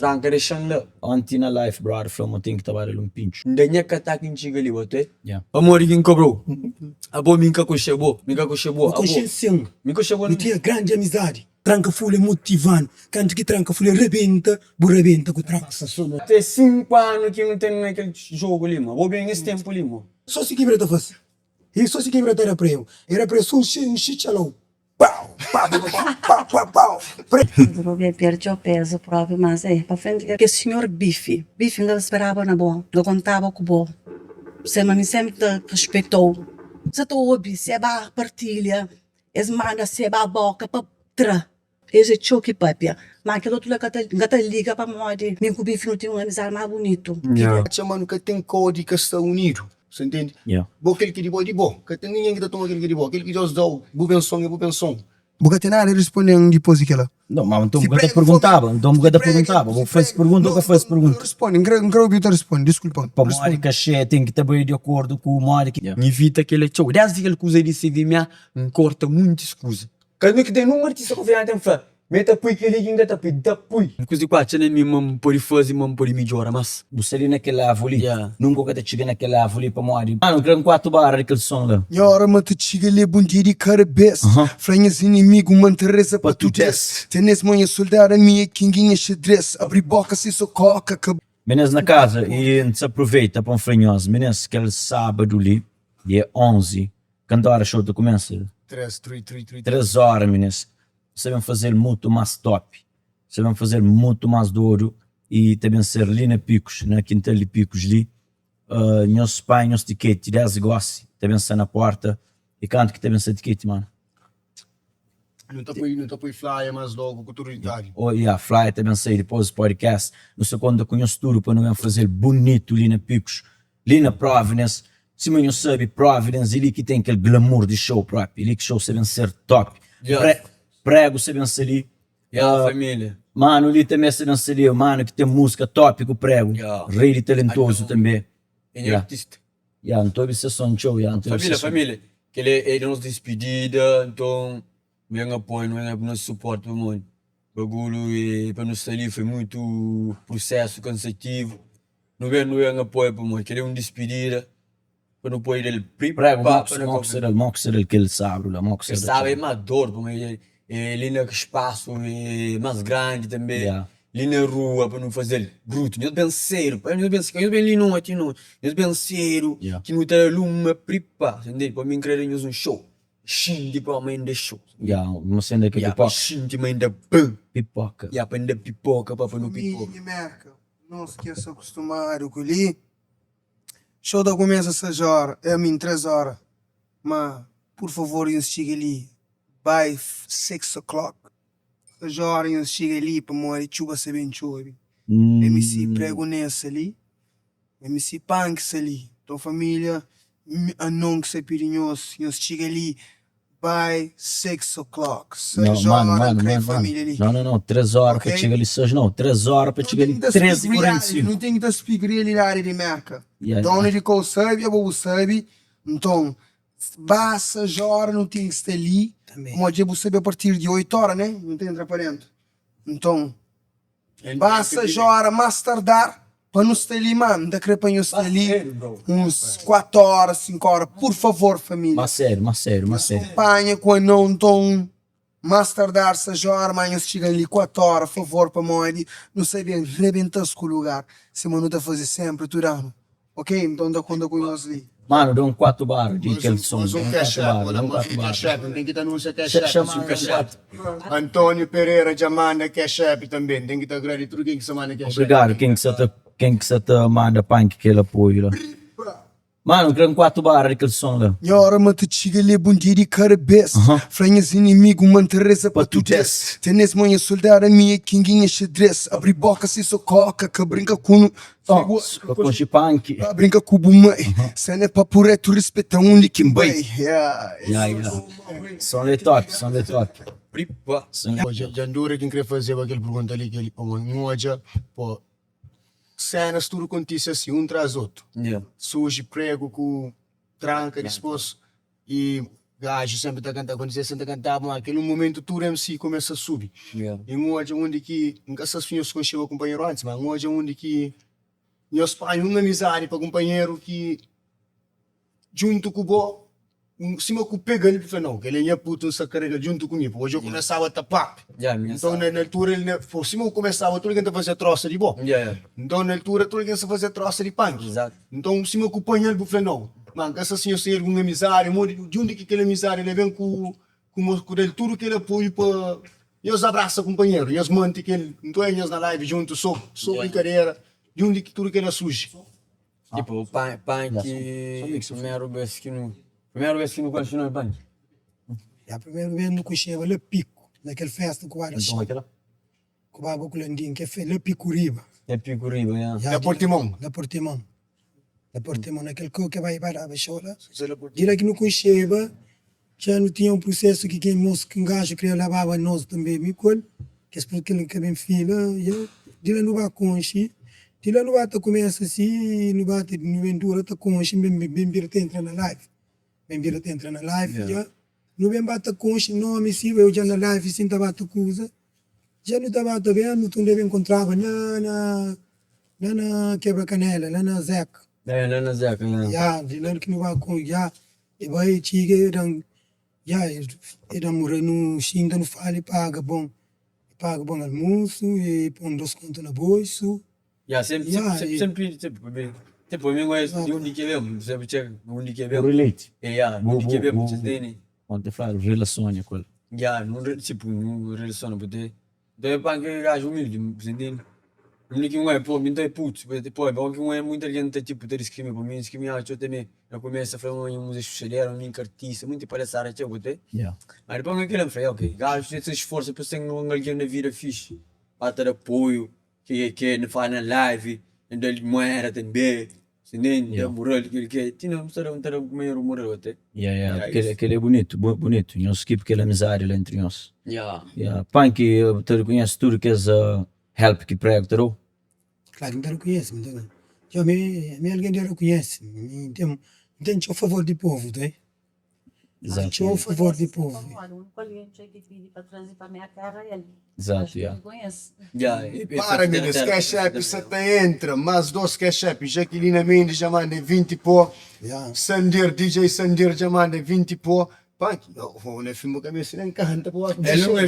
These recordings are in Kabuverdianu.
Tranka dexa-m la. Onti na life brother fla ma ten ki ta ba da-l un pintxu. N da nha katá ki N txiga li, bo te. Yeah. Pamodi ki N kobrou? Abo mi N ka konxe bo, mi N ka konxe bo, Nu abo. konxe-l sin. Mi N konxe bo. Nu tinha grandi amizadi. Tranka fulha motivanu. Kantu ki tranka fulha rebenta, bu rebenta ku tranka. Te 5 anu ki nu ten na kel jogu li mo. Bo ben es tenpu li mo. So si kibra ta fase. I so si kibra ta da pregu. E da pregu so un xitxalau. Pau! Pau! Pau! Pau! Pau! Bo ben perde txeu pezu propi mas eh pa frenti ke senhor bifi bifi nka ta speraba na bo nka kontaba ku bo sema mi sempri ta respetou sa ta obi seba partilha es manda seba boka pa tra es é txeu ki papia ma kel otu la ka ta nka ta liga pamodi mi ku bifi nu ten un amizadi mas bunitu ki Atxa ma nu ka ten kau di ka sta unidu Sa ntende? Bo kel ki di bo é di bo Ka ten ningen ki ta toma kel ki di bo Kel ki Deus da-u bu benson é bu benson Bu ka ten nada responde-m dipôs di kel-la. Nton, ma nton bu ka ta perguntaba, nton bu ka ta perguntaba, bu faze pergunta ô ka faze pergunta? Responde, N kre, N kre obi-u ta responde, diskulpa-m. Pamodi kaxé ten ki ta bai di akordu ku modi ki. N ivita kel-la txeu. Désdi kel kuza di CVMA, N korta muntis kuza. Ka mi ki ten un artista konfianti N fla ma e ta pui kel-li ki N ka ta pui, N ta pui. Kuzi ku atxa na mi ma N pode faze, ma N pode midjora más. Bu sta li na kel level li, nunka bu ka ta txiga na kel level li pamodi. Manu, N kre un 4 bara di kel son la. Nha ora ma ta txiga li é bom dia di kada bes Fla nhas inimigu ma N ta reza pa tudu es Ten es mo nha soldadu ami é king nha xadrez Abri boka si so koka ka Minês na kaza i N sa aproveita pa N fla nhos, minês, kel sábadu li, dia 11, Kantu óra show ta kumesa? 3 óra minis. Sa ben fazel mutu más top. Sa ben fazel mutu más dodu i ta ben ser li na Picos, na kintal di Picos li. Nhos panha nhos tiketi desdi gosi, ta ben sta na porta. I kantu ki ta ben sta tiketi mano? Nu ta poi, nu ta poi flyer más logu ku tudu ditalhi. Oh ya, flyer ta ben sai dipôs di podcast. Nu sta konta ku nhos tudu pa nu ben fazel bunitu li na Picos. Li na Providence, sima nhos sabe, Providence é li ki ten kel glamour di show propi, é li ki show sa ben ser top. Pre, prego sa ben sta li. Yeah, família. Manu li tanbe sa ben sta li, manu ki ten múzika top ku prego, rei di talentozu tanbe. É nha artista. Ya, N ta obi se son txeu, ya, N ta obi se Família, son. família, kel-li é nos dispidida, nton nu ben apoia, nu ben nos suporti pamodi bagulho é pa nu sta li foi mutu prusesu kansativu. Nu ben nu ben apoia pamodi kel-li é un dispidida pa nu pode da-l Prego, mo ki mo ki sta da-l, mo ki sta da-l kel sabru la, mo ki sta Kel da-l. sabru é más dor pamodi é li na spasu é más grandi tanbe, li na rua pa nu faze-l brutu. Nhos ben sedu, pa nhos ben nhos ben li noti no, nhos ben sedu ki nu ta da-l uma pripa, ntende? Pa mi N kre da nhos un show, xinti pa ma inda show. Ya, ma senda ki Ya, pa pipoka. xinti ma inda bum. Pipoka. Ya, pa inda pipoka pa pa nu pipoka. Família di Merka. Nos ki sta kustumadu ku li, xou ta kumesa 6 ora, I mean 3 ora, ma pur favor nhos txiga li by 6 o'clock, 6 ora nhos txiga li pamodi txuba sta ben txobe, MC Prego Nez sta li, MC Pank sta li, nton familia anon ki sta pidi nhos, nhos txiga li By 6 o'clock, 6 hora N kre família li. Não, não, não, 3 hora pa txiga li 6 não, 3 hora pa txiga li 3 e 45. Nu ten ki ta speak realidadi di Merka. Donu di kou sabi, abo bu sabi, nton ba 6 hora nu ten ki sta li, pamodi dja bu sabi a partir di 8 hora ne, nu ta entra pa dentu. Nton. Ba 6 ora mas tardar pa nu sta li ma N ta kre pa nhos sta li uns 4 ora 5 ora pur favor familia Mas sedu mas sedu mas sedu. Panha ku anau nton mas tardar 6 ora ma nhos txiga li 4 ora favor pamodi nu sta ben rebenta-s ku lugar sima nu ta faze senpri tudu anu. Ok, nton N ta konta ku nhos li. Manu, da un 4 barra di kel son. Mas Da un un cash 4 app, barra, da un mas 4 un cash barra. app, N ten ki ta anunsia cash app. Xama un 4. Antonio Pereira dja manda cash app tanbe, N ten ki ta agrade tudu ken ki sta manda cash app. Obrigadu ken ki sa ta ken ki sa ta manda panki kel apoiu la. Manu, N kre un 4 barra di kel son la. Nha ora ma ta txiga li é bom dia di kada bes Fla nhas inimigu ma N ta reza pa tudu es Ten es mo nha soldadu ami é king nha xadrez Abri boka si so koka ka brinka ku nu Pa konxe panki. Ba brinka ku bu mai Sena é papu retu rispeta undi ki N bai Ya ya Son la é top, son la é top. Dja N dura ki N kre fazeba kel pergunta li kel pamodi N odja po senas tudu kontise asi un tras otu surji pregu ku tranka dispos i. Gaju senpri ta kanta, kondisê sen ta kantaba, ma kel un momentu tudu MC kumesa subi. I N odja undi ki, N ka sa si nhos konxeba kunpanheru antis, ma N odja undi ki nhos panha un amizadi pa kunpanheru ki djuntu ku bo, sima ku pega-l bu fla, nau, kel-li é nha putu, N sta karega-l djuntu ku mi. Pabia dja kumesaba ta papia. Nton na altura, sima ku kumesaba tudu algen ta fazia trosa di bo. Nton na altura tudu algen sta fazia trosa di Panki. Nton sima ku panha-l bu fla, nau, ma N ka sa si nhos ten algun amizadi, modi, di undi ki kel amizadi la ben ku ku da-l tudu kel apoiu pa nhos abrasa kunpanheru, nhos mante kel, nton é nhos na live djuntu so so brinkadera, di undi ki tudu kel-la surji? Tipo, Panki, primeru bes ki nu, primeru bes ki nu konxe nome Panki? Ya, primeru bes nu konxeba la Piku, na kel festa ku ba da Ku baba ku Landim ke fe la Piku Riba. La Piku Riba, ya. Na Portimão. Na Portimão. Na Portimão, na kel kau ke bai bai daba xou la. Di la ki nu konxeba, dja nu tinha un prusesu ki ken mos ki un gaju kria lababa nos tanbe mi ku el, kes kel ka ben fila, ya. Di la nu ba konxe, di la nu ba ta kumesa si, nu ba ta nu ben dura ta konxe, ben ben bira ta entra na live, ben bira ta entra na live dja. Nu ben ba ta konxe nomi si, eu dja na live si N ta ba ta kuza. Dja nu ta ba ta ben, nu ta ben enkontraba la na la na Kebra Kanela, la na Zeka. É, la na Zeka, ya. Ya, di la ki nu ba ku, ya, e bai e txiga e dan, ya, e dan mura nu xinta nu fala e paga bon, e paga bon almusu, e pon dos kontu na bolsu. Ya, senpri, Ya, senpri, e. senpri, senpri, tipo, mi gosi di undi ki e ben, senpri txega undi ki e ben. Bu relate. E, ya, Bu, undi ki e bu, ben, bu, bu tene. Kónta e fladu, relasiona ku el. Ya, nu re, tipo, nu relasiona bu te, nton é pa kel gaju umildi, bu ta ntende? Undi ki un é pobre, nton é putu, bu ta pobre, óki un é munti algen ta tipo ta diskrimina, pa mi diskriminadu txeu tanbe, na kumesa fla ma nha múzika é xuxadera, mi ka artista, munti palhaçada txeu bu te, ma dipôs na kila N fla, ok, gaju ta sforsa pa ser un algen na vida fixi, ba ta da apoiu, ke ke nu fala na live, nu da-l mueda tanbe. Si nen da mural kel ke ti na ta da ta da kumeru mural ate. Ya ya kel kel é bunitu bunitu nhos keep kel amizadi la entri nhos. Ya. Ya panki bu ta rekonhese tudu kes help ki prego ta dau? Klaru ki N ta rekonhese mi ta djo mi mi algen di rekonhese mi N ten N ten txeu favor di povu ta. Txeu favor di povu. Exato, ya. Para minis, cash app sa ta entra, mas 2 cash app, Jaquelina Mendes dja manda 20 po, Sander, DJ Sander dja manda 20 po, Panki, oh, na fin bu ka meste nen kanta pa wak Nun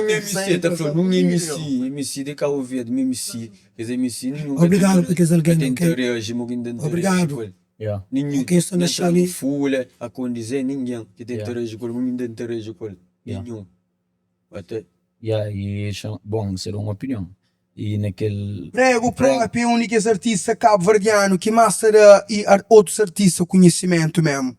MC, ta fla, nun MC, MC di Cabo Verde, un MC, kes MC ninhun ka Obrigado pa kes algen, ta ok? interagi mo ki N ta interagi ku el. Ninhun. Kes sta na Nen xali. Fula, a kondize, ningen ki ta interagi ku el, mi N ta interagi ku el, ninhun. Ate. Ya, i xa, bon, se da un opinion. I na kel. Prego propi é un di kes artista kabuverdianu ki más ta da otus artista kunhisimentu memu.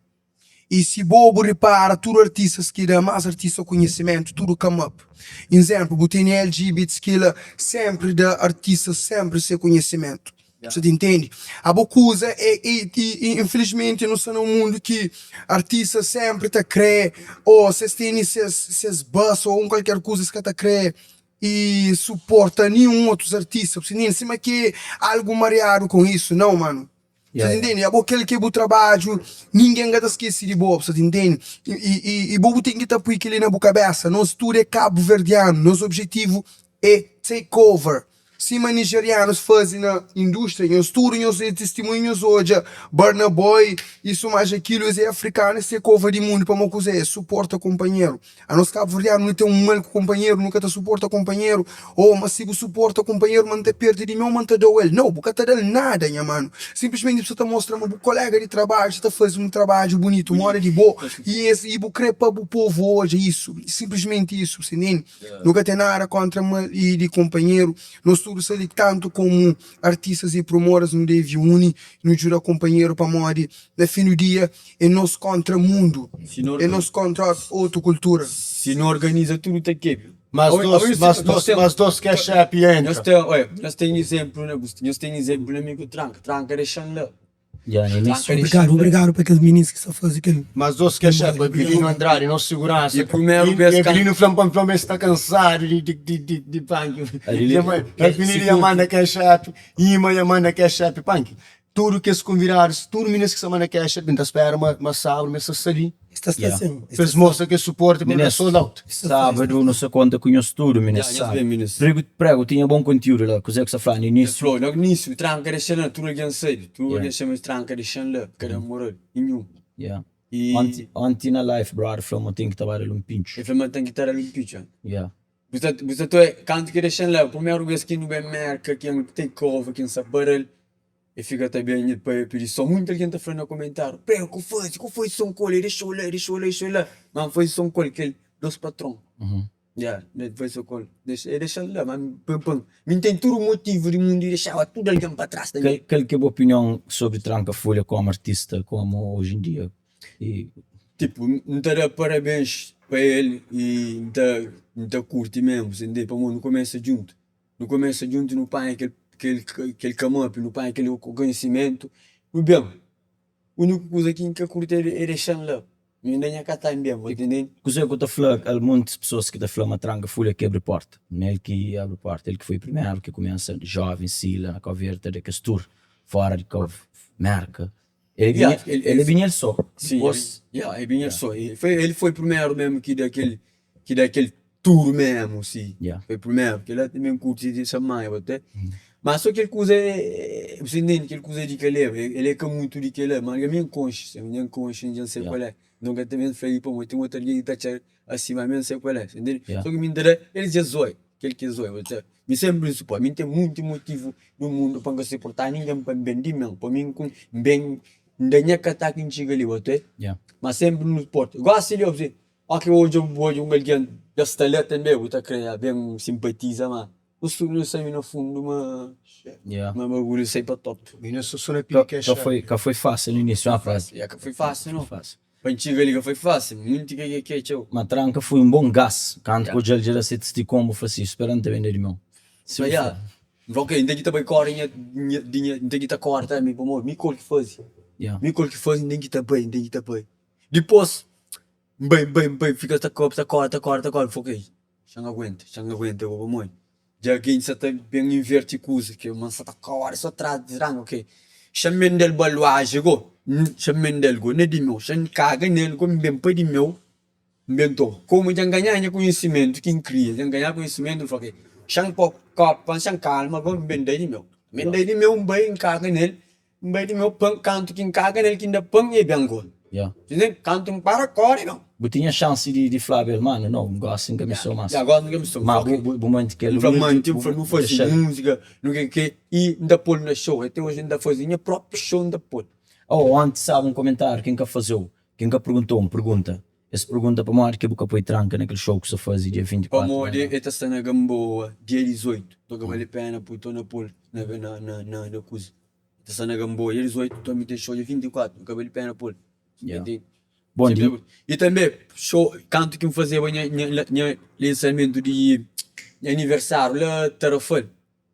I si bo bu ripara tudu artistas ki da más artista kunhisimentu tudu come up. Izemplu bu tene LG Beats kila sempri da artistas sempri se kunhisimentu. Bu sa ta intendi? Abo kuza é i infilismenti nu sta na un mundu ki artistas sempri ta kre o ses tene ses ses bus o un kualker kuza es ka ta kre i suporta ninhun otus artista. Bu sa ta intendi? Sima ki algu mariadu kon isu. Nau manu. Bu sa ta intende? Abo kel ki é bu trabadju, ningen ka ta skese di bo, bu sa ta intende? I bo bu ten ki ta pui kel-li na bu kabésa, nos tudu é kabuverdianu, nos objetivu é take over, sima nijerianus faze na indústria, nhos tudu nhos é tistimunhu, nhos odja Burna Boy, isu más akilu, es é afrikanu, es take over di mundu, pamodi kuzê? Es suporta kunpanheru. Anos kabuverdianu nu ten un mal ku kunpanheru, nu ka ta suporta kunpanheru. Oh, ma si bu suporta kunpanheru, ma N ta perde di mi ô ma N ta da-u el? Nau, bu ka ta da-l nada, nha manu. Sinplismenti bu sta ta mostra ma bu koléga di trabadju sta ta faze un trabadju bunitu, moda di bo, i es i bu krê pa bu povu odja isu. Sinplismenti isu, bu sta intende? Nu ka ten nada kóntra mal i di kunpanheru. Nos tudu sta li tantu komu artistas i promoras, nu debe uni, nu djuda kunpanheru pamodi na fin di dia É nos kontra mundu, é nos kontra otu kultura. Si nu organiza tudu ta kebi. Mas dos, mas dos, mas dos cash app entra. Nhos ten, oia, nhos ten izemplu na, nhos ten izemplu na mi ku Tranka. Tranka dexan la. Ya, na inísiu. Obrigadu, obrigadu pa kes minis ki sta faze kel. Mas dos cash app, Avelino Andrade, nos seguransa. E primeru bes ka. Avelino fla-m pa N fla-m el sta kansadu di, di, di, di, di panki. Avelino ya manda cash app, Ima ya manda cash app panki. Tudu kes konvidadus, tudu minis ki sta manda kexa, N ta spera ma ma sábadu ma es ta sta li. Es ta sta sin. Pa es mostra kes suporti pa nu da sold out. Sábadu nu sta konta ku nhos tudu minis. Sábadu. Prego tinha bon kontiúdu la, kuzê ku sta fla na inísiu? Fla, na inísiu, tranka dexa la, tudu algen sabe, tudu algen xama tranka dexa-m la, ka da moral ninhun. Yeah. Onti, onti na life brother fla ma ten ki ta ba da-l un pintxu. El fla ma ten ki ta da-l un pintxu. Yeah. Bu sta, bu sta ta, kantu ki dexa-m la, primeru bes ki nu ben Merka, ki N take over, ki N sa para-l, e fika ta ben pa e pidi som. Munti algen ta fla na komentariu, Prego, ku fazi, ku fazi som ku el, e dexa-u la, e dexa-u la, e dexa-u la. Ma N fazi som ku el, kel dos patron. Ya, N fazi som ku el. E dexa-m la, ma pa, pa, mi N ten tudu motivu di mundu di dexaba tudu algen pa tras tanbe. Kal ki é bu opinion sobri Tranka Fulha komu artista, komu oji en dia? I. Tipo, N ta da parabens pa el i N ta N ta kurti mesmu, sa ntende? Pamodi nu kumesa djuntu, nu kumesa djuntu nu panha kel kel kel come up, nu panha kel konhisimentu, nu ben. Uniku kuza ki N ka kurti é dexa-m la, mi inda nha ka ta ben, bu ntende? Kuzê ku ta fla al montis pesoas ki ta fla ma Tranka Fulha kebri porta, ma el ki abri porta, el ki foi primeru ki kumesa joven si la na Kau Verdi ta da kes tour fora di Kau Merka. El binha, el binha el só. Sim, yeah, el binha el só. El foi primeru mesmu ki da kel, ki da kel tour mesmu, si. Yeah. Foi primeru, kel-la tanbe N kurti di sa manha bo te. Ma so kel kuza é, bu sa ntende, kel kuza di kel-li, el é ka mutu di kel-la, ma ami N konxe, ami N konxe, dja N sai kual é. Nton ka ta ben fla li pamodi ten otu algen ki ta atxa asi, ma ami N sai kual é, sa ntende? Yeah. So ki mi N ta da, el dja zoi, kel ki é zoi, bo ta. Mi senpri N suporta, mi N ten munti motivu di mundu pa N ka suporta ningen pa N ben di mi, pa mi N ben N da nha katá ki N txiga li, bo ta. Ma senpri nu suporta. Gosi li, obse, óki bu odja bu odja un algen dja sta la tanbe, bu ta kre ben sinpatiza, ma nu tudu nu sabe na fundu ma ma bagulhu sai pa top. Mi na so na pidi Ka foi ka foi fásil no inísiu, ah Franz? Ya, ka foi fásil no. Pa N txiga li ka foi fásil, munti ke ke ke txeu. Ma tranka foi un bon gas, kantu ku odja-l dja da se tisti-konbu fla si, spera N ta bende di meu. Si bu fla. N fla ok, N ten ki ta bai kore nha nha di nha N ten ki ta kore tambi pamodi mi kol ki fazi, mi kol ki fazi N ten ki ta bai, N ten ki ta bai. Dipôs N bai N bai N bai fika ta ta kore ta kore ta kore N fla ok, xa N aguenta, xa N aguenta gosi pamodi dja ki N sa ta ben inverti kuza ki ma N sa ta kore so tras di tranka ok, xa N mende-l baluaji go, xa N mende-l go na di meu, xa N kaga nel go N ben pa di meu. N ben to, komu dja N ganha nha konhisimentu ki N kria, dja N ganha konhisimentu, N fla ok, xa N po kopa, xa N kalma, go N ben da di meu. N ben da di meu, N bai N kaga nel, N bai di meu pan, kantu ki N kaga nel ki N da pan, e ben go. Ntende? Kantu N para kore, e ben. Bu tinha xansi di di flaba el, manu, nau, N gosi N ka meste mas. Ya, gosi N ka meste. Ma bu bu bu manti kel N fla manti, N fla nu fazi múzika, nu ke ke, i N ta pol na xou, ate oji N ta fazi nha propi xou N ta pol. Oh, onti staba un komentáriu ki N ka fazeu, Ki N ka pergunta-u, N pergunta. Es pergunta pamodi ki bu ka poi tranka na kel show ku sa faze dia 24 Pamodi el ta sta na Gamboa dia 18, nton ka bali pena pui torna pol na na na na kuza. El ta sta na Gamboa dia 18, nton mi ten show dia 24, ka bali pena pol. Yeah. Bon di. I tanbe show kantu ki N fazeba nha nha nha lansamentu di nha aniversáriu la Tarrafal.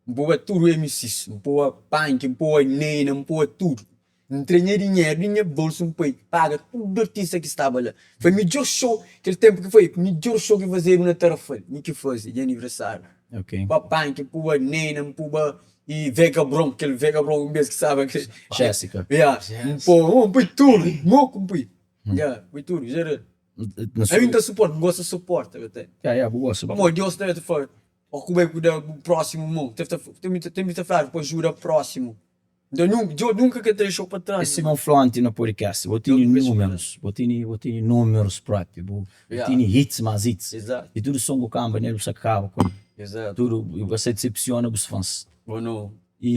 N poba tudu MCs, N poba Panki, N poba Neyna, N poba tudu. N tra nha dinheru di nha bolsu N poi paga tudu artista ki staba la. Foi midjor show, kel tenpu ki foi midjor show ki fazedu na Tarrafal, mi ki faze, nha aniversáriu. Ok. N poba Panki, N poba Neyna, N poba i Vega Bron, kel Vega Bron un bes ki staba. Jessica. Ya, N poba, N poi tudu, moku N poi. Ya, N poi tudu, geral. Ami N ta suporta, N gosta suporta. Ya, ya, bu gosta. Pamodi Deus ta fla. Ô ku bai ku da bu prósimu mon. Ten ta ta fladu pa juda prósimu. Nton nunka, Deus nunka ka ta dexau pa tras. É sima un fla onti na podcast, bo tene númerus, bo tene, bo tene númerus propi, bo tene hits más hits. I tudu son ku kanba nel bu sa kaba ku el. Tudu, bu sa disepsiona bus fans. I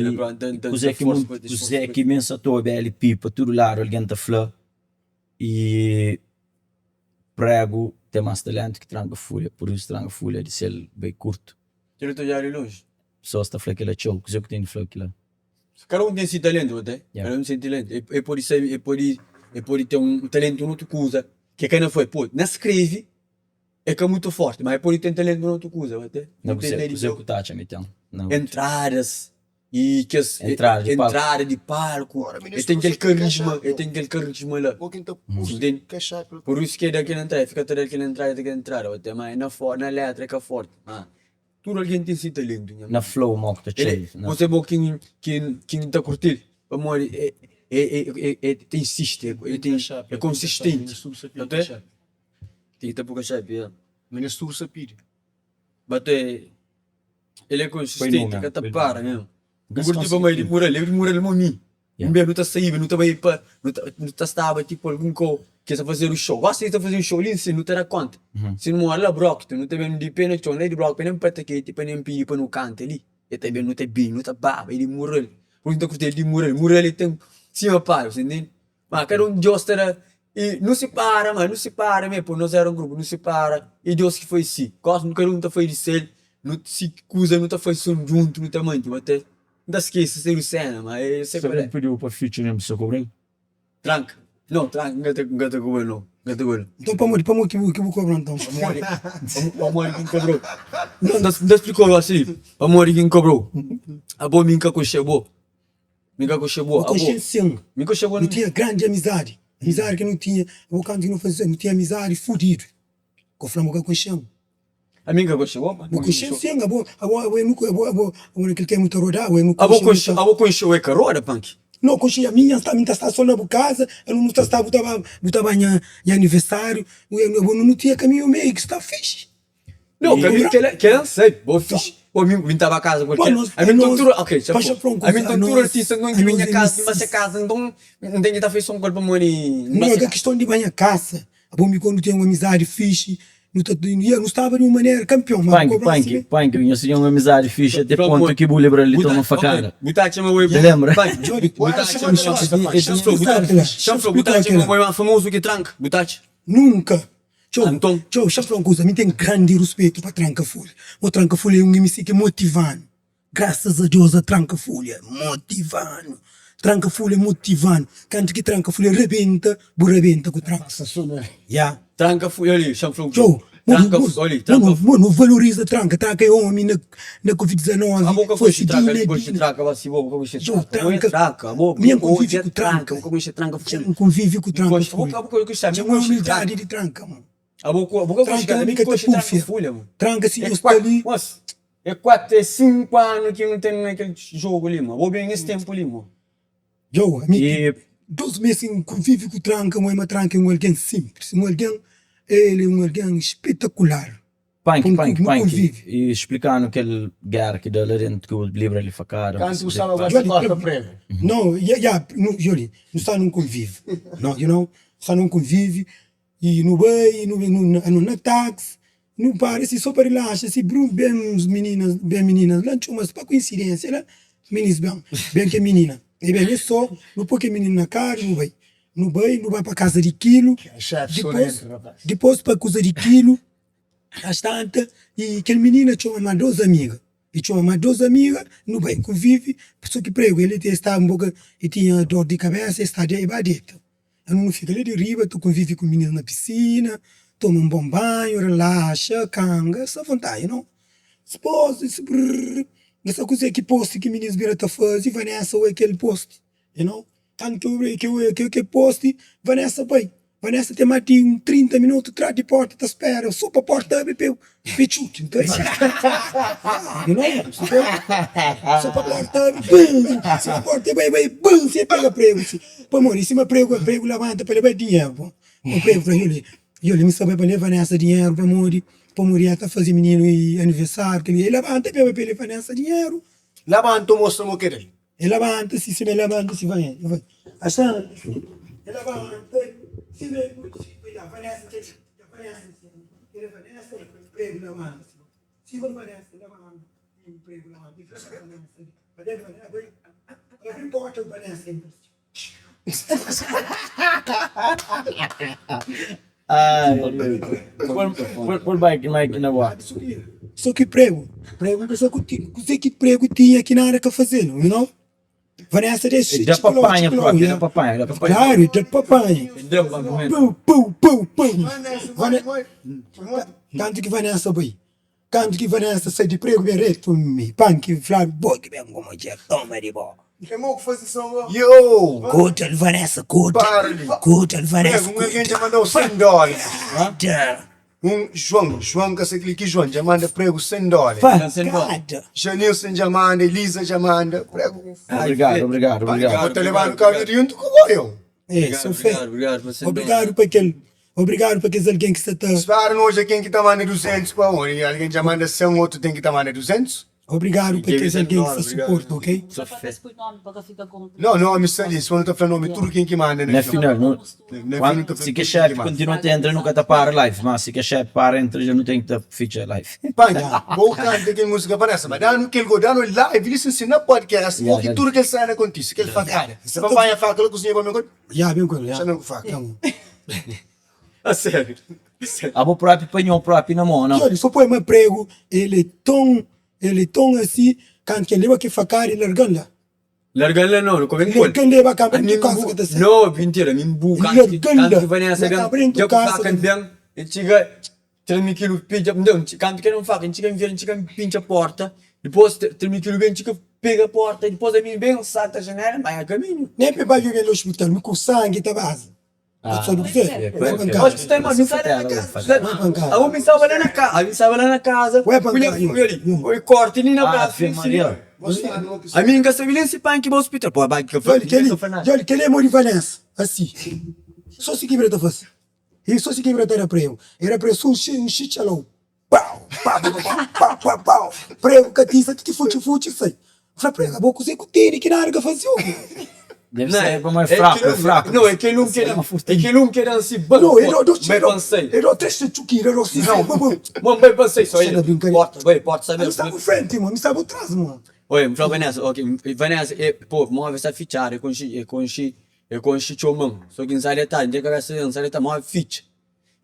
kuzê ki kuzê ki mi sa ta obi LP pa tudu ladu algen ta fla i Prego ten mas talentu ki tranka fulha, pur isu tranka fulha di sel bai kurtu. Kel ta odjadu di lonji. Pesoas ta fla kila txeu, kuzê ku ten di fla kila? Kada un ten si talentu, bo ten? Kada un ten si talentu. E podi sabi, e podi, e podi ten un talentu na otu kuza ke ka na fai. Pô, na skrevi e ka mutu forti, ma e podi ten talentu na otu kuza, bo ten? Na kuzê, kuzê ku ta atxa ma e ten? Entradas. I kes Entrada di palku. entrada di palku, Ora, el ten kel karisma, el ten kel karisma la. Ntende? Pur isu ki el da kel entrada, el fika ta da kel entrada, kel entrada, ote ma na for, na letra é ka forti, ma tudu algen ten si talentu nha Na flow mo ki ta El txeu. é, você bo ki ki ki ta kurtil. Pamodi e e e ta insisti e ten é konsistenti Nta ti ta pui kaxapi ya. Minês tudu sa pidi. Bate el é konsistenti ka ta para mesmu. N curti pamodi di mural el di mural mo mi. Un bes nu ta saiba nu ta bai pa nu ta staba tipo algun kau ki es ta fazedu show. Gosi es ta faze un show li nsin nu ta da konta. Si nu mora la Brockton nu ta ben di pe na txon la di Brockton pa nen Pataketi pa nen pidi pa nu kanta li. E ta ben nu ta bini nu ta baba e di mural. Pur isu nu ta curti el di mural. Mural el ten sima pai bu ntende. Ma kada un Deus ta da i nu sipara ma nu sipara me po nos era un grupu nu sipara i Deus ki fai si gosi kada un ta fai di sel nu si kuza nu ta fai son djuntu nu ta manti ma te N ta skese se di sena ma e se Sa ben pidiu pa featuring bu sa kobra-l? Tranka no tranka N ka ta N ka ta kobra-l no N ka ta kobra-l. Nton pamodi pamodi ki bu ki bu kobra nton? Pamodi pamodi ki N kobra-u no N ta splikau gosi pamodi ki N kobra-u abo mi N ka konxe bo. Mi ka konxe bo, Nu konxe sin. Mi konxe bo. Nu tinha grandi amizadi. Amizadi ki nu tinha, abo kantu ki nu faze, nu tinha amizadi fudidu. Ko fla-m bu ka konxe-m. Ami N ka konxe bo. Bu konxe-m sin, abo, abo, abo, abo, abo, abo na kel tempu nu ta roda, abo nu konxe. Abo konxe, abo konxe o e ka roda, Panki? No konxe, ami nha sta, mi ta sta so na bu kaza, anu nu ta sta, bu ta ba, bu ta ba nha, nha aniversariu, abo nu tinha kaminhu meiu ki sta fixi. No, ka mi kela kela N sabe, bo fixi, bo mi mi ta ba kaza ku el kela. Ami nton tudu, ok, xa fla, ami nton tudu artista nton ki ben nha kaza, mi ba se kaza nton N ten ki ta fai son ku el pamodi N ba No, se ka kaza. kiston di ba nha kasa, abo mi kondu ten un amizadi fixi, nu ta, nu staba di un manera kanpion, ma bu Panki, kobra-m panki, simé. panki, nhos tinha un amizadi fixi ate pontu ki bu libra-l di toma fakada. Bu ta atxa ma bo é Ta lenbra? Panki, bu ta atxa ma Xa fla, bu ta atxa ma bo é más famozu ki Tranka, bu ta atxa? Nunka! Txeu, Anton. txeu, xa fla un kuza, mi ten grandi ruspetu pa Tranka Fulha. Mo Tranka Fulha é un MC ki motiva-nu. Grasas a Deus a Tranka Fulha motiva-nu. Tranka Fulha motiva-nu. Kantu ki Tranka Fulha rabenta, bu rabenta ku Tranka. Ya. Tranka Fulha, oli, xa fla un kuza. Txeu, mo, Tranka, mo, oli, mo, Tranka. mo, no valoriza Tranka. Tranka é omi na, na Covid Abo 19, ka foi konxe Tranka, Dina, li konxe Dina. Tranka, ba si bo, bo ka konxe Txeu, Tranka. Bo é Tranka, Tranka, bo, mi N bo konvive é ku Tranka, Tranka. bo ka konxe Tranka Dja Fulha. N konvive ku N Tranka konxe, bo Fulha. ka, bo ka konxe, ami Dja N N oia konxe Tranka. umildadi di Tranka, mo. Abo ku abo ka konxe Tranka ka omi mi ka ta konxe tranka púfia. folha mo. Tranka si É nhos sta 4 li. mos é 4 é 5 anu ki nu ten na kel jogo li mo. Bo ben es tempu li mo. Djo, ami ki E 2 mes ki N konvivi ku Tranka, N oia ma Tranka é un algen sinplis, un algen, el é un algen spetakular. Panki, Pa panki, nu panki, konvivi. e splika-nu kel géra ki da la déntu ki bu libra li fakada. Kantu bu staba gosi Djo, korta pregu. No, ya, ya, nu, djo li, nu sta nun konvivi, no, you know, sta nun konvivi. I nu bai, nu nu na taxi, nu para si so pa rilaxa si brum ben uns mininas, ben mininas la, N txoma-s pa koinsidensia la, minis ben, ben ke minina, e ben es so, nu poi ke minina na karu nu bai, nu bai, nu bai pa kaza di kilu, dipos, dipos pa kuza di kilu, as tanta, i kel minina txoma ma dos amiga, e txoma ma dos amiga, nu bai konvivi, so ki pregu, el staba un boka, e tinha dor di kabesa, e sta e ba deta. Anu nu fika li di riba ta konvivi ku minis na pisina, toma un bon banhu, relaxa, kanga, sta avontadi you know. Dipos brrr N sa kuzê ki posti ki minis bira ta fazi, Vanessa oe kel posti you know. Kantu ki oe kel posti, Vanessa bai. Vanessa ten más di un 30 minutu tras di porta ta spera so pa porta abri pa e txuti you know. So pa porta abri, bum! So pa porta bai bai, bum! Si e pega pregu si. Pamodi sima pregu pregu labanta pa leba dinheru bo o pregu fla nholi nholi mi sta bai pa leba nessa dinheru pamodi pamodi el ta fazi mininu i aniversáriu kel-li el labanta pa bai pa leba nessa dinheru. Labanta o mostra mo ke del. El labanta si sima el labanta si vai el vai axan el labanta sima el pui si pui la Vanessa dja dja Vanessa si el leba nessa pregu labanta si sima Vanessa labanta i pregu labanta i fla Vanessa Abri porta Vanessa entra Pol bike mic na boka. So ki pregu, pregu ka sa ku ti, kuze ki pregu tinha ki nada ka fazelu, you know? Vanessa dexa Da pa panha propi, da pa panha, da pa panha. Claro, da pa panha. Pum, pum, pum, pum. Tantu ki Vanessa bai. Kantu ki Vanessa sai di pregu ben retu mi panki fladu bo ki ben ku mudjer toma di bo. É mo ku fazi som bo. Yo! Kota-l Vanessa kota Para li. Kota-l Vanessa Prego, un algen dja manda-u 100 dólar. Kota Un João, João ka sa kli ki João dja manda prego 100 dólar. Fakada. Janilson dja manda, Elisa dja manda, prego. Obrigadu, obrigadu, obrigadu. Bo ta lebadu kaminhu di djuntu ku bo yo. É, sou fé. Obrigadu pa kel, obrigadu pa kes algen ki sta ta. Spera nu odja ken ki ta manda 200 pa odi. Algen dja manda 100, otu ten ki ta manda 200. Obrigadu pa kes algen ki sta suporta, ok? Não, nomi sta li, só nu ta fla nomi tudu ken ki manda Na final, nu, si ke xefi kontinua ta entra nu ka ta para live, ma si ke xefi para entra dja nu ten ki ta fitxa live. Panki, bo kanta kel musika Vanessa, ma danu kel go, danu live li sin na podcast, o ki tudu kel sena kontise, kel fakada. Se pa panha faka la kuzinha pa mi ku el? Ya, ben ku el, ya. Xa ben ku faka. A sério? Abo propi panhou propi na mô, nau? Djoli, so poi ma pregu, el é ton, el é ton asi, kantu ki el leba ki fakada el larga-l la. Larga-l la nau, nu ka ben ku el. Larga-l leba kaba dentu kasa ka ta sai. No, mintira, mi bu kantu ki kantu ki Vanessa ben, dja ku faka el ben, el txiga tra-mi kilu pintxa, kantu ki el ben faka, el txiga el txiga pintxa porta, dipos tra-mi kilu ben, txiga pega porta, dipos ami ben salta janela, n bai nha kaminhu. Nen pa el bai djobe-l ospital, mi ku sangi ta baza. Kel-li é modi Vanessa, asi, so si kibra ta fase, so si kibra ta da pregu, e da pregu so un xitxalau. Pau! Pau! Pau! Pau! Pau! Pregu katisa ti ki futxi futxi sai. N fla pregu, abo kuzê ku tene ki nada ka faze-u? Deve ser pa mai fraku, é fraku. Não, é kel um que é kel um que dan si ban. Não, é do Bai pan sai. É do três txukira, do si si. Bom, bai pan sai só ele. Porta, bai, porta sabe. Mi sta bu frenti, mo, mi sta bu tras, mo. Oi, m fla Vanessa, ok, Vanessa, e pô, móvel sta fitxadu, e konxi, e konxi, e konxi txoman. Só ki n sa detadu, n ten kabesa, n sa detadu, móvel fitxa.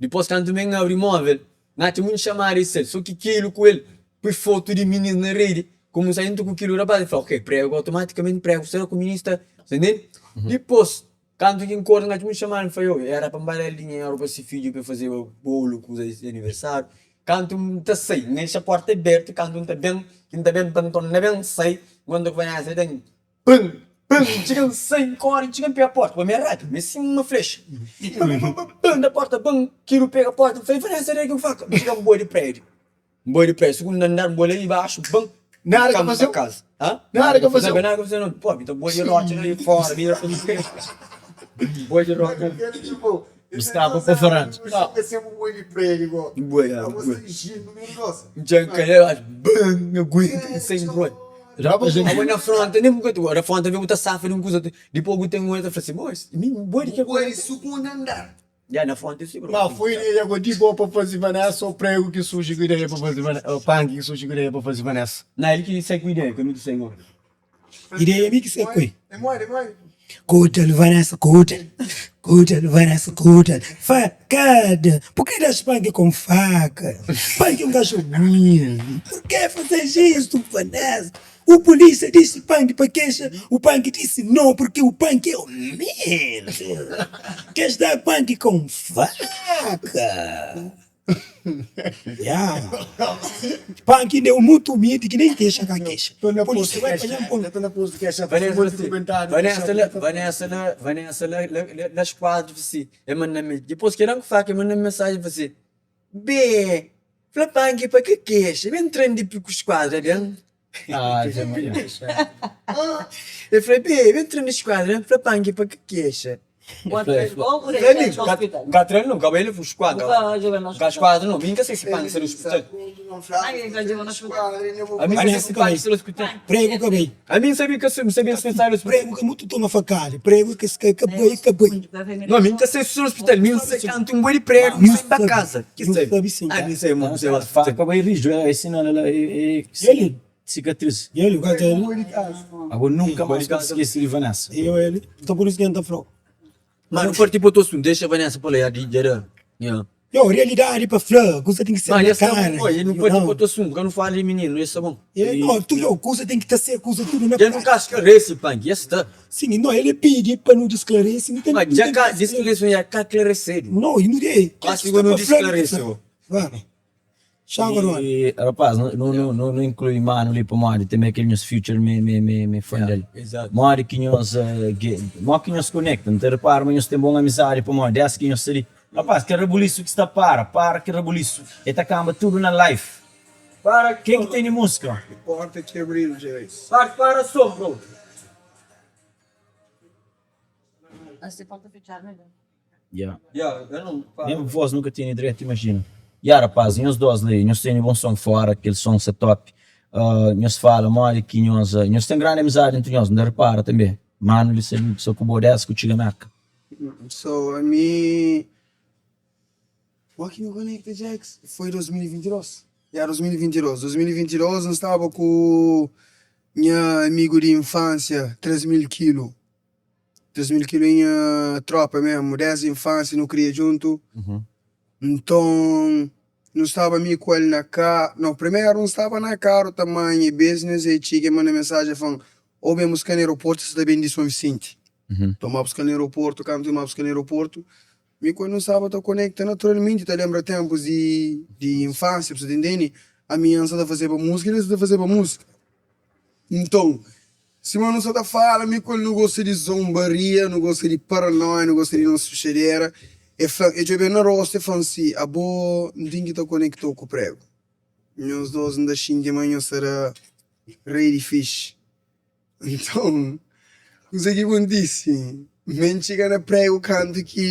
Dipôs kantu mi N abri móvel, N atxa un xamada di sel. Sô ki kilu ku el pui fotu di minis na redi. Komu N sta djuntu ku kilu rapaz, el fla, ok, pregu automaticamenti pregu sera ku minis ta sta ntende? Dipôs kantu ki N korda N atxa un xamada, N fla, yo, era pa N ba da-l dinheru pa se fidju pa el fazeba bolu kuza di aniversáriu. Kantu N ta sai, N dexa porta abertu, kantu N ta ben, ki N ta ben pa N torna ben sai, N kontra ku Vanessa, el ta Pum! Pum! N txiga N sai N kóre N txiga N pega pórta Pa mi é rápidu Mi é sima uma flexa Pum! Pum! Pum! Pum! Da pórta Pum! Kilu pega pórta N fla Vanessa da ki faka N txiga N boi di prédiu N boi di prédiu Sugundu andar N boi la di baxu Bum! Nada ka fazeu? Kaza Hã? Nada ka fazeu? Nada ka fazeu nau Pô mi ta boi di rotxa la di fóra Mi boi di rotxa Bu staba pa varanda. N boi la N boi N txiga N kai la di baxu Bum! N aguenta N sai N roi Abo na fronta nem bu ka ta na fronta bu ta safa di un kuza dipos bu ten un ta fla si bo mi bo di kel Ya na fronta si bro. Ma foi ideia go di bo pa fazi Vanessa ou prego ki surgi ku ideia pa fazi Vanessa ou panki ki surgi ku ideia pa fazi Vanessa? Na el ki sai ku ideia ka mi ki sai go. Ideia mi ki sai ku el. Kuta-l Vanessa kuta-l Kuta-l Vanessa kuta-l Fakada Por que das panki com faca Panki é um gajo humilde Por que fazes isto Vanessa O polícia disse panki pa queixa O panki disse não porque o panki é humilde Queres dar panki com faca Ya Panki inda é mutu humildi ki nen kexa ka kexa Polícia bai panha-m pô-m Vanessa la Vanessa la Vanessa la la esquadra fla si el manda-m dipôs ki el da-m ku faka el manda-m mensagem fla si Bê fla panki pa ka kexa ben tra-m di ku esquadra ben El fla, Bê, ben tra-m di skuadra. El fla, Panki, pa ki kexa? N ka tra-l nau, ka bai leba skuadra. N ka skuadra nau, mi N ka sai si Panki sta na ospital. Ami N ka sai si Panki sta na ospital. Pregu ka bai. Ami N sabi ka N sabi si sta na ospital. Pregu ka mutu toma fakada. Pregu ka ka bai ka bai. No, mi N ka sai si sta na ospital. Mi N sai kantu N bai di pregu, N sai pa kaza. Ki sabi? Ami N sai ma N sai ospital. Faka bai riju, é sinal la é sikatris. Ele, o gajo é ele. Ago nunka mais ka ta skese di Vanessa. Eu ele. Então por isso que a gente tá falando. Mas nu parti pa otu assunto, dexa Vanessa pa la, ya di dja da. Ya. Yo, realidade pa fla, kusa tem ki ser Mas na ya sta cara. bon, oi, nu parti pa otu assunto, ka nu fala di mininu, ya sta bon. É, no, tu, yo, kusa tem ki ta ser kusa tudo na Dja nu prática. ka sklaresi, panki, ya sta. Sim, no, ele pidi pa nu disclarece, nu tem, Mas nu dja tem ka ki disclarece, ya ka klaresedu. No, nu de, Kasi ku nu pa fla, nu disclarece. fla. Vamos. E rapaz, nu inklui manu li pamodi tanbe kel nhos feature mi fan del. Modi ki nhos modi ki nhos konekta? N ta repara ma nhos ten bon amizadi pamodi des ki nhos sta li. Rapaz, kel rabulisu ki sta para, para kel rabulisu, e ta kanba tudu na live. Ken ki tene musika? Ya. Nem voz nu ka tene dretu imajina. Ya rapaz nhos dos li nhos tene bon son fora kel son sta top nhos fala modi ki nhos nhos ten grandi amizadi entri nhos nta repara tanbe manu li sta ku bo des ku txiga merka. So ami Mo ki nu konekta Jax foi 2022 ya 2022 2022 n staba ku nha amigu di infansia 3000 kilu 3000 kilu é nha tropa mesmu desdi infansia nu kria djuntu nton nu staba mi ku el na ka no primeru n staba na karu ta manha business el txiga el manda mensajen el fla-m ô ben buska-m na aeroportu sa ta ben di Son Visenti nton ba buska-l na aeroportu kantu el ba buska-l na aeroportu Mi ku el nu staba ta konekta naturalmenti, ta lenbra tenpus di di infansia, bu sa ta intende? Ami N sa ta fazeba múzika, el sa ta fazeba múzika. Nton, sima nu sa ta fala, mi ku el nu gosta di zonbaria, nu gosta di paranóia, nu gosta di nos fixadera. El fla-m, el djobe-m na rostu, el fla-m si, Abo N ten ki ta konekta-u ku pregu. Nhos dos N ta xinti ma nhos ta da rei di fixi. Nton, kuzê ki kontise? Mi N txiga na pregu kantu ki,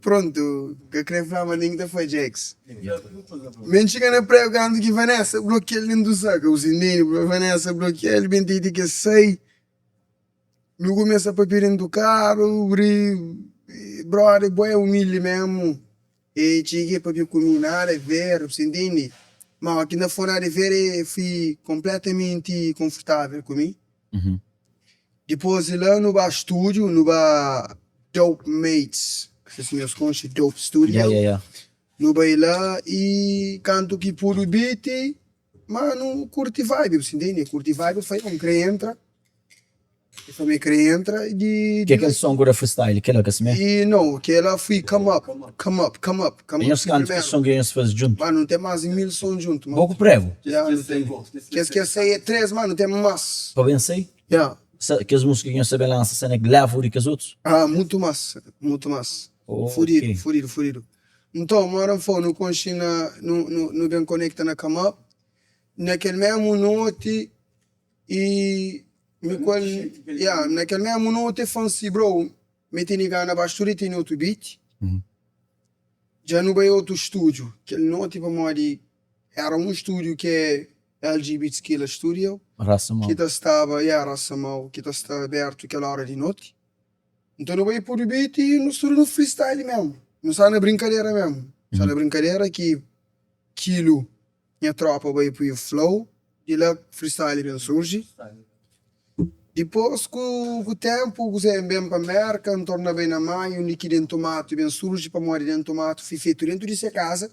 prontu, N ka krê fla ma nen ki ta fla Jax. Mi N txiga na pregu kantu ki Vanessa blokia-l dentu saka, bu ntende? Vanessa blokia-l, ben titi ki el sai, nu kumesa papia dentu karu, ri, brother, bo é umildi mésmu. E txiga e papia ku mi nada a ver, bu sa intende? Ma o ki na fla nada a ver e fui konpletamenti konfortavel ku mi. Dipos di la nu ba studiu, nu ba Dope Mates, ka sei si nhos konxe Dope Studio, nu bai la i kantu ki pudu beat, ma nu kurti vibe, bu sa intende? Kurti vibe, fla, N kre entra. E fla ma e kre entra di. Ke kel son ku da freestyle kela ka simé? E no, kela fui come up, come up, come up, come up. Nhos kantu ki son ki nhos faze djuntu? Mano, nu ten mas di 1000 son djuntu, mano. Bo ku prego? Ya, nu ten. Kes ki sai e 3, mano, nu ten mas. Pa ben sai? Ya. Sa, kes musika ki nhos ta ben lansa sa na ki level di kes otus? Ah, mutu mas, mutu mas. Fudidu, fudidu, fudidu. Nton, mora N fla-u, nu konxe na, nu, nu, nu ben konekta na come up. Na kel mesmu noti. I mi ku el, ya, na kel mésmu noti el fla-m si, Bro, mi tene gana ba studa i tene otu beat. Dja nu bai otu stúdiu kel noti pamodi éra un stúdiu ki é LG Beats Killer Studio ki ta staba, ya, Rasa Mau, ki ta sta abertu kel óra di noti. Nton nu bai pudu beat i nu studa nu freestyle mésmu. Nu staba na brinkadera mésmu. Nu staba na brinkadera ki kilu. Nha tropa bai pui flow di la freestyle ben surji Dipos ku ku tempu kuzé N ben pa Merka N torna bai na Maio undi ki Dentu Matu ben surji pamodi Dentu Matu fui fetu dentu di se kaza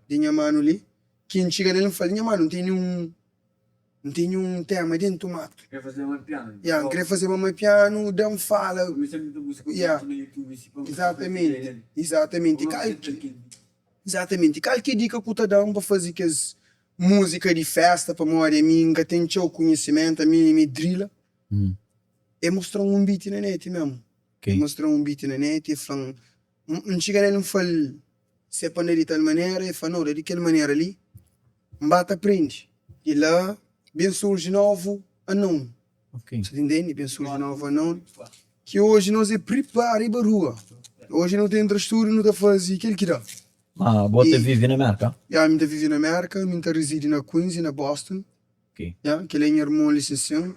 di nha manu li ki N txiga nel N fla-l nha manu N tene un N tene un tema dentu matu Ya N kre fazeba mapianu da-m fala Ya izatamenti izatamenti kal ki Izatamenti. Kal ki é dika ku ta da-m pa faze kes múzika di fésta? Pamodi ami N ka ten txeu konhisimentu, ami mi é drila. E mostra-m un beat na net mésmu. E mostra-m un beat na net, e fla-m, N txiga na el N fla-l si é pa anda di tal manera, e fla, no, da di kel manera li. N ba ta prende. Di la ben surji novu Unknown. Sa ta intende? Ben surji novu Unknown ki oji nos é pripara riba rua. Oji nu ta entra studiu nu ta faze kel ki da. Ma bo ta vive na Merka? Ya, mi ta vive na Merka, mi ta rizidi na Queens i na Boston. Ya, kel é nha irmon lisensian.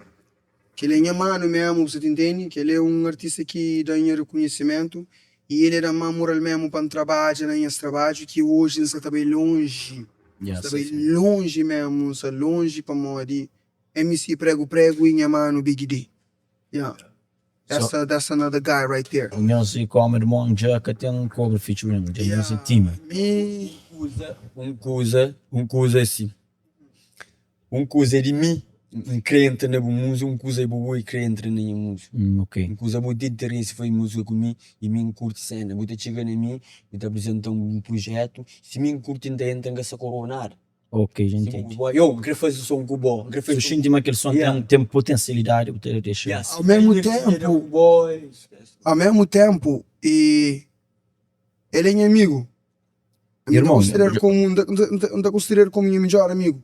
Kel é nha manu memu, bu sa ta intende? Kel é un artista ki da nha rekonhisimentu i el é da-m má mural memu pa N trabadja na nhas trabadju ki oji N sa ta bai lonji. N sa ta bai lonji memu, N sa lonji pamodi MC Pregu Pregu i nha manu Big D. Ya, that's that's another guy right there. Nhos i koma irmon dja ka ten kobra featuring dja nhos é time. Mi. Un kuza, un kuza é si. Un kuza é di mi, N kre entra na bu múzika, un kuza é bu bo i kre entra na nha múzika. Un kuza bu ten interesi faze múzika ku mi i mi N kurti sena. Bu ta txiga na mi, bu ta aprizenta-m un prujetu, si mi N kurti N ta entra, N ka sa koroa nada. Ok, dja N ntende. Yo, N kre faze son ku bo, N kre faze Si bu xinti ma kel son ten ten potensialidadi, bu ta dexa. Ao mesmu ténpu, ao mesmu ténpu, i el é nha amigu. Ami N ta konsidera-l komu, N ta konsidera-l komu nha midjór amigu.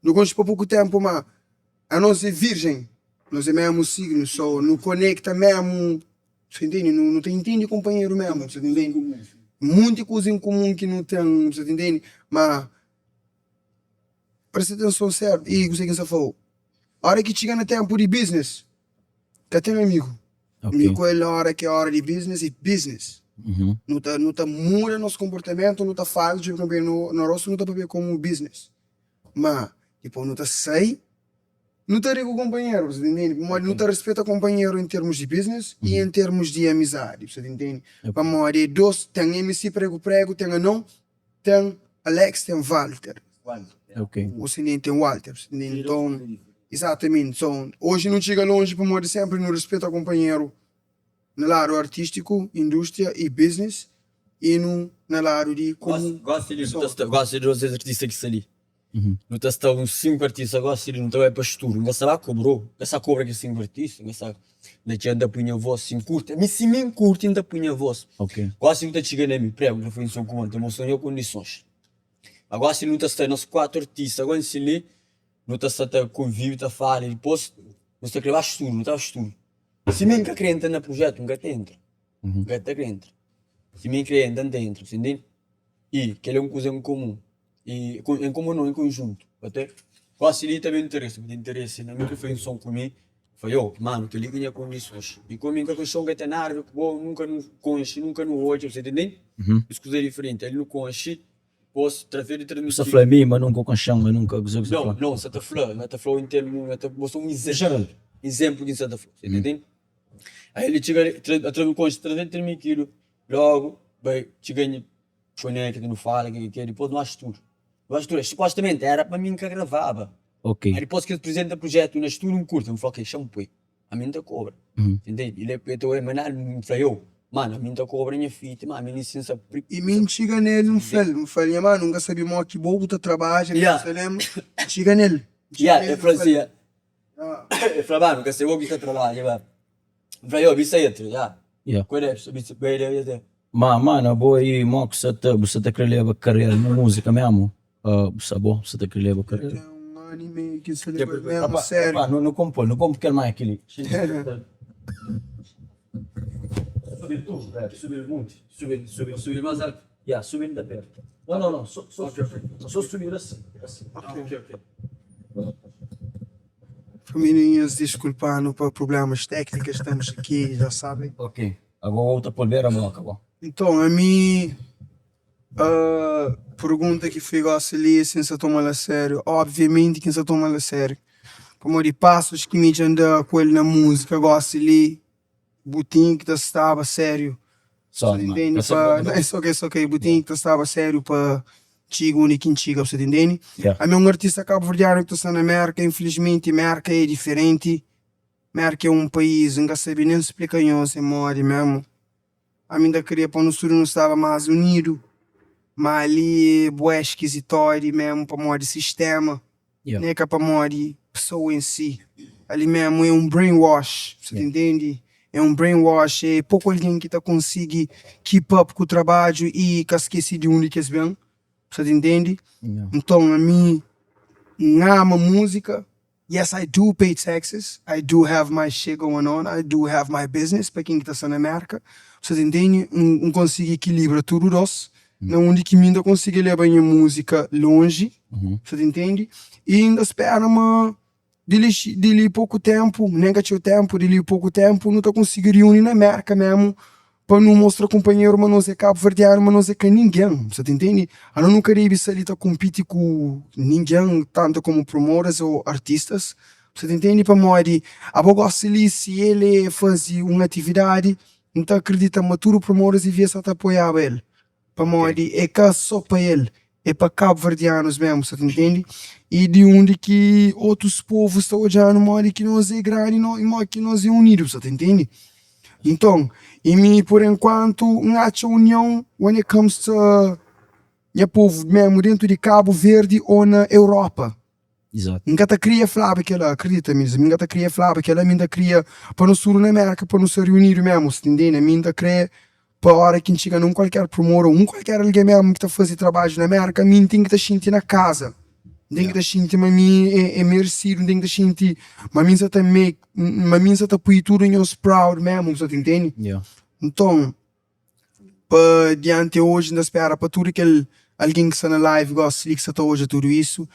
Nu konxe pa poku ténpu, má anos é vírjen, nos é mésmu signu, so nu konekta mésmu. Bu ta intende? Nu ta intende kunpanheru mésmu, bu ta intende? Monti kuza en kumun ki nu ten, bu ta intende? Ma presta atenson sértu i kuzê ki N sta fla-u, óra ki txiga na ténpu di biznis, ka ten amigu. Mi ku el óra ki é óra di biznis é biznis. Nu ta nu ta muda nos konportamentu, nu ta fala djobe kunpanheru na rostu, nu ta papia komu biznis. Ma dipôs nu ta sai. Nu ta ri ku konpanheru, bu sa ta intende? Pamodi nu ta rispeta konpanheru en termus di biznis i en termus di amizadi, bu sa ta intende? Pamodi é dos, ten MC Pregu Pregu, ten Anon, ten Alex, ten Walter. Bu sa intende? Ten Walter, bu sa ta intende? Nton, izatamenti. So, oji nu txiga lonji pamodi senpri nu rispeta konpanheru na ladu artistiku, industria i biznis i nu na ladu di komu pesoa. Gosi di nos artista ki sta li. Nu ta sta uns 5 artista gosi li, nu ta bai pa studu. N ka sta ba kobra-u, N ka sta kobra kes 5 artista, N ka sta na txeu N ta pui nha vos si N kurti. Ami si mi N kurti N ta pui nha vos. Gosi bu ta txiga na mi, prego, N ta fla un son ku bo, N ta mostra nha kondisons. Ma gosi nu ta sta nos 4 artista gosi li, nu ta sta ta konvivi, ta fala, dipos nu sta kre ba studu, nu ta ba studu. Si mi N ka kre entra na prujetu, N ka ta entra, N ka ta kre entra. Si mi N kre entra, N ta entra, bu ta intende? I kel é un kuza en komun. I en komun no, en konjuntu. Ate gosi li ta ben interesi, bu ten interesi na mi ki fai un son ku mi, fai yo, manu kel-li ki nha kondisons. I komu mi ka konxe-u, N ka ten nada aver ku bo, nunka nu konxe, nunka nu odja, bu sa intende? Es kuza é diferenti, ali nu konxe, dipos traves di Bu sta fla mi ma nunka konxe-m, ma nunka kuzê bu sta fla? Nau, nau, N sa ta fla, N ta fla-u en termu, N ta mostra un izénplu, izénplu ki N sa ta fla, bu sa intende? Aí li txiga, atraves nu konxe, traves di transmitidu, logu bai txiga nha. Konekta, nu fala ke ke, dipôs nu axa tudu. Nu axa tudu. Supostamenti era pa mi N ka gravaba. Ok. Aí dipôs ki es prizenta prujetu na studu N kurti, N fla ok, xa-m poi. Ami N ta kobra. Entende? El el ta oi ma nada, N fla yo, mano ami N ta kobra nha fita, ma ami si N sa pri. I mi N txiga nel N fla-l, N fla-l, nha mano N ka sabe mo ki bo bu ta trabadja, mi Ya. N sa lenbra. N txiga nel, N txiga Ya, nel el N fla fla-l. si, el fla, mano ka se bo ki ta trabadja, ba. N fla, yo, bisa entra, ya. Ya. Ku el, bisa, bai, bai, bai. Ma mano abo aí mo ku sa ta bu sa ta kre leba karera na música mesmo bu sa bo bu sa ta kre leba karera. Ten un anu i meiu ki N sta leba-l mesmu sériu. Rapá nu konpo-l nu konpo kel mic li. Subi-l tu subi-l munti subi-l subi-l subi-l más altu ya subi-l inda pertu no no no so so so subi-l asi asi. Família nhos diskulpa-nu pa prublémas téknikas stamos aqui já sabem. Ok. Ago bu ta pol bera boka bo. Nton ami pergunta ki fui gosi li si N sa toma-l a sériu, obviamenti ki N sa toma-l a sériu, pamodi pasus ki mi dja N da ku el na múzika gosi li bu tinha ki ta staba sériu, Sorry bu man, ta intende pa, it's ok, it's ok, bu tinha ki ta staba sériu pa txiga undi ki N txiga, bu sa ta intende? Ami é un artista kabuverdianu ki ta sta na Merka, infilismenti Merka é diferenti. Merka é um país, N ka sabe nem splika nhos é modi mesmu. Ami N ta kria pa nos tudu nu staba más unidu, má ali é bué skizitodi mesmu pamodi sistema, ne ka pamodi pesoa em si. Ali mesmu é um brainwash, bu sa ta intendi? É um brainwash, é poku algen ki ta konsigi keep up ku trabadju i ka skese di undi ki es ben, bu sa ta intendi? Nton ami N ama múzika. Yes I do pay taxes, I do have my shit going on, I do have my business, pa ken ki ta sta na Merka, sa ta intende? N konsigi ekilibra tudu dos, na undi ki mi N ta konsigi leba nha múzika lonji, sa ta intende? I N ta spera ma di li di li poku ténpu, nen ka txeu ténpu, di li poku ténpu nu ta konsigi riuni na Merka mésmu pa nu mostra kunpanheru ma nos é kabuverdianu, ma nos é ka ningen, bu sa ta intende? Ano nu ka debe sta li ta konpiti ku ningen, tantu komu promotors o artistas, bu sa ta intende? Pamodi abo gosi li si el e faze un atividadi, N ta akridita ma tudu promotors devia sta ta apoiaba el. Pamodi é ka só pa el, é pa kabuverdianus mesmu, sa ta intende? I di undi ki otus povus ta odja-nu modi ki nos é grandi i modi ki nos é unidu, sa ta intende? Nton, i mi pur enkuantu N atxa union when it comes to nha povu mesmu dentu di Kabu Verdi ô na Europa. Exato. N ka ta kria flaba kela, akredita mi, mi ka ta kria flaba kela, mi ta kria pa nos tudu na Merka pa nu sta reunidu mesmu, sa ta intende? Mi ta kre pa ora ki N txiga na un kualker promor o un kualker algen mesmu ki ta faze trabadju na Merka, mi N ten ki ta xinti na kaza. N ten ki ta xinti ma mi é meresidu, N ten ki ta xinti ma mi N sa ta make, ma mi N sa ta pui tudu nhos proud memu, bu sa ta intende? Nton, pa dianti oji N ta spera pa tudu kel algen ki sta na live gosi li ki sa ta odja tudu isu,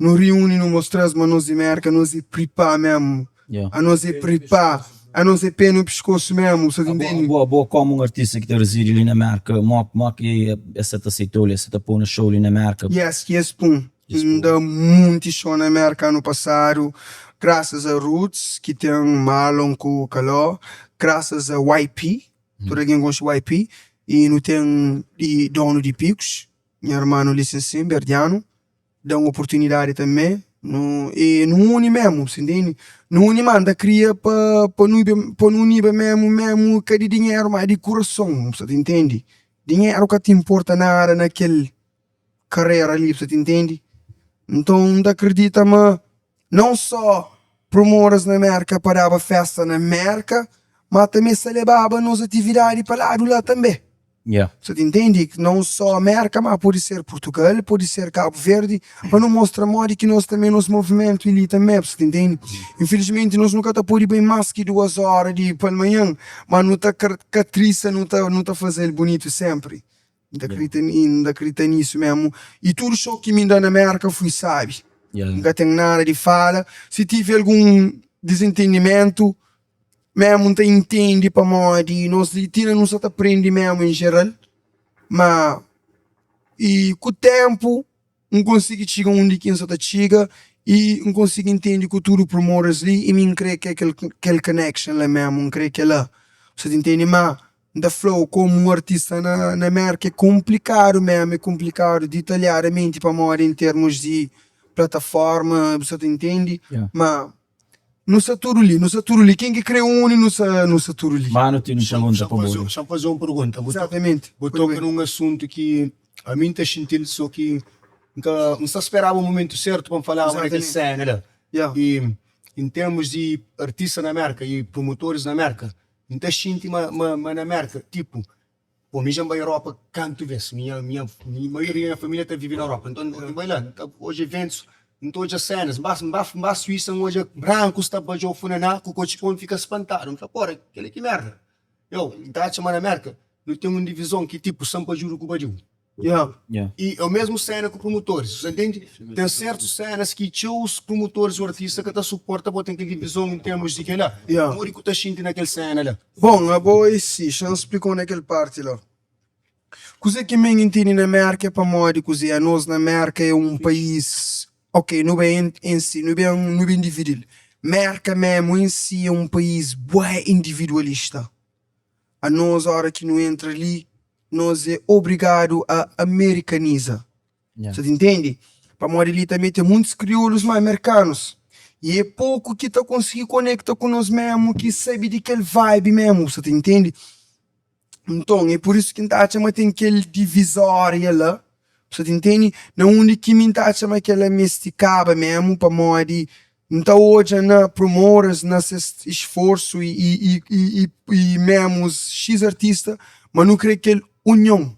nu riuni nu mostra-s ma nos di Merka nos é pripá memu, anos é pripá, anos é pé no piskosu memu, bu sa ta intende? Abo, abo komu un artista ki ta rizidi li na Merka, mo, mo ki es sa ta aseita-u li, es sa ta pô-u na show li na Merka? Yes, yes pum. N da munti show na Merka anu pasadu, grasas a Roots ki ten Marlon ku Caló, grasas a YP, Tudu algen konxe YP i nu ten i donu di Picos, nha armanu Lisensin, berdianu, da-m oportunidadi tanbe, nu i nu uni memu, bu ntende? Nu uni ma N ta kria pa pa nu pa nu uniba memu memu ka di dinheru ma di kurason, bu sa ta ntende? Dinheru ka ta inporta nada na kel karera li, bu sa ta ntende? Nton N ta akredita ma Não só promoters na Merka pa daba festa na Merka, ma també sa lebaba nos atividadi pa ladu la també. Yeah. Sa ta intendi? Não só Merka, ma pode ser Portugal, pode ser Cabo Verde, pa nu mostra modi ki nos també nos movimentu li també, sa ta intendi? Infelizmenti nos nu ka ta pode bai mas ki duas ora di palmanhan, ma nu ta katrisa, nu ta nu ta fazel bunitu sempri. N ta kridita N ta kridita nisu memu. I tudu show ki mi da na Merka fui sabi. N ka ten nada di fala. Si tivi algun dizintendimentu memu N ta intendi pamodi nos li ti nu sa ta prende memu en jeral. Ma i ku tenpu N konsigi txiga undi ki N sa ta txiga i N konsigi ntende ku tudu promoters li i mi N kre ke kel connection la memu, N kre kela. Bu sa ta ntende? Ma N ta fla-u komu un artista na na Merka é konplikadu memu, é konplikadu ditalhadamenti pamodi en termus di plataforma, bu sa ta ntende? Ma nu sta tudu li, nu sta tudu li, ken ki kre uni nu sta nu sta tudu li. Manu tene un pergunta pa bo li. Xa-m faze un pergunta. Exatamente. Bu toka nun asuntu ki ami N ta xinti-l so ki N ka N sta speraba mumentu sertu pa N falaba na kel sena la. I en termus di artista na Merka i promotoris na Merka, N ta xinti ma ma na Merka tipu Bo mi dja N bai Europa kantu bes, minha minha maioria di nha familia ta vive na Europa, nton N bai la, N ta odja eventus, N ta odja senas, N ba N ba N ba Suísa N odja brankus ta badja o funaná ku kotxi-pon, N fika spantadu, N fla pora kel-li ki merda, yo N ta atxa ma na Merka nu ten un divizon ki tipu sanpadjudu ku badiu. I é o mesmu sena ku prumutoris, bu sa ntende? Ten sertus senas ki txeus prumutoris o artista ka ta suporta bo ten kel divizon en termus di kela. Modi ku ta xinti na kel sena la? Bon, abo é si, xa-m splika-u na kel parti la. Kuzê ki mi N ntende na Merka é pamodi kuzê, anos na Merka é un país, ok, nu ben en si, nu ben nu ben dividi-l. Merka memu en si é un país bué individualista. Anos ora ki nu entra li nos é obrigadu a amerikaniza. Sa ta intende? Pamodi li tanbe ten muntus kriolus ma merkanus i é poku ki ta konsigi konekta ku nos memu ki sabe di kel vibe memu, sa ta intende? Nton é pur isu ki N ta atxa ma ten kel divizória la, sa ta intende? Na undi ki mi N ta atxa ma kel-la meste kaba memu pamodi N ta odja na promoters na ses isforsu i memu xis artista ma nu kre kel union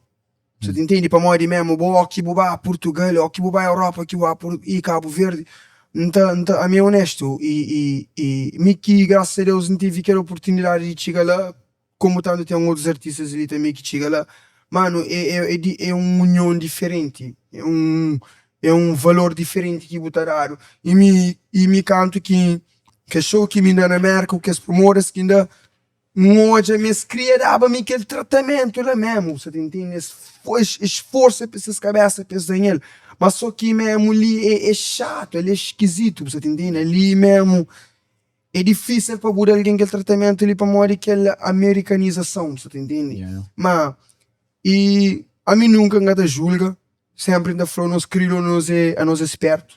sa ta intendi pamodi memu bo o ki bu ba Purtugal o ki bu ba Europa o ki bu ba i Kabu Verdi N ta N ta ami é onestu i mi ki grasas a Deus N tevi kel oportunidadi di txiga la Komu tantu ten otus artistas li tanbe ki txiga la, manu é é un union diferenti, é un é un valor diferenti ki bu ta dadu. I mi i mi kantu ki kes show ki mi da na Merka ku kes promoters ki N da, N odja ma es kria daba mi kel tratamentu la memu, bu sa ta intende? Es es sforsa pa ses kabesa pa es da-m el, ma so ki memu li é xatu, el é skizitu, bu sa ta intende? Ali memu. É difísil pa bu da algen kel tratamentu li pamodi kel amerikanizason, bu sa ta intende? Ma i ami nunka N ka ta julga, sénpri N ta fla nos kriolu nos é anos é spertu,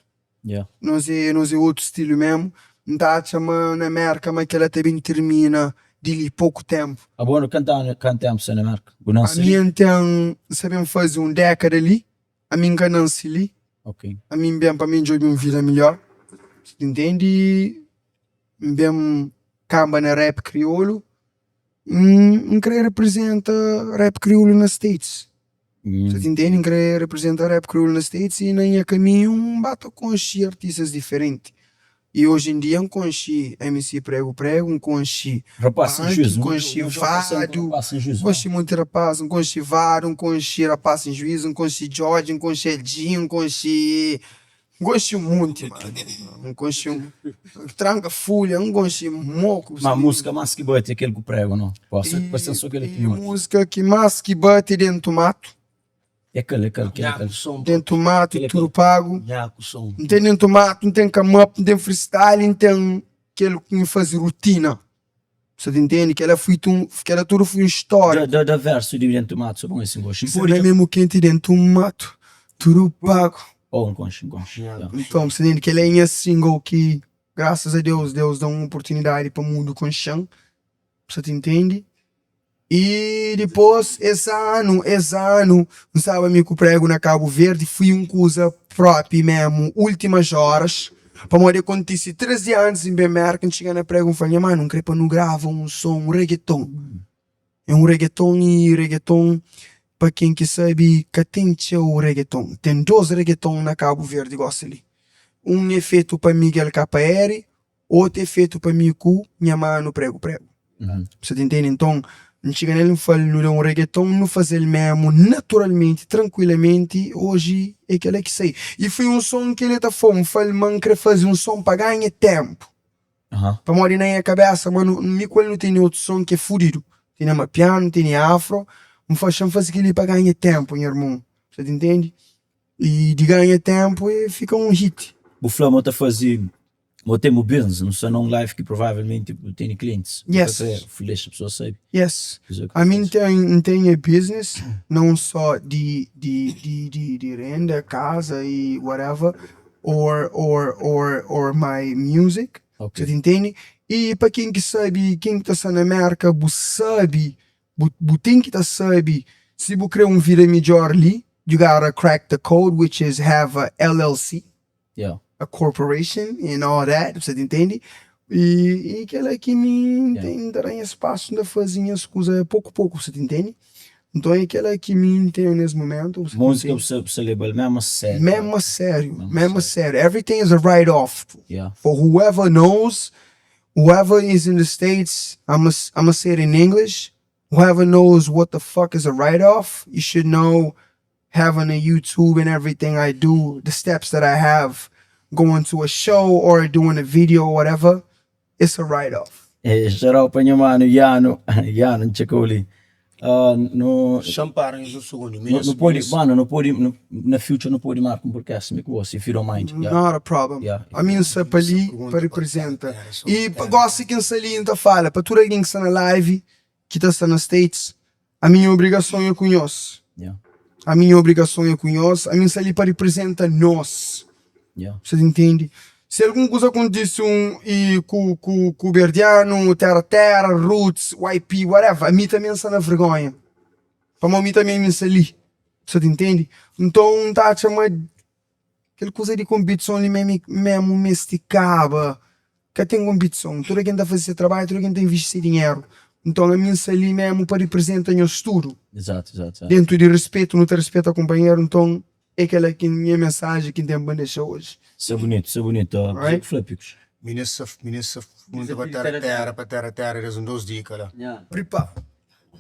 nos é nos é otu stilu mésmu. N ta atxa ma na Merka ma kel-la ta ben tirmina di li poku ténpu. Abo kantu anu kantu ténpu sta na Merka? Bu nase li? Ami N ten N sta ben faze un dékada li. Ami N ka nansi li, ami N ben pa mi N djobe un vida midjor, intendi? N ben kanba na rap kriolu, N kre riprizenta rap kriolu na States. Sa ta intende? N kre reprezenta rap kriolu na States i na nha kaminhu N ba ta konxe artistas diferenti. I oji en dia N konxe MC Prego Prego, N konxe Punk, N konxe Vado, N konxe monti rapaz, N konxe Vado, N konxe Rapaz Sen Juizu, N konxe Djodje, N konxe LG, N konxe N konxe monti mano, N konxe Tranka Fulha, N konxe Moku. Ma musika mas ki bati é kel ku prego no? Parse-m so kel ki noti. Musika ki mas ki bati dentu matu. É kel, é kel, kel é kel. Dentu matu tudu pagu. N ten dentu matu, N ten come up, N ten freestyle, N ten kel ki N fazi rutina. Sa ta intende? Kela fui tu, kela tudu fui un stória. Da, da versu di dentu matu, so pa N osi N gosta. N pode. Memu kenti dentu matu, tudu pagu. Oh, N konxe, N konxe. Nton, sa ta intende? Kela é nha single ki, grasas a Deus, Deus da-m un oportunidadi pa mundu konxe-m. Sa ta intende? I dipôs, es anu, es anu, N staba mi ku pregu na Kabu Verdi, fui un kuza própi mésmu, últimas óras, pamodi kontise 3 dia antis di N ben Mérka, N txiga na pregu, N fla, nha manu, N krê pa nu grava un son, un regeton. É un regeton i regeton, pa ken ki sabe, ka ten txeu regeton. Ten dôs regeton na Kabu Verdi gósi li. Un é fetu pa Miguel KR, Otu é fetu pa mi ku nha manu pregu pregu. Sa ta intende? Nton, N txiga nel N fla-l nu da un regeton, nu faze-l memu naturalmenti, trankuilamenti, oji é kel-la ki sai. I foi un son ki el ta fla-u, N fla-l ma N kre faze un son pa ganha tenpu. Pamodi na nha kabesa ma nu, mi ku el nu tene otu son ki é fudidu, tene amapianu, tene afro, N fla xa-m faze kel-li pa ganha tenpu nha irmon. Sa ta intende? I di ganha tenpu e fika un hit. Bu fla ma bu ta faze Bo ten bu business, nu sta na un life ki provavelmenti bu tene klientis. Yes. Bu ka kre dexa pesoas sabe. Yes. Kuzê ki bu Ami N faze. ten, N ten nha business, não só di di di di di renda kaza i whatever, or or or or my music, Ok. sa ta intende? I pa ken ki sabe, ken ki ta sta na Merka, bu sabe, bu bu ten ki ta sabe si bu kre un vida midjor li, you gotta crack the code which is have a LLC. Yeah. a corporation and all that, bu sa ta intende? I, i kela ki mi N ten, N ta da nha spasu, N ta faze nhas kuza poku poku, bu sa ta intende? Nton é kela ki mi N ten nes momentu, bu sa ta Múzika intende? bu sa bu sa leba-l memu a sériu. Memu a sériu, memu a sériu. Everything is a write off. Yeah. For whoever knows, whoever is in the States, I'ma, I'ma say it in English, whoever knows what the fuck is a write off, you should know having a YouTube and everything I do, the steps that I have going to a show or doing a video or whatever, it's a write off. Eh, shout pa nha mano Yano, Yano N txeka-u li. Ah, no Xa-m para nhos un sugundu. No, no pode, mano, no pode, no, na future no pode marka un podcast mi ku bo, if you don't mind. Yeah. Not a problem. Yeah. Ami N sta pa li pa representa. I pa gosi ki N sta li N ta fala pa tudu algen ki sta na live, ki ta sta na States, Ami nha obrigason é ku nhos. Ami nha obrigason é ku nhos. Ami N sta li pa representa nos. Sa ta intende? Si algun kuza kontise un i ku ku ku berdianu, tera tera, roots, YP, whatever, ami tanbe N sta na vergonha. Pamodi mi tanbe mi N sta li. Sa ta intende? Nton N ta atxa ma Kel kuza di konpitison li memu memu meste kaba. Ka ten konpitison. Tudu algen ta faze se trabadju, tudu algen ta invisti se dinheru. Nton ami N sta li memu pa riprizenta nhos tudu. Izatu, izatu, izatu. Dentu di rispitu, nu ta rispeta kunpanheru. Nton é kel-la ki nha mensaji ki N ten pa N dexa oji. Sta bunitu, sta bunitu. Alright. Kuzê ki fla, Pikus? Mi nessa mi nessa pergunta pa terra terra pa terra terra des un dos dika la. Pripa.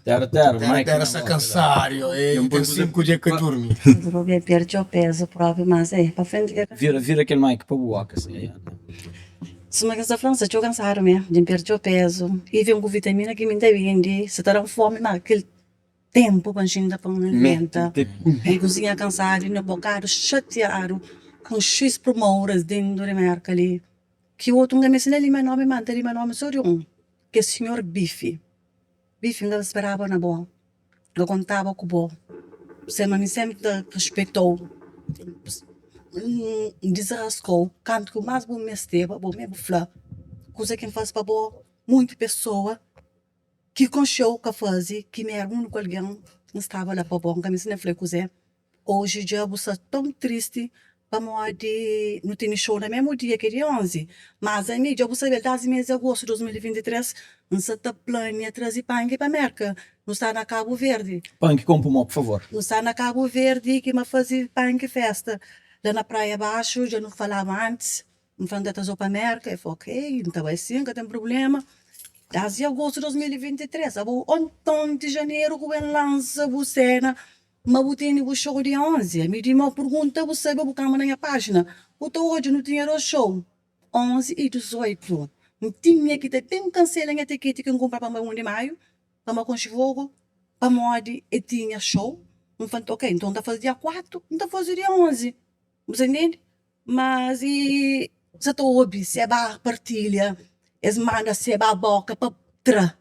Terra terra, Terra Mike terra na sta boca. cansado e tem 5 dia ka durmi. Robe perde o peso propi mas é pa frente ke. Vira, vira kel mic pa bu boca assim. Yeah. Suma kes ta fla, N sta txeu kansadu mé, dja N perde txeu pezu i vem ku vitamina ki mi N ta bende, sa ta da-m fomi má kel tenpu pa N xinta pa N alimenta. N kuzinha kansadu inda bokadu xatiadu ku un xis prumouras dentu di merka li ki otu N ka meste nen lima nomi má N ta lima nomi so di un ki é sinhor Bifi. Bifi N ka ta speraba na bo, N ka kontaba ku bo Sema mi senpri ta rispetau N dizraskau kantu ki más bu mesteba bo mê bu fla Kuza ki N faze pa bo monti pesoa ki konxeu ka faze ki mi era úniku algen N staba la pa bo N ka meste nen fla kuzê Oji dja bu sta ton tristi. Pamodi nu tene show na memu dia ki é dia 11. Mas ami, dja bu sabe, desdi mes di agostu di 2023, N sa ta plania traze Panki pa Merka. Nu sta na Kabu Verdi. Panki konpu mo, pur favor. Nu sta na Kabu Verdi ki ma faze Panki festa la na Praia Baxu. Dja nu falaba antis. N fla N ta traze-u pa Merka. El fla ok, N ta bai sin, ka ten prubléma. Desdi agostu di 2023, abo onton di janeru ku ben lansa bu séna Ma bu tene bu show dia 11? Ami di mau pergunta bu sabe bu kamba na nha pagina bu ta odja nu tinha 2 show 11 y 18 N tinha ki ta ben kansela nha tiketi ki N kunpra pa N bai 1 di maiu pa N ba konxe Fogo pamodi e tinha show N fla ok nton N ta faze dia 4 N ta faze dia 11 bu sa intende mas e sa ta obi se ba partilha es manda se ba boka pa tra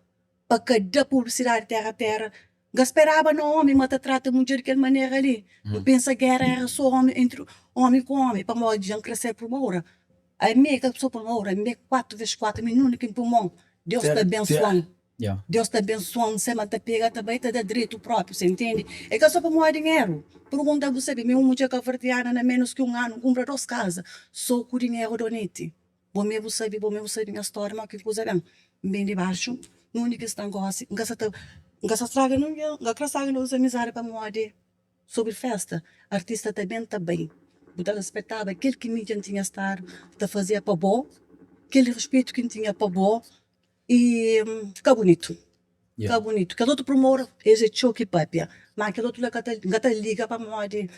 pa ka da publisidadi tera tera N ka speraba na omi ma ta trata mudjer di kel manera li. N pensa gera era so omi entri omi ku omi pamodi dja N kre ser prumora. Ami é ka so prumora, ami é 4 ves 4, ami nunde ki N pui mon Deus ta abensuan. Deus ta abensuan sema N ta pega ta bai ta da dretu propi, sa intende? É ka so pamodi dinheru. Pergunta bu sabe, mi un mudjer kaverdiana na menus ki un anu N kunpra 2 kaza so ku dinheru doneti. Bo mê bu sabe, bo mê bu sabe nha stória ma ki kuza ben. N ben di baxu, undi ki sta gósi. N ka sa ta, N ka sa straga ningen, N ka kre straga nos amizadi pamodi sobri festa. Artista ta ben ta bai. Bu ta rispetaba kel ki mi dja N tinha stadu ta fazia pa bo, kel rispitu ki N tinha pa bo i ka bunitu. Ka bunitu. Kel otu prumora es é txeu ki papia, ma kel otu la ka ta N ka ta liga pamodi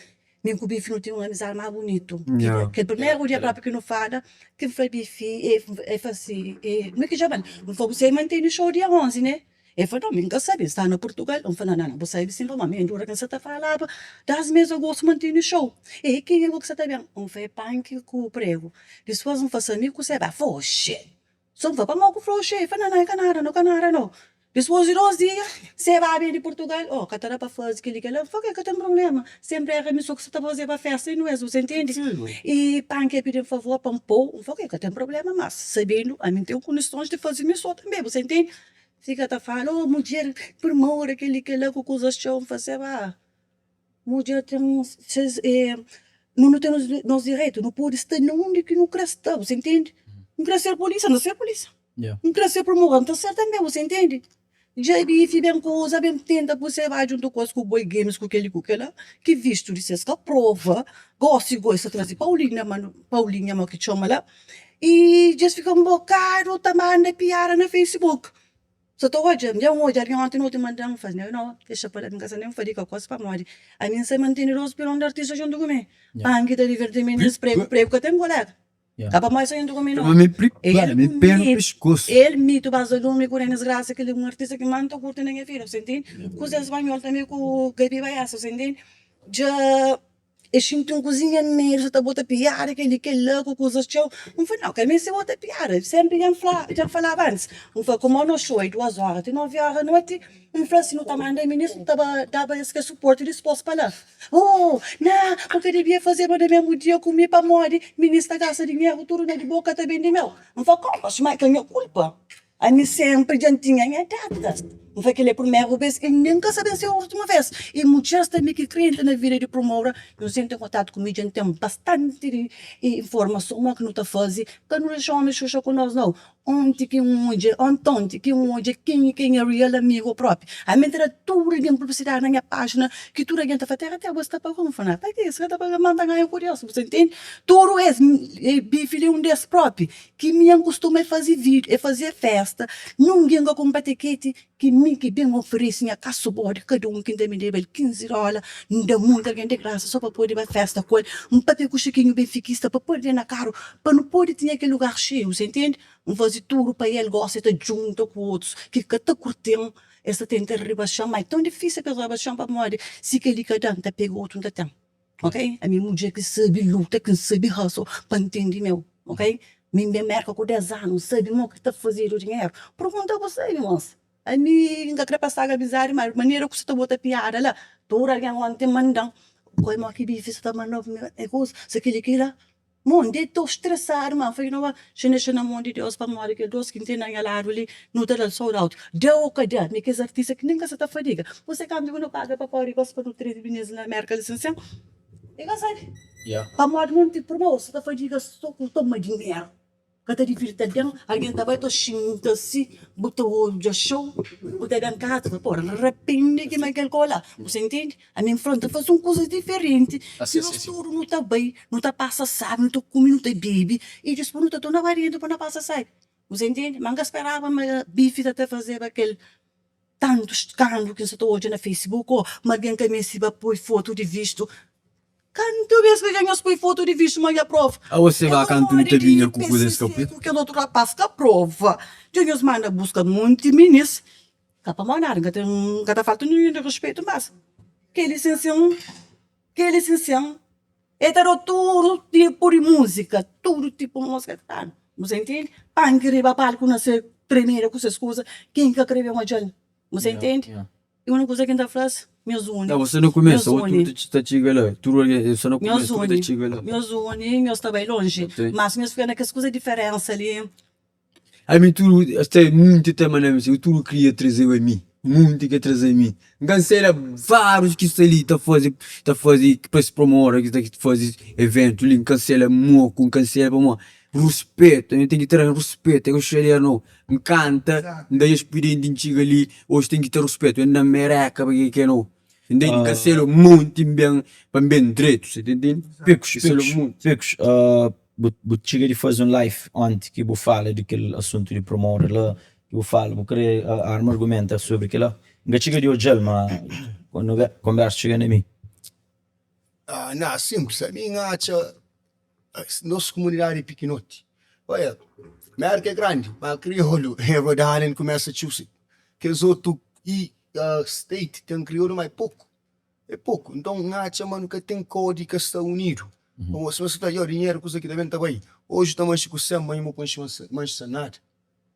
mi ku Bifi nu ten un amizadi más bunitu. Kel primeru dia propi ki nu fala, ki N fla Bifi, el fla si, mi ki txoma-l, N fla bu sabe ma N tene xou dia 11 ne? El fla no, mi N ka sabe, N sta na Purtugal. N fla no, no, bu sabe sin pamodi mi dura ki N sa ta falaba das mes agostu ma N tene xou. E kenha ku ki sa ta ben? N fla é Panki ku Pregu. Dispôs N fla si ami ku Seba. El fla oxê! So N fla, pamodi ku fla oxê? El fla, na, na, e ka nada no, ka nada no. Dispôs di dos dia, se ba ben di Purtugal, oh, ka ta da pa faze kel-li, kel-la. N fla, ok, ka ten prubléma. Senpri éra mi so ki sa ta fazeba fésta i nu es, bu ta intende? I Panki pidi-m favor pa N pô-u. N fla, ok, ka ten prubléma, mas sabendu ami N ten kondisons di faze mi so tanbe, bu ta intende? Fika ta fala, oh, mudjer, primora kel-li, kel-la, ku kuzas txeu. N fla, se ba. Mudjer ten ses nu nu ten nos direitu, nu pode sta na undi ki nu kre sta, bu sa intende? N kre ser polisia, N ta ser polisia, N kre ser promotor, N ta ser tanbe, bu sa intende? Dja bifi ben kuza, ben tenta bu se ba djuntu ku es ku boi games ku keli ku kela, ki vistu di ses ka prova, gosi go es ta traze Paulinha ma Paulinha ma ki txoma la, i dja es fika un bokadu ta manda piada na facebook. Sa ta odja, dja N odja algen onti noti manda-m, N fla, nau, nau, dexa pa la, mi ka sa nen fadiga ku es pamodi ami N sa mantene dos pilon di artista djuntu ku mi, pa N ki ta diverti mi nes pregu, pregu ka ten kolega, ka pamodi sta djuntu ku mi nau. El ku mi, el mi tu bas da lumi ku Denis Graça, kel un artista ki más N ta kurti na nha vida, bu sa intende? Ku Zé Spanhol tanbe ku Gaby Baessa, bu sa intende? Dja. Es xinti un kuzinha medu, sa ta bota piada, kel-li, kel-la, ku kuzas txeu. N fla, nau, ka meste bota piada. Sénpri dja N fla, dja N falaba antis. N fla, kumó nos xou é duas óra ti novi óra noti, N fla, si nu ta manda minis, nu ta ba daba es kel suporti dispôs pa la. Oh, na, bu ka dibia fazeba na mésmu dia ku mi, pamodi minis ta gasta dinheru tudu na di bo, ka ta ben di meu. N fla, kónpas, má é ka nha kulpa. Ami senpri dja N tinha nha data. N fla kel-li é primeru bês i nen N ka sabe si é últimu bês. I mudjeris tanbê ki krê entra na vida di promora, nhos entra en kontatu ku mi, dja N ten bastanti di informason modi ki nu ta faze pa nu dexa ómi xuxa ku nos. Nau, onti ki N odja, ontonti ki N odja ken ki é nha real amigu propi. Ami N ta da tudu algen publisidadi na nha pájina ki tudu algen ta fla, Tera Tera, bo sta paga-m? N fla, Nau, pa ke? Si ka ta paga-m, ma N ta ganha ku Deus. Bu ta intende? Tudu es, bifi li é un des propi. Ki mi N kustuma é faze vídeo, é faze festa, nungen ka kunpra tiketi, ki mi ki ben oferese nha kasu bodi, kada un ki N ta bendeba el 15 dóla, N da monti algen di grasa so pa pode ba festa ku el, N papia ku Xikinhu benfikista pa pode na karu, pa nu pode tinha kel lugar xeiu, sa intende? N faze tudu pa el gosi el ta djunta ku otus ki ka ta kurti-m, es ta tenta ribaxa-m, ma é ton difísil pa es ribaxa-m pamodi si kel-li ka da, N ta pega otu N ta ten. Ok ami mudjer ki sabi luta ki sabi hustle pa ntende meu ok mi ben merka ku 10 anu nsabi mo ki ta fazedu dinheru pergunta bu sabi mos ami nka kre pa straga amizadi ma manera ku sa ta bota piada la tudu algen onti mandan koi mo ki bifi sa ta mandau e kusa sa kili kila. Mon, N deta stresadu, ma N fla, Jeová, xa N dexa na mon di Deus, pamodi kel dos ki N ten na nha ladu li, nu ta da-l sold out. Da ô ka da, mi kes artista ki nen ka sa ta fadiga. Você kantu ki nu paga pa kóre gosi pa nu traze minis na Mérka li sin sen? E ka sabe. Pamodi monti purmeu sa ta fadiga so ku toma dinheru. Ka ta divirti algen, algen ta bai ta xinta si, bu ta odja xou, bu ta ben kaza, bu ta fla, pô, rapende ki ma kel kola. Bu sa intende? Ami N fla, N ta faze un kuza diferenti, si nos tudu nu ta bai, nu ta pasa sabi, nu ta kume, nu ta bebe, i dispôs nu ta torna bai dentu pa nu pasa sabi. Bu sa intende? Ma N ka speraba ma bifi ta ta fazeba kel Tantu skandalu ki N sa ta odja na Facebook oh ma algen ka meste ba poi fotu di vistu. Kantu bes ki dja nhos poi fotu di vistu ma nha prova? Aos se ba kantu nu ta binha ku kuzas ka poi. Ku kel otu rapaz ka prova. Dja nhos manda buska monti minis. Ka pamodi nada, N ka ten, N ka ta falta ninhun di ruspetu mas kel li sin sin, kel li sin sin. E ta da tudu tipu di múzika, tudu tipu múzika el ta danu. Bu sa intende? Panki riba palku na se tremida ku ses kuza, ken ki ka kre ben odja-l? Bu sa intende? I un kuza ki N ta fla-s, nhos uni, Nhos nhos uni, nhos uni, nhos uni, nhos ta bai lonji. Má si nhos fika na kes kuza diferénsa li. Ami tudu sta munti tema na mi tudu kria trazeba mi munti ke traze mi N kansela várius ki sta li ta faze ta faze pa es promora ki ta faze eventu li N kansela moku N kansela pamodi ruspetu nu ten ki tra ruspetu e ka no N kanta N da nha spirienti N txiga li oji ten ki ter ruspetu N da mereka pa ke ke no N ten ki kansela monti N ben pa N ben dretu sa ta intende Pekus pekus pekus Bu txiga di faze un live onti ki bu fala di kel asuntu di promoter la, ki bu fala bu kre arma argumenta sobri kila. N ka txiga di odjal ma konbersa txiga na mi. Na, simplis, ami N atxa nos kumunidadi é pikinoti. Oia, Merka é grandi, ma kriolu é Rhode Island, ku Massachusetts. Kes otu state ten kriolu ma é poku. É poku. Nton, N atxa ma nu ka ten kau di ka sta unidu. Pamodi sima bu fla, yo, dinheru kuza ki ta ben ta bai. Oji ta manxe ku sen, manhan bu konxe manxe sen nada.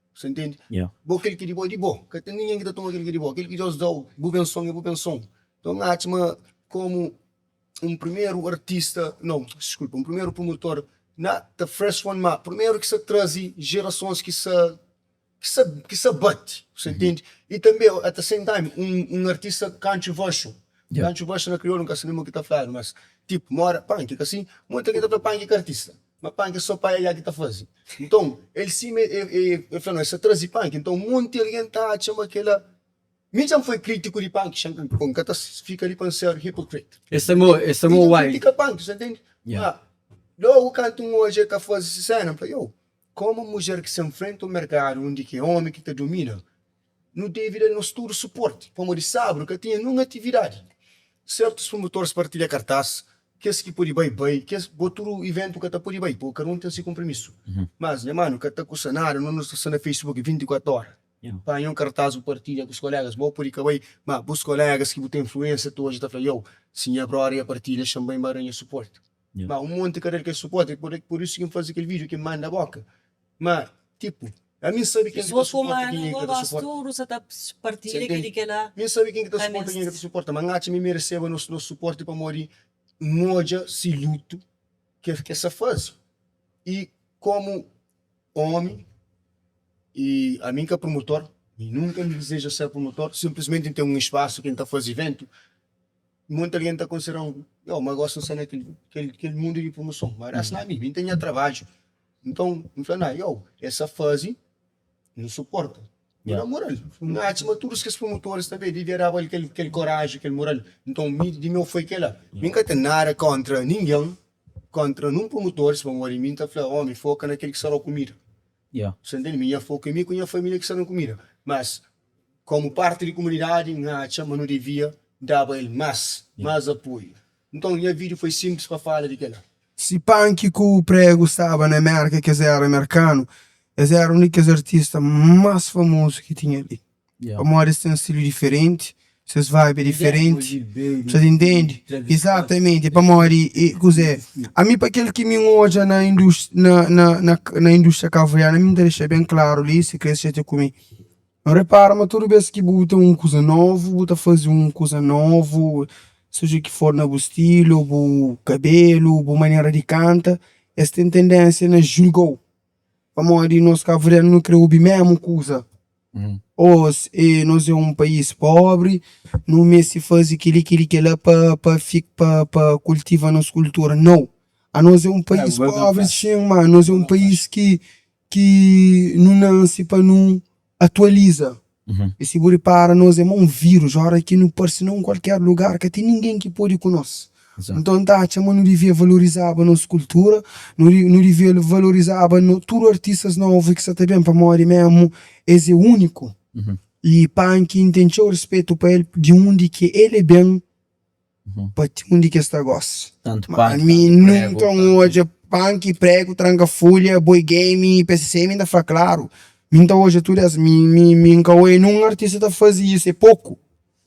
Bu sta ntende? Bo kel ki di bo é di bo. Ka ten ningen ki ta toma kel ki di bo. Kel ki Deus da-u, bu benson é bu benson. Nton, N atxa ma komu un primeru artista, nau, diskulpa, un primeru promotor, not the first one, ma primeru ki sta traze jerasons ki sta ki sa ki sa bati, bu sa intende? I tanbe at the same time un un artista controversial, controversial na kriolu N ka sabe mo ki ta fladu mas tipo mora panki ka si? Monti algen ta fla panki ka artista, ma panki é so pa ya ki ta faze, nton el sima el fla no el sa traze panki, nton monti algen ta atxa ma kela Mi dja N foi kritiku di panki, xa N ka ta fika li pa N ser hypocrite. Es ta mo, es ta mo Mi dja N why. kritika panki, sa ntende? Ma logu kantu N odja el ta faze si sena, N fla, yo, komu mudjer ki sa nfrenta un merkadu undi ki é omi ki ta dumina, nu debe da nos tudu suporti, pamodi sabru ka tinha nun atividadi. Sertus promotores partilha kartás, kes ki pode bai, bai, kes bo tudu iventu ka ta pode bai, pabodi kada un ten si konprimisu. Mas, nha manu, ka ta kusta nada, no ta sta na Facebook 24 ora. Panha un kartaz bu partilha ku kolegas, bo pode ka bai, ma bus kolegas ki bu ta influensia ta odja ta fla, yow, si nha brother ia partilha xa-m bai mara nha suporti. Ma un monti ka da-l kel suporti, pur isu ki N faze kel video ki N manda boka. Ma tipu, ami N sabe ken ki ta suporta kenha ki ka ta suporta. Mi N sabe ken ki ta suporta kenha ki ka ta suporta, ma N atxa ma e mereseba nos suporti pamodi N odja si lutu ki el sa faze i komu Omi i ami N ka promotor, mi nunka N dizeja ser promotor, sinplismenti N ten un spasu ki N ta faze iventu, monti algen ta konsidera-m, yo, ma gosi N sta na kel kel mundu di promoson, ma resta na mi, mi N ten nha trabadju, nton N fla na, yo, es sa faze, N suporta, N da moral, N atxa ma tudu kes promotoris tanbe devia daba el kel koraji, kel moral, nton mi di meu foi kela, mi N ka ten nada kontra ningen. Kontra nun promotores pamodi mi nta fla omi foka na kel ki sta dau kumida sa ntende mi nha foku é mi ku nha familia ki sta dan kumida mas komu parti di kumunidadi n atxa ma nu devia daba el mas mas apoiu nton nha video foi simples pa fala di kela. Si Panki ku Prego staba na Merka kes era merkanu, es era un di kes artista más famozu ki tinha li. Pamodi es ten stilu diferenti, ses vibe é diferenti, bu ta intende? Izatamenti, pamodi kuzê, ami pa kel ki mi N odja na na indústria kabuverdiana mi N ta dexa ben klaru li, si kre xatia ku mi, N repara ma tudu bes ki bu ten un kuza novu, bu ta faze un kuza novu, seja ki for na bu stilu, bu kabelu, bu manera di kanta, es ten tendénsia na julga-u, pamodi nos kabuverdianu nu kre obi mésmu kuza. Oh nos é un país pobri, nu meste faze kel-li, kel-li, kel-la pa pa pa pa kultiva nos kultura. Nau! Anos é un país pobri sin, ma anos é un país ki ki nu nanse pa nu atualiza. I si bu ripara nos é ma un vírus, óra ki nu parse na un kualker lugar ka ten ningen ki pode ku nos. Nton N ta atxa ma nu devia valorizaba nos kultura, nu devia valorizaba tudu artistas novu ki sa ta ben pamodi mésmu es é úniku. I Panki N ten txeu ruspetu pa el di undi ki el é ben pa ti undi ki es sta gosi. Ma ami nunka N odja Panki, Pregu, Tranka Fulha, Boi Game, PCC mi ta fla klaru, mi N ta odja tudu es, mi mi N ka oia nun artista ta fazi isu, é poku.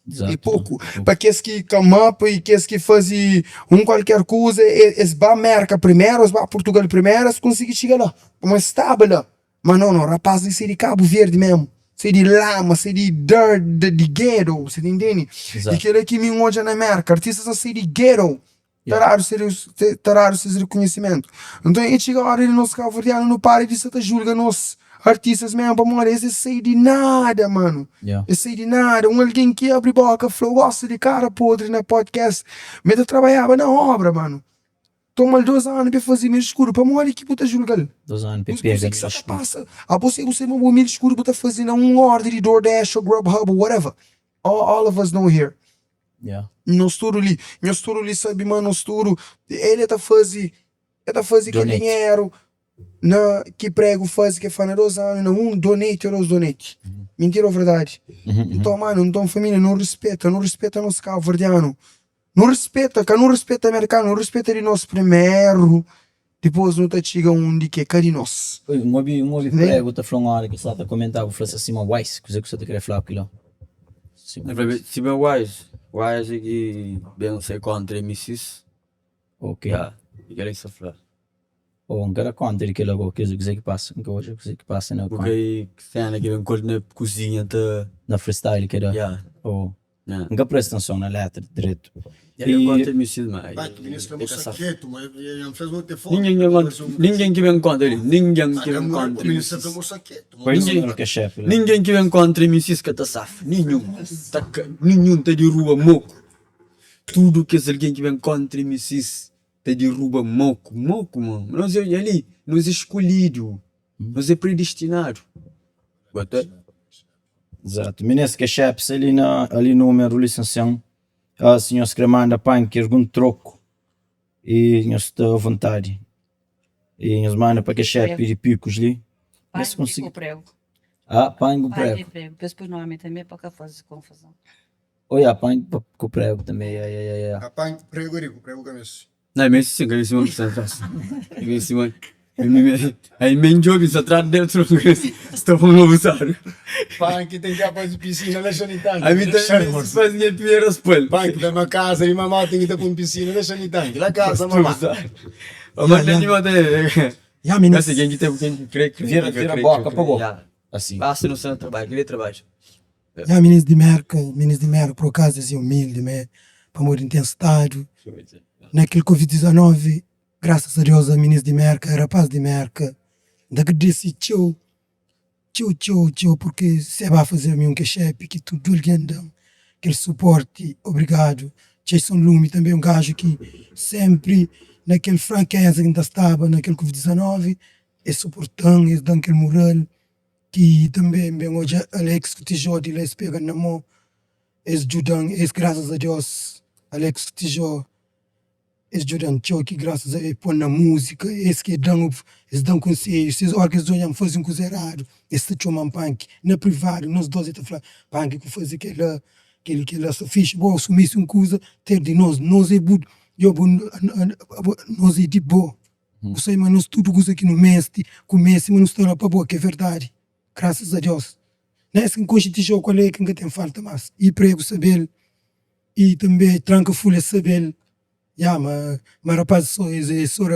É poku. Pa kes ki come up i kes ki fazi un kualker kuza, es ba Merka primeru, es ba Purtugal primeru, es konsigi txiga la. Pamodi es staba la. Ma no, no, rapaz li sai di Kabu Verdi memu, sai di lama, sai di dirt, di ghetto, bu ta intende? I kila ki mi N odja na Merka, artistas ta sai di ghetto, ta dadu ses, ta dadu ses rekonhisimentu. Nton e txiga ora di nos kabuverdianu nu para di sta ta julga nos artistas memu pamodi es es sai di nada manu, es sai di nada. Un algen ki abri boka fla, gosta di kara podri na podcast, ma e ta trabadjaba na obra manu. Toma-l dos anu pa e faze mil skuru, pamodi ki bu ta julga-l? Dos anu pa e pega mil skuru. Pasa? Abo se bu sabe ma bu mil skuru bu ta faze na un ordi di DoorDash ou Grubhub ou whatever. All, all of us know here. Yeah. Nos tudu li, nos tudu li sabe ma nos tudu, el e ta faze, e ta faze kel dinheru na ki pregu faze ke fla na dos anu na un donate ou dos donate. Mintira ou verdadi? Nton, manu, nton familia, nu rispeta, nu rispeta nos kabuverdianu. Nu rispeta, ka nu rispeta merkanu, nu rispeta di nos primeru, dipôs nu ta txiga undi ki é ka di nos. Oi, N obi, N obi pregu ta fla un óra ki sta ta komentaba, bu fla-s sima Wise, kuzê ku sa ta krê fla ku kel-la? Sima Wise. Sima Wise, Wise é ki ben sai kóntra MCs. Ok. Ya, é kel-la ki sa fla. Oh, N ka da kónta di kel-la gó, kuzê ki pasa? N ka odja kuzê ki pasa na Bu kai séna ki ben ku el na kuzinha ta. Na freestyle ki da? Ya. Oh. N ka presta atenson na letra dretu. Ningen ki ben kontra li, ningen ki ben kontra Ningen ki ben kontra MCs ka ta safa, ninhun ta ka, ninhun ta diruba moku. Tudu kes algen ki ben kontra MCs ta diruba moku, moku mo. Nos é ali, nos é skolhidu, nos é predestinadu. Exato. Minês ke xefis ali na ali númeru li sensen ah, si nhos kre manda panki algun troku e nhos sta a vontadi e nhos manda pa ke xefi di pikus li Panki ku pregu. Ah, panki ku Panki pregu. pregu. Pa es pui nomi tanbe pa ka faze konfuzon. Oh ya, panki ku pregu tanbe, ya ya ya ya. Ah, panki pregu di ku pregu ka meste. Não, mas sim, que cima está atrás. Em cima. Aí me djobi sa atrás dentro sta um abusado. Panki tem que fazer piscina na Xanitang. A mim também faz minha primeira spoiler. Panki da uma casa e mamá tem que ter com piscina na Xanitang. Lá casa mamá. Mamá tem que matar. Ya, minus. Assim, quem que tem quem que crê, crê, Vira, quem vira crê, boca crê, pa bo. Ya. Assim. Basta no seu trabalho, querer trabalho. Ya minis di Merka, minis di Merka por akazu es é umildi mé, pamodi N ten stadu na kel covid 19, grasas a Deus a minis di Merka, rapaz di Merka, N ta agradese txeu, txeu, txeu, txeu purki se ba faze mi un kexepi ki tudu algen da-m kel suporti, obrigadu. Jason Lumi tanbe un gaju ki senpri na kel frakeza ki N ta staba na kel covid 19, es suporta-m, es da-m kel mural. Ki tanbe N ben odja Alex ku Tijó di la es pega-m na mô, es djuda-m, es grasas a Deus Alex ku Tijó es djuda-m txeu ki grasas a es pô-m na múzika, es ki da-m es da-m konsedju, si óras ki es odja-m faze un kuza eradu es ta txoma-m Panki na privadu, nos dos es ta fla Panki ku faze kel-la, kel-li kel-la sta fixi, bo si bu meste un kuza ter di nos, nos é bu nos é di bo. Bu sai ma nos tudu kuza ki nu mesti ku mesti ma nu sta la pa bo ki é verdadi grasas a Deus na es ki N konxe tixeu kual é ki N ka ten falta mas i pregu sabel i tanbe tranka fulha sabel ya ma ma rapazis so es é so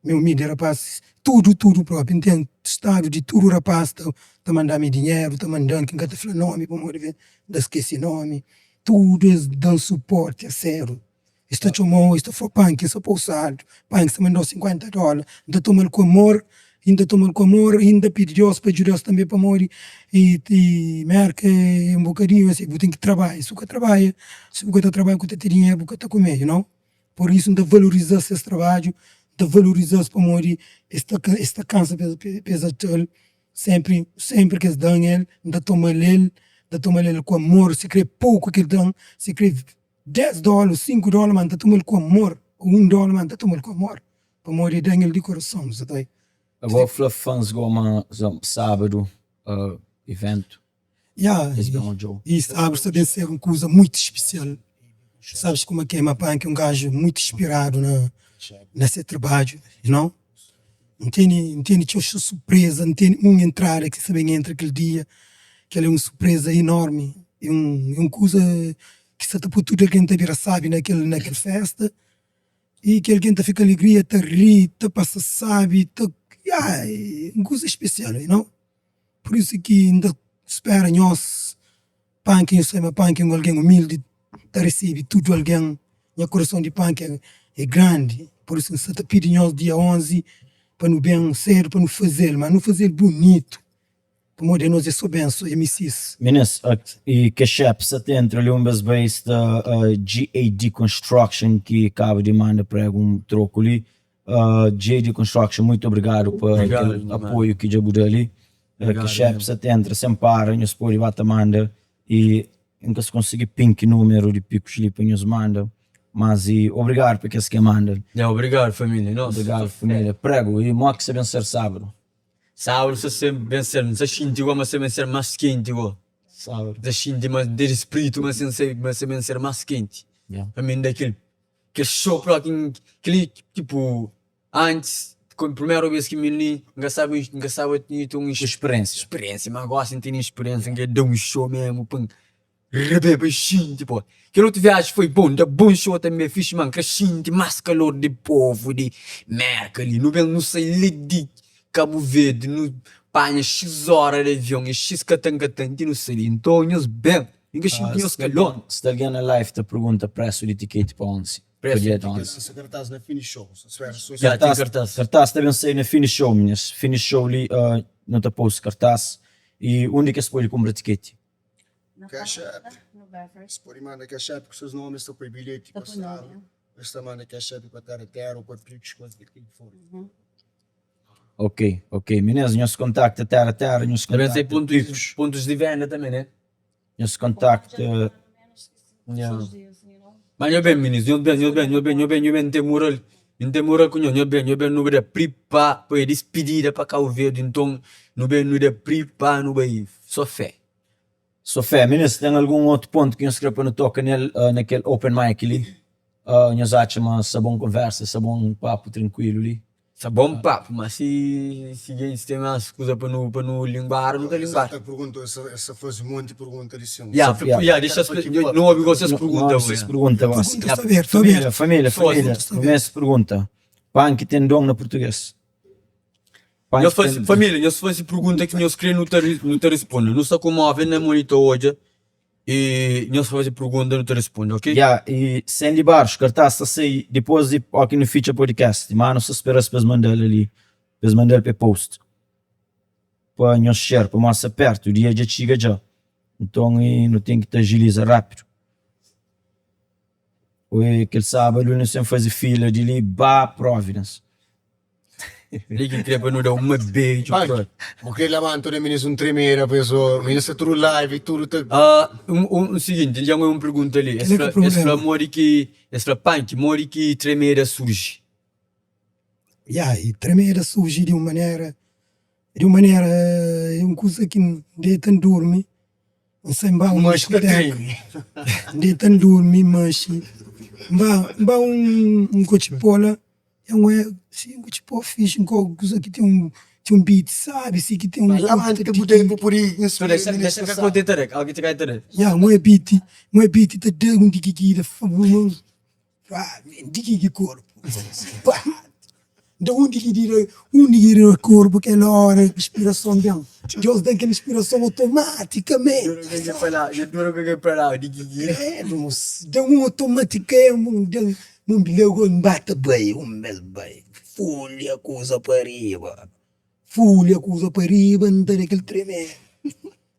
mi umildi rapazis tudu tudu propi N ten stadu di tudu rapaz ta ta manda mi dinheru ta mandan ki N ka ta fla nomi pamodi N ta skese nomi tudu es dan suporti a seru. Es ta txoma-u, es ta fla-u, Panki, N sta pa-u saldu, Panki, N sta manda-u 50 dóla. N ta toma-l ku amor. I N ta toma-l ku amor i N ta pidi Deus pa djuda-s tanbe pamodi i Merka e un bokadinhu asi, bu ten ki trabadja, si bu ka trabadja, si bu ka ta trabadja bu ka ta ten dinheru, bu ka ta kume, you know. Pur isu N ta valoriza-s ses trabadju, N ta valoriza-s pamodi es ta es ta kansa pa es atxa-l, senpri senpri ki es da-m el, N ta toma-l el, N ta toma-l el ku amor, sikre poku ki el da-m, sikre 10 dóla ô 5 dóla, ma N ta toma-l ku amor, ô 1 dóla, ma N ta toma-l ku amor, pamodi el da-m el di korason, bu sa ta bai. Agora fla fãs go ma sábadu iventu Ya, es ben odja-u. I sábadu sta ben ser un kuza muitu spesial. Sabes kuma ki é, ma Panki é un gaju muitu inspiradu na na se trabadju, you know. N tene N tene txeu surpreza, N tene un entrada ki sta ben entra kel dia, kel é un surpreza enormi, é un é un kuza ki sta ta poi tudu algen ta bira sabi na kel na kel festa i ki algen ta fika alegria, ta ri, ta pasa sabi, ta ya, é un kuza spesial, you know. Pur isu ki N ta spera nhos, Panki, nhos sabe ma Panki é un algen umildi, ta resebe tudu algen, nha kurason di Panki é grandi, pur isu N sta ta pidi nhos dia 11 pa nu ben sedu pa nu faze-l, ma nu faze-l bunitu, pamodi anos é so bensu, MCs. Minis, y Cash App sta ta entra li un bes bai sta GAD Construction ki kaba di manda prega un troku li. JD Construction muito obrigado pa kel apoio ki dja bu da li. Cash App sa ta entra sen para, nhos pode ba ta manda y N ka sa konsigi pin ki número di Picos li pa nhos manda, mas y obrigado pa kes ki manda. Ya obrigado família, nos. Obrigado família. Prego, y modi ki sa ben ser sábado? Sábado sa ser ben ser, N sa xinti igual ma sa ben ser más kenti go. Sábado. N sa xinti ma N ten spritu ma sa ben ser más kenti. Pa mi N da kel Kel show propi kel tipo antis primeru bes ki mi li N ka staba N ka staba tinha un Speriensia. Speriensia ma gosi N tene speriensia N ka da un show mesmu pa N rebenta pa N xinti po kel otu viaji foi bon N da bon show tanbe fixi ma N ka xinti mas kalor di povu di Merka li nu ben nu sai li di Kabu Verdi nu panha xis ora di avion e xis katan katan ti nu sai li nton nhos ben. N ka xinti nhos kalor. Sta algen na live ta pergunta presu di tiketi pa 11. Pa dia di 11. Lansa kartaz na fin di show. Ya, ten kartaz. Kartaz ta ben sai na fin di show, minhas. Fin di show li nu ta post kartaz. I undi ki es pode kunpra tiketi? Cash App. Es pode manda Cash App ku ses nomi, es ta poi bilheti pa stadu. Es ta manda Cash App pa Tera Tera ou pa Pix, kualker ki for. Ok, ok. Minhas, nhos kontakta Tera Tera, nhos Também kontakta tem pontos, Pix. pontos de venda também, né? Nhos kontakta. Ma nho ben minis, nho ben, nho ben, nho ben, nho ben, nho ben, N ten mural, N ten mural ku nho, nho ben, nho ben, nu bai da pripa pa e dispidida pa Kabu Verdi, nton nu ben nu da pripa nu bai, so fé. So fé. Minis, ten algun otu pontu ki nhos kre pa nu toka nel na kel open mic li? Nhos atxa ma sta bon konversa, sta bon papu trankuilu li? Sta bon papu, ma si si gentis ten mas kuza pa nu pa nu linguara, nu ta linguara. Ta pergunta, es sa fazi monti pergunta li sin. Ya, ya, dexa nu obi gosi es pergunta. Nu obi ses pergunta gosi. Pergunta sta abertu, sta abertu. Família, família, família, mes pergunta. Panki ten don na purtugês? Nhos fazi, família, nhos fazi pergunta ki nhos kre nu ta nu ta risponde. Nu sta ku móvel na mon i ta odja. I nhos faze pergunta nu ta responde, ok? Ya, i Sandy Barros, kartaz ta sai dipos di oki nu fitxa podcast, ma nu sta spera-s pa es manda-l ali, pa es manda-l pa e post, pa nhos share, pamodi sta pertu, dia dja txiga dja, nton i nu ten ki ta ajiliza rapidu. Oi, kel sabadu nu sen faze fila di li ba Providence. Li ki kre pa nu da uma beju Pai, bu kre labanta da minis un tremera pa es o minis sta tudu live tudu ta. Ah, un un siginti, dja un pergunta li. Es fla, es fla modi ki, es fla Panki, modi ki tremera surji? Ya, i tremera surji di un manera, di un manera, é un kuza ki N deta N durmi, N sai N ba un diskoteka, N deta N durmi, N manxi, N ba, N ba un kotxipola. É un é si un txi fixi un ko kuza ki ten un ten un beat sabi si ki ten un Ya un é beat un é beat ta da un dikikida dikiki korpu da un dikikida un dikikida korpu kel ora inspirason ben Deus da kel inspirason otomatikamenti Kredu da un otomatikamenti Un bilhau un ba ta bai, un bel bai, fulha kuza pa riba. Fulha kuza pa riba N ta da kel tremeda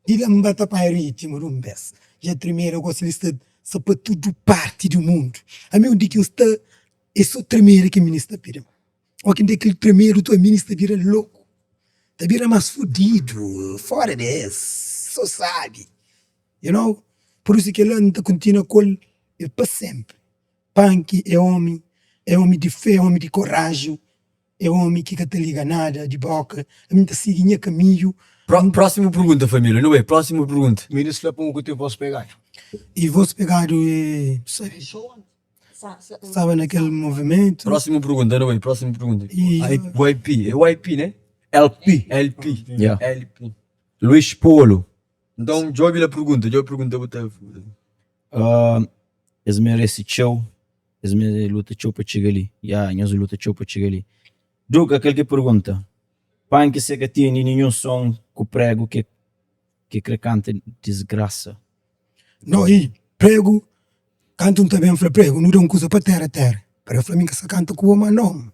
Di la N ba ta panha ritmu di un bes Dja tremeda gosi li sta sta pa tudu parti di mundu Ami undi ki N sta é so tremeda ki minis ta pidi-m Ó ki N da kel tremedu tu minis ta bira loku Ta bira más fudidu Fora di es so sabi You know Pur isu kel-la N ta kontinua ku el pa senpri Panki é omi É omi di fé, é omi di koraji É omi ki ka ta liga nada di boka Ami N ta sigi nha kaminhu. Prósimu pergunta família, nu bai, prósimu pergunta. Minis fla pa un ku ten vós pegadu. E vós pegadu e sabe staba na kel movimentu. Prósimu pergunta, nu bai, prósimu pergunta. YP, é YP né? LP. LP, Yeah. LP. Luís Polo. Nton, djobe la pergunta, djobe pergunta bu ta. Es merese txeu, es mere luta txeu pa txiga li. Ya, nhos luta txeu pa txiga li. Duka, kel ki pergunta, Panki se ka tene ninhun son ku pregu ke ke kre kanta disgrasa? No, i pregu, kantu N ta ben fla pregu, nu da un kuza pa tera tera. Pregu fla mi N ka sa kanta ku bo ma no.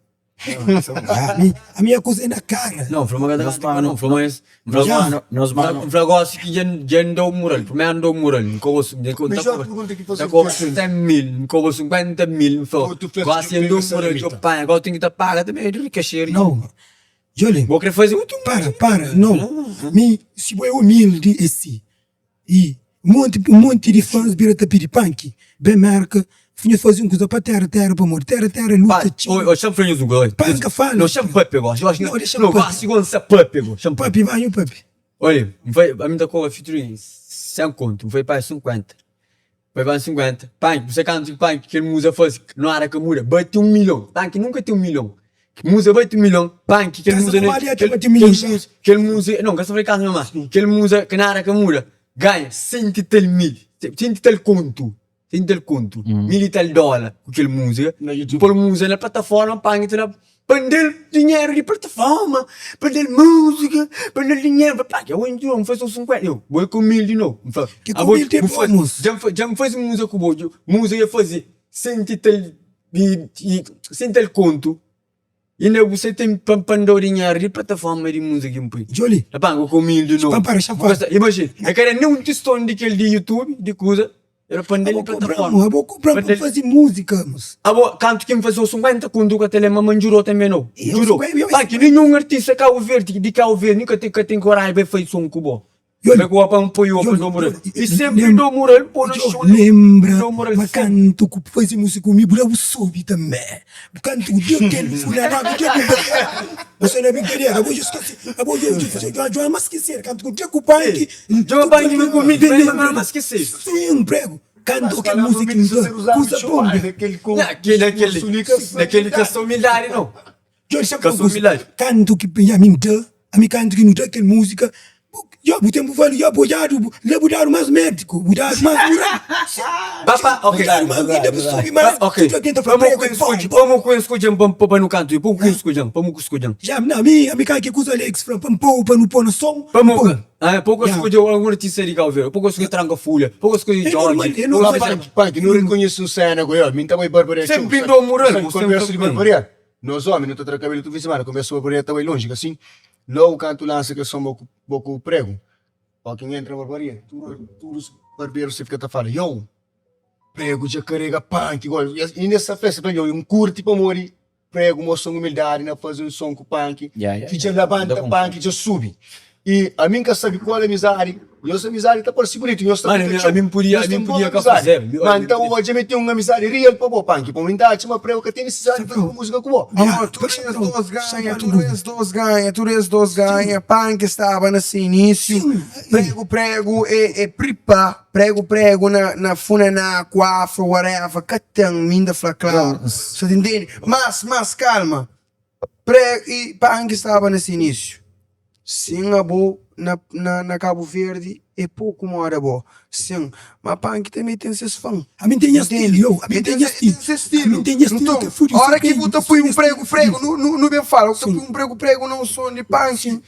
Ami a kuza é na kara. Não, fla ma ka ta kanta não, fla ma es, fla Nos mano, ma fla gosi ki dja dja N dau mural, primeru N dau mural, N koba su, N Melhor pergunta ki ta fazedu koba ki é 100 mil, N koba 50 mil, N fla, Otu fla gosi si dja N dau pega mural, dja panha, gosi ten ki ta paga tanbe, di rikaxeri. Não, Joli. Bo kre faze otu Para, para, não. Mi, si bo é humildi é si. I monti un monti di fans bira ta pidi Panki ben Merka nhos fazi un kuza pa tera tera pamodi tera tera luta txeu. Oi, oi, xa-m fla nhos un kuza, oi. Panka fala. No, xa-m papia gosi, gosi, No, dexa-m no, papia. gosi gosi N sa papia gosi, xa-m papia. Papia, vai nhu papia. Oi, N fai, ami N ta kobra featuring 100 kontu, N fai pa 50, fai pa 50, Panki, bu sa kantu Panki kel muza fazi na ora ka muda, bati un milhon, Panki nunka ten un milhon. Musa bati milhon, panki kel Casa musa ku Maria ta bati milhon já. Kel musa, não, ka sta fla casa mamá. Kel musa que nada ka muda, ganha senti e tal mil, senti e tal kontu, senti e tal kontu, mil e tal dólar ku kel música. Pol musa na plataforma, panki ta na pa N da-l dinheru di plataforma, pa N da-l música, pa N da-l dinheru. Panki, abo N fase un 50, eu, bo é ku humildi no. N fla, Ki ku humildi é bo, moço. Dja N fase música ku bo, música dja faze senti e tal I sen tal kontu inda bu sa ten pa pa N dau dinheru di plataforma di múzika ki N pui. Djoli. Na panka ku humildi no. Pa para xa Bu ka sta imajina e ka da nen un tiston di kel di youtube di kuza era pa N da di plataforma. Abo kobra-m pa N faze múzika mos. Abo kantu ki N faze 50 kontu ka ta lembra ma N djudau tanbe no. N djudau. Panki ninhun artista Kabu Verdi di Kabu Verdi nunka ten ka ten koraji pa e faze son ku bo. Yoli, Ku pa N poi-u pa N dau mural. I senpri N dau mural po na xou Lembra ma kantu ku faze música ku mi bu da bu subi tanbe. Bu kantu ku Deus kel fulana ku dja bu Bo sta na brinkadera abo dja skese abo dja dja dja ma skeser kantu ku dja ku panki Dja panki mi ku mi ma skese. Sim prego kantu kel música ki N fla kuza bom. Na kel ka sta humildadi no. Dja xa Ka Kantu ki ami N da, ami kantu ki nu da kel múzika, dja bu ten bu fala, dja bu odjadu, la bu dadu más médiku, bu dadu más mural, Papa, ok. bu dadu más, inda bu subi más, Ok. tudu algen ta fla Pamo prego ku é N bom, skodje, bom. pamo ku N skodje-m pa pa nu kantu, pamo ku N skodje-m, pamo ku skodje-m. Dja, na, ami, ami ka ki kuza Alex fla pa N pou, pa nu pô na som, N Pamo pou. ku, ah, pamo ku Ya. skodje algun artista di Cabo Verde, pamo ku skodje Tranka Fulha, pamo ku skodje É normal, Jorge, é normal. pamo ku Panki, nu rekonhese un sena ku yo, mi N ta bai barbaria txeu, Senpri N dou mural, sabe bu senpri konversa di ben. barbaria. Nos omi nu ta tra kabelu tudu fin semana, konbersa barbaria ta bai lonji, ka sin? Logu kantu lansa kel son bo ku pregu, o kin entra barbaria, tudu tudu barberus ta fika ta fala, yow, pregu dja karega panki gosi, inda es ta fla, es ta fla, yow, N kurti pamodi pregu mostra un umildadi na fazi un son ku panki, ki dja labanta panki dja subi. I ami N ka sabi kual amizadi, nhos amizadi ta parsi bunitu, nhos ta fika txeu, nhos ten bon amizadi, ma N ta odja ma e ten un amizadi real pa bo, Panki, pamodi N ta atxa ma preu ka ten nisisidadi di faze un múzika ku bo. Amor, tudu es dos ganha, tudu es dos ganha, tudu es dos ganha, Panki staba na se inísiu, pregu pregu e pripa, pregu pregu na funaná ku afro, whatever, ka ten, mi N ta fla klaru, sa ta intende? Mas, mas kalma. Pré i panki staba na se inísiu. Sin abo na na Kabu Verdi é poku moda bo. Sin, ma panki tanbe ten ses fan. Ami ten nha stilu, yo, ami ten nha stilu. Ten se stilu. Ami ten nha stilu Nton, ke fudi ora ki bu ta pui un pregu pregu, nu nu nu ben fala, bu ta pui un pregu pregu na un son di panki,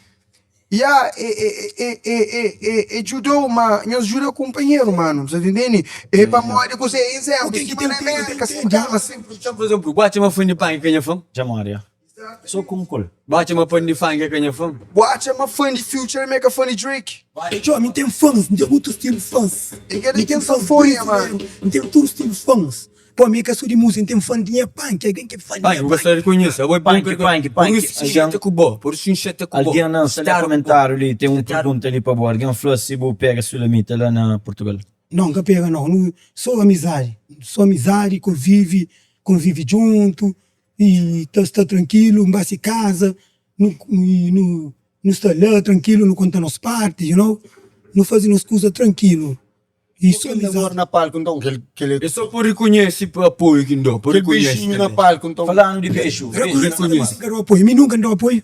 ya e e e e e e e djudau, ma nhos djuda kunpanheru, manu, bu sa ta intende? É pamodi kuzê? Izénplu, Ken ki sima ten na ten, Mérka, ten, sima ten. kama, sima. Por exemplo, bu atxa ma fã di panki ka nha fã? Dja mori, ya. So ku un kol. Bu atxa ma fan di funk é ka nha fan? Bu atxa ma fan di Future ma é ka fan di Drake? Txo, mi ten fans, mi ten mutu stilu fans. E kel Mi ki ten ten fans sanfonha, mano. brasileru, mi ten tudu stilu fans. Pô, mi é ka so di múzika, mi ten fan di nha panki, algen ki é fan di Panki, nha bu panki. gosta di rekonhese. Abo é Panki, bom panki, Por panki. isso N xatia ku bo, por isso N xatia ku bo. Algen na sta lé komentáriu li, ten un pergunta li pa bo. Algen fla si bu pega Sulamita la na Purtugal. Não, N ka pega não, nu so amizadi, so amizadi, konvivi, konvivi djuntu i ta sta trankilu, N ba si kaza, nu nu nu sta la trankilu, nu konta nos parti, you know, nu fazi nos kuza trankilu i so Kel amor amizadi. na palku nton, kel kel É so pa rekonhese apoiu ki N dau, pa kel rekonhese bexinhu na tanbe. palku nton. Falanu di bexu, bexu Rekonhese. N ka dau apoiu, mi nunka N dau apoiu.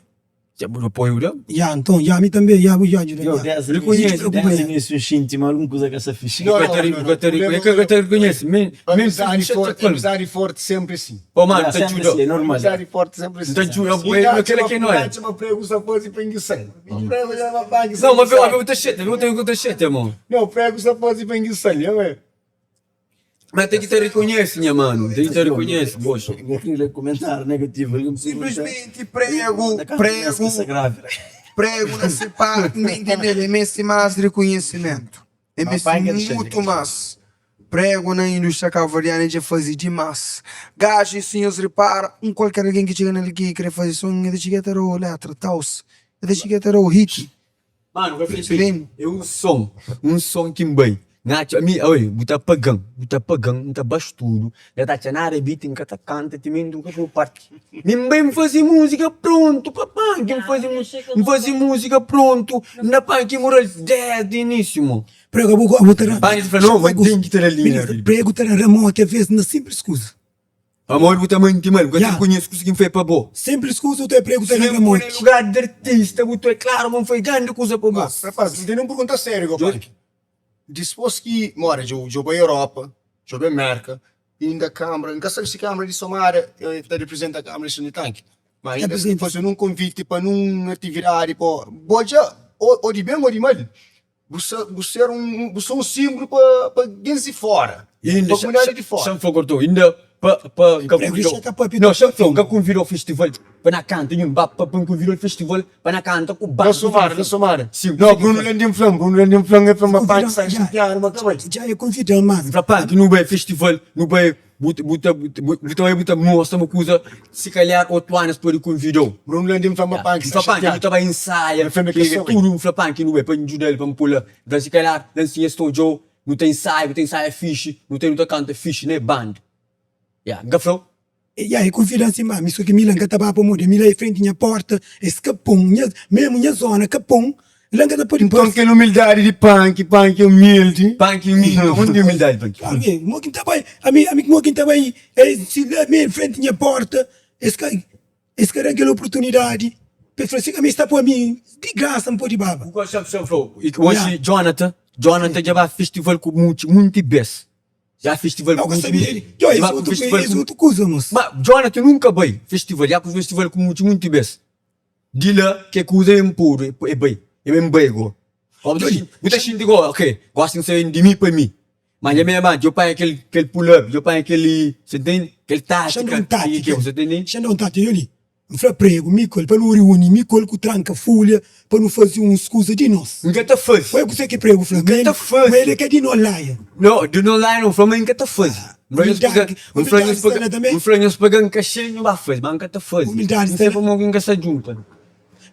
Dja bu apoiu da? Ya, nton, ya, mi tanbe, ya, bu ya djuda, Yo, ya. desdi Rekonhese. desdi inisiu N xinti ma algun kuza ka sta fixi. Não, Bu ka ta não, não, bu ka ta não. é ka ta rekonhese, men men Amizadi xatia forti, ku el. amizadi forti senpri si. Ô mano, Ya, ta senpri djuda. si, é normal. Amizadi forti senpri si. Ta djuda, E bu é kela ki no é. Atxa ma pregu sta fazi pa ingisan. Pregu dja ma panki Não, mas eu eu ta xatia, eu tenho que ta xatia, mo. Não, pregu sta fazi pa ingisan, ya ué. Mas tem que te reconhece, nha mano, tem que te reconhece, poxa. N ka kre lé komentáriu negativu, algen pergunta. Simplesmenti pregu, Na kantu mês pregu, ki sta grávida? pregu na se parti, N ta intende-l, el meste más rekonhesimentu. El Ma meste pai ka ta mutu más. Pregu na indústria kabuverdiana dja faze dimás. Gaju, si nhos ripara, un kualker algen ki txiga na el ki kre faze son, el ta txiga el ta da-u letra, taus, el ta txiga el ta da-u hit. Manu, ka fla É un son, un son ki N bai N atxa, mi, oi, bu ta paga-m, bu ta paga-m, N ta ba studu, N ka ta atxa nada beat, N ka ta kanta timenti N ka fla parti. Mi N bai N faze múzika prontu pa panki, N faze N faze múzika prontu, N da panki mural desdi inísiu, mo. Prego abo abo ta da Panki fla, no, ma ten ki ta da linha. Prego ta da ramoki aves na simplis kuza. Pamodi bu ta manti mal, bu ka ta Ya. rekonhese kusa ki N fai pa bo. Simplis kuza, bu ta prego ta Si da N poi na ramoki. lugar di artista, bu ta é klaru ma N fai grandi kuza pa bo. Mas, rapaz, N tene un pergunta sériu go, Panki. Dispôs ki, mora, dja dja bai Europa, dja bai Merka, inda Kâmara, N ka sabe si Kâmara di Somada ta riprizenta Kâmara di Sonitanki, ma inda si faze nun konviti pa nun atividadi pa bo dja, ô di ben ô di mal, Bu sa bu ser un bu sa un simbulu pa pa gentis di fora, Inda pa komunidadi di fora. Xa fla kortou inda pa pa ka Prego konvidou xa ka papia no xa fla ka konvidou festival pa na kanta nhu ba pa pa konvidou festival pa na kanta ku Na banda Somada, na Somada. Sim, No, Bruno Landim fla-m, Bruno Landim fla-m, el fla-m ma Pancho sta Dja xatiadu ma ka bai. dja e konvida-m mas. Fla Pancho nu bai festival nu bai bu ta bu ta bu ta bai bu ta mostra ma kuza si kalhar otu anu es pode konvidau. Bruno Landim fla ma Panki sta sta xatiadu. Nu ta bai insaia El fla ma ke ka sabe. tudu fla Panki nu bai pa N djuda-l pa N pula fla si kalhar la nsinha es ta odjau nu ta insaia bu ta insaia fixi nu ta nu ta kanta fixi na e banda ya N ka flau. Ya e konvida-m si ma mi so ki mi la N ka ta ba pamodi mi la e frenti nha porta es ka pon nha memu nha zona ka pon La N ka ta pode Nton parse. kel umildadi di Panki, Panki umildi. Panki umildi, undi umildadi Panki? Klaru ki mo ki N ta bai, ami, ami mo ki N ta bai, eh, si la mi en frenti nha porta, es ka, es ka da-m kel oportunidadi pa es fla si, ami es ta poi mi di grasa N pode baba. Bu gosta di fla, oxi Jonathan, Jonathan dja ba festival ku mutxi, munti bes. Dja festival ku Ka mutxi, sabia di, dja dja es ba ku otu, festival es ku, otu kuza mos. ma Jonathan nunka bai festival, dja ku festival ku mutxi munti bes. Di la ke kuza e npudu e bai e ben bai go bu ta xinti go ok gosi nsa ben di mi pa mi ma dja mi ma djo panha kel kel pull up djo panha kel sa ntende kel tatika ki ke sa ntende. Xa da un tatika yo li N fla pregu mi ku el pa nu riuni mi ku el ku tranka fulha pa nu fazi uns kuza di nos. N ka ta fazi. Oia kuse ki pregu fla N ka ta fazi. Ma el é ka di no laia. No di no laia no fla ma N ka ta fazi. Humildadi N fla nhos sta la tanbe. N fla nhos paga-m kaxê nhu ba fazi ma N ka ta fazi. Humildadi N sta sai la. pamodi ki N ka sta djunta.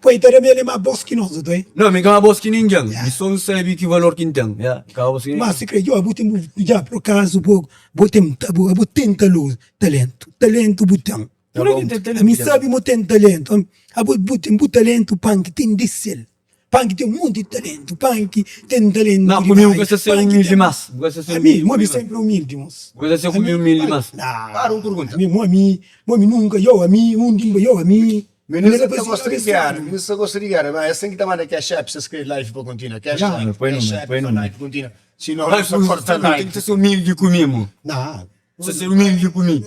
Poi ta da-m el é más bós ki nos, otu é? No, mi ka más bós ki ningen. Mi so N sabe ki valor ki N ten. Ya, N ka más bós ki Ma ningen. si kre, djo, bu ten bu, dja, por akazu bo, bo ten, bo, bo ten talo, talentu. Talentu bu ten. Tudu algen ten talentu. Ami sabe mo ten talentu. Abo bu ten bu talentu panki ten di sel. Panki ten monti talentu. Panki ten talentu Ma di ku mi bu bai. ka sta ser Panki umildi ten. mas. Bu ka sta ser Ami, umildi mo ku mi mi mas. senpri umildi mos. Bu ka sta ser ku mi Ami, umildi mas. Para un pergunta. Ami, mo ami, mo ami nunka, yo ami, undi yo ami. Minus ta gosta di géra, minus ta gosta di géra, ma es ten ki ta manda cash app si es kre live pa kontinua, cash app, cash app pa live kontinua, si no nu ta korta Tem live. ki ser umildi ku mi mo. Nah. Sa ser umildi ku mi.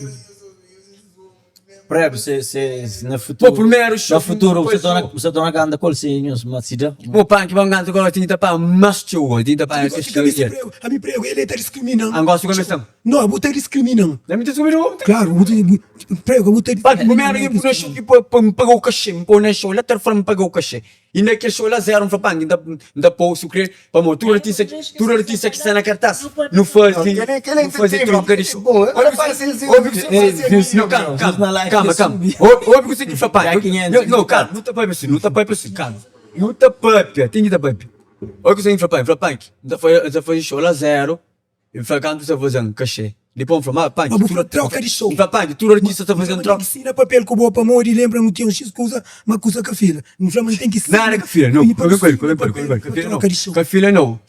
Prego se se na futuro. Pô, primeiro show. Na futuro você torna você torna ganda kol se nhos ma si da. Pô, pan ki ban ganda kol tinha pa mas txeu, tinha pa esse show. A mi prego ele ta discriminando. Angola se começa. Não, bu ta discriminando. Não me discriminou. Claro, bu prego bu ta. Pan primeiro que na show que pa pagar o cachê, me pôr na show lá telefone me pagar o cachê. E naquele show lá zero, me fala, pan, ainda ainda pô, se crer, pa mo, tudo artista, tudo artista que está na cartaz, não faz, não faz troca de show. Ouve que não, calma, calma, calma, calma. Ouve que você que fala, pai. Não, calma, não tá pai assim, não tá pai assim, calma. Não tá pai, tem que tá pai. Ouve que você que fala, pai, fala, pai, ainda faz show lá zero. E fala, kantu sa fazen kaxê. Dipôs N fla, ma panki, Ma bu fla troka di show. N fla, panki, tudu artista ta fazen troka. N sina papel ku bo pamodi lembra nu tinha un xis kuza, ma kuza ka fila. N fla ma N ten ki sina. Nada ka fila, nau. Ka fila, ka fila, ka fila, nau. Ka fila, nau.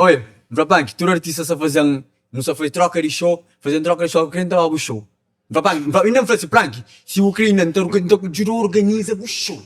Oia, N fla, panki, tudu artista sa fazen, nu sa faze troka di show, fazen troka di show, ku kre N ta ba bu show. N fla, panki, N fla, inda N fla si, panki, si bu kre inda N ta djuda organiza bu show.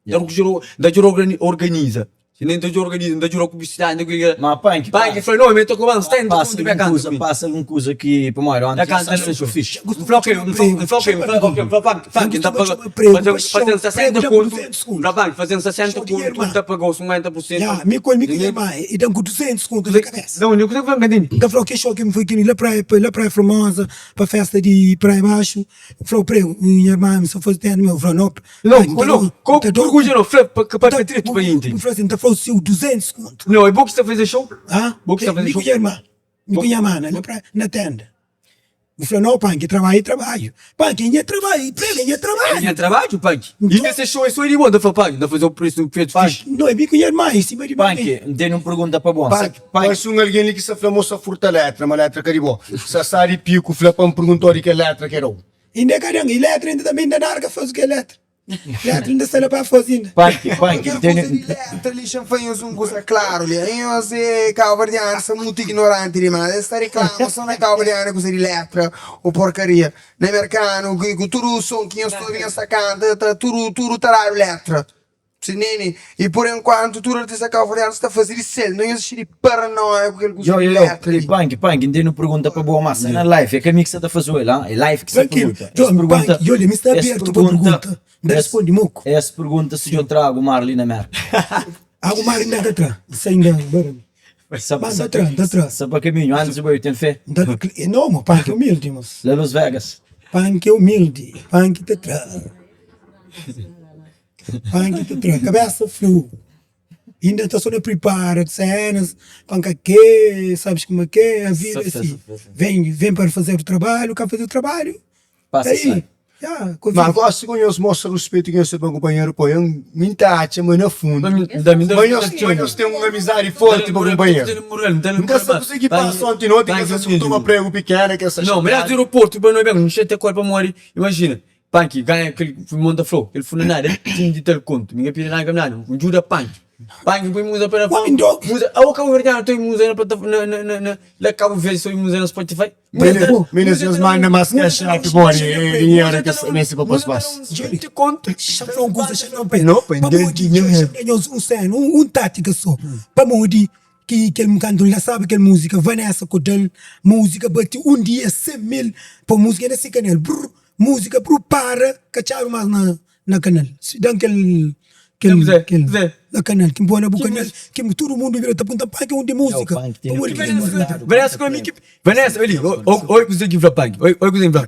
N ta djuda organiza. Si nen ta djuda organiza, n ta djuda publisidadi, n ta djuda. Ma panki Panki fla, no, mi ta koba-m 70 pasa kontu pa algun kanta kuza, ku mi. pasa algun kuza ki pamodi Na onti kanta sa na su fixi. N fla ok, n fla n fla ok, n fla ok, n fla panki, panki n ta paga faze faze-m 60 kontu, n fla panki faze-m 60 kontu n ta paga-u 50 pur sentu. Ya, mi ku el mi ku nha irma e da-m ku 200 kontu na kabesa. Não, kuzê ki fla-m ka ntende? N ta fla-u ke xo ki mi foi ki la praia, la praia Formosa pa festa di Praia Baxu, N fla-u prego, nha irma mi sa faze tenda mi, fla no. Não, não, ko ku dja não, fla pa pa pa dretu pa intende. N fla assim, N ta fla-u seu 200 kontu. Não, é bo ki sta faze show? Hã? Bo ki sta faze Mi show? ku nha irma, mi ku nha mana la pra na tenda. N fla, no, panki, trabadju é trabadju. Panki, é nha trabadju, prego é nha trabadju. É nha trabadju, panki. E nesse show é só di bo, N ta fla, panki, N ta faze-u presu un presu fixi. Não, é mi ku nha irma, em sima di mi. Panki, N tene un pergunta pa bo. Panki, parse un algen li ki sta fla ma bu sta furta letra, ma letra ka di bo. Sasá di Piku fla pa N pergunta-u di kel letra ki é dau. Inda ka dan, e letra inda tanbe inda nada ka faze ku e letra. Letra inda sta la pa faze inda. Panki, panki, Kel tene. kuza di letra li xa-m fla nhos un kuza klaru li. Anhos é kauverdianu sta mutu ignoranti dimas. Es ta riklama so na kauverdianu kuza di letra o porkaria. Na merkanu ku tudu son ki nhos ta obi nhos ta kanta ta tudu tudu ta dadu letra. Si nini, y por enkuantu tudu artista kauverdianu sta faze di sel, no nhos xi di paranoia ku kel kuza Yo, di yo, yo, letra li. Panki, Panki, N tene un pergunta pa bo, ma sta na live, é ka mi ki sta ta faze el, ah, é live ki sta Tranquilo, pergunta. Es John, pergunta, Panki, olha, mi sta es abertu pa pergunta, pergunta, N ta es, responde moku. es pergunta si djo tra agu mar li na Merka. Agu mar inda ka tra, N sta inda bara mi. Sa, Mas sa, N ta tra, N ta tra. sa pa kaminhu, antis di bai, ten fé. N ta, e no, mo, Panki é humildi, mos. La Las Vegas. Panki é humildi, Panki ta tra. Panki ta tra kabesa flu Inda ta so na pripara cenas pa nka ke Sabes kuma ke a vida é si Vem vem para fazer o trabalho ka fazer o trabalho Passa Aí sai. ya Ma gosi ku nhos mostra ruspetu ki nhos ten pa kunpanheru poi mi N ta atxa ma na fundu Ma mi da mi da ma nhos ma nhos ten un amizadi forti pa kunpanheru N ka sa kuzê ki pasa onti noti ki es sa toma pregu pikena ki es sa Não, mas xatiadu. aeroporto pa no ben, N xatia ku el pamodi imagina Panki ganha kel monta flou kel funanada el tin di tal kontu mi ka pidi nada nada N djuda panki panki pui muza pa muza awo kabuverdianu ta obi muza na plata na na na la kabu verdi ta obi muza na spotify Minis nhos manda mas cash app pamodi é dinheru ki es meste pa pos pas. Djunti kontu Xa fla un kuza xa fla un pamodi xa da nhos un sena un tátika so pamodi ki kel kantu N lançaba kel múzika Vanessa ku dal múzika bati un dia 100 mil pa múzika na se kanal brrr Música pru para ka txadu más na na kanal si dan kel kel kel na kanal ki poi na bu kanal ki tudu mundu bira ta punta panki undi música pamodi ki ten música Vanessa ku ami ki Vanessa oli oi kuzê ki fla panki oi oi kuzê ki fla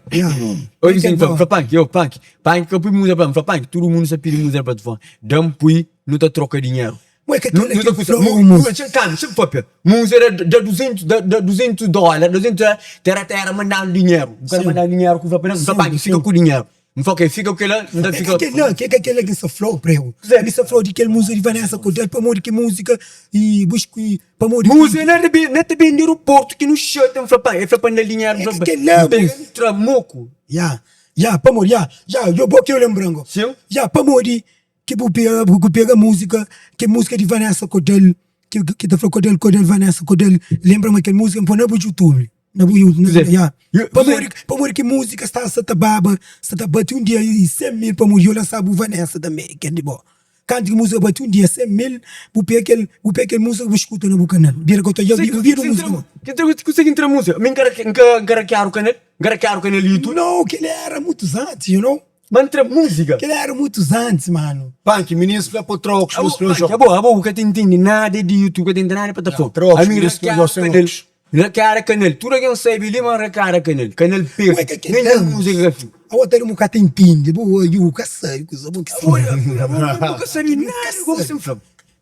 oi kuzê ki fla fla panki yo panki panki ka pui música pa mi fla panki tudu mundu sa pidi música na plataforma dan pui nu ta troka dinheru Ué ka Nu kel nu ta ki kusa fla mu un mu txeu kami txeu papia Musa da da 200 da da 200 dólar 200 dólar tera tera mandanu dinheru Bu ka mandanu dinheru ku fla pa N fla panki fika ku dinheru N fla ok fika ku kila N ta É fika ka kel-la, ke ka kel-la ki N sta fla-u, pregu. Mi sta fla-u di kel múzika di Vanessa Cordel, pamodi ki múzika i bu i pamodi ki. Musa na na ta bende aeroportu ki nu xata N fla pa el fla pa N da dinheru N É fla ka pa kel-la, N pega moço. N tra moku. Ya, ya, pamodi, ya, ya, yo bo ki eu lenbra-m go. Sim. Ya, pamodi Ki bu pega bu pega música ke música di Vanessa Codel ki ki ta fla Codel Codel Vanessa Codel lembra ma kel música npoi na bu youtube na bu Kuzê? ya Kuzê? pamodi pamodi ki música sta sa ta baba sa ta bati um dia e 100 mil pamodi yo lansa bu Vanessa tambe kel di bo kantu ki música bati um dia 100 mil bu pega kel bu pega kel música bu escuta na bu canal bira ka ta obi obi música Kuzê ki entra música? Mi nka nka nka rakiadu canal. N ka rakiadu kanal di YouTube. No, kel era muitos antes, you know? Ma N tra múzika. Kel era muitos antes, mano. Panki, minis fla pa tra okus Abo, nos fla Panki, abo, abo bu ka ta intende nada di YouTube, ka ta intende nada di plataforma. Tra okus Ami N minis fla rakiadu sen kanal, okus. N rakiadu kanal. Tudu algen sabe li ma N rakiadu kanal. Kanal Ué, perde, ka nen kel nha múzika ka fika. Abo ta di bu ka ta intende, bu bu ka sabe kuza bo ki Abo, sabe. abo, bu ka sabe nada di gosi N fla.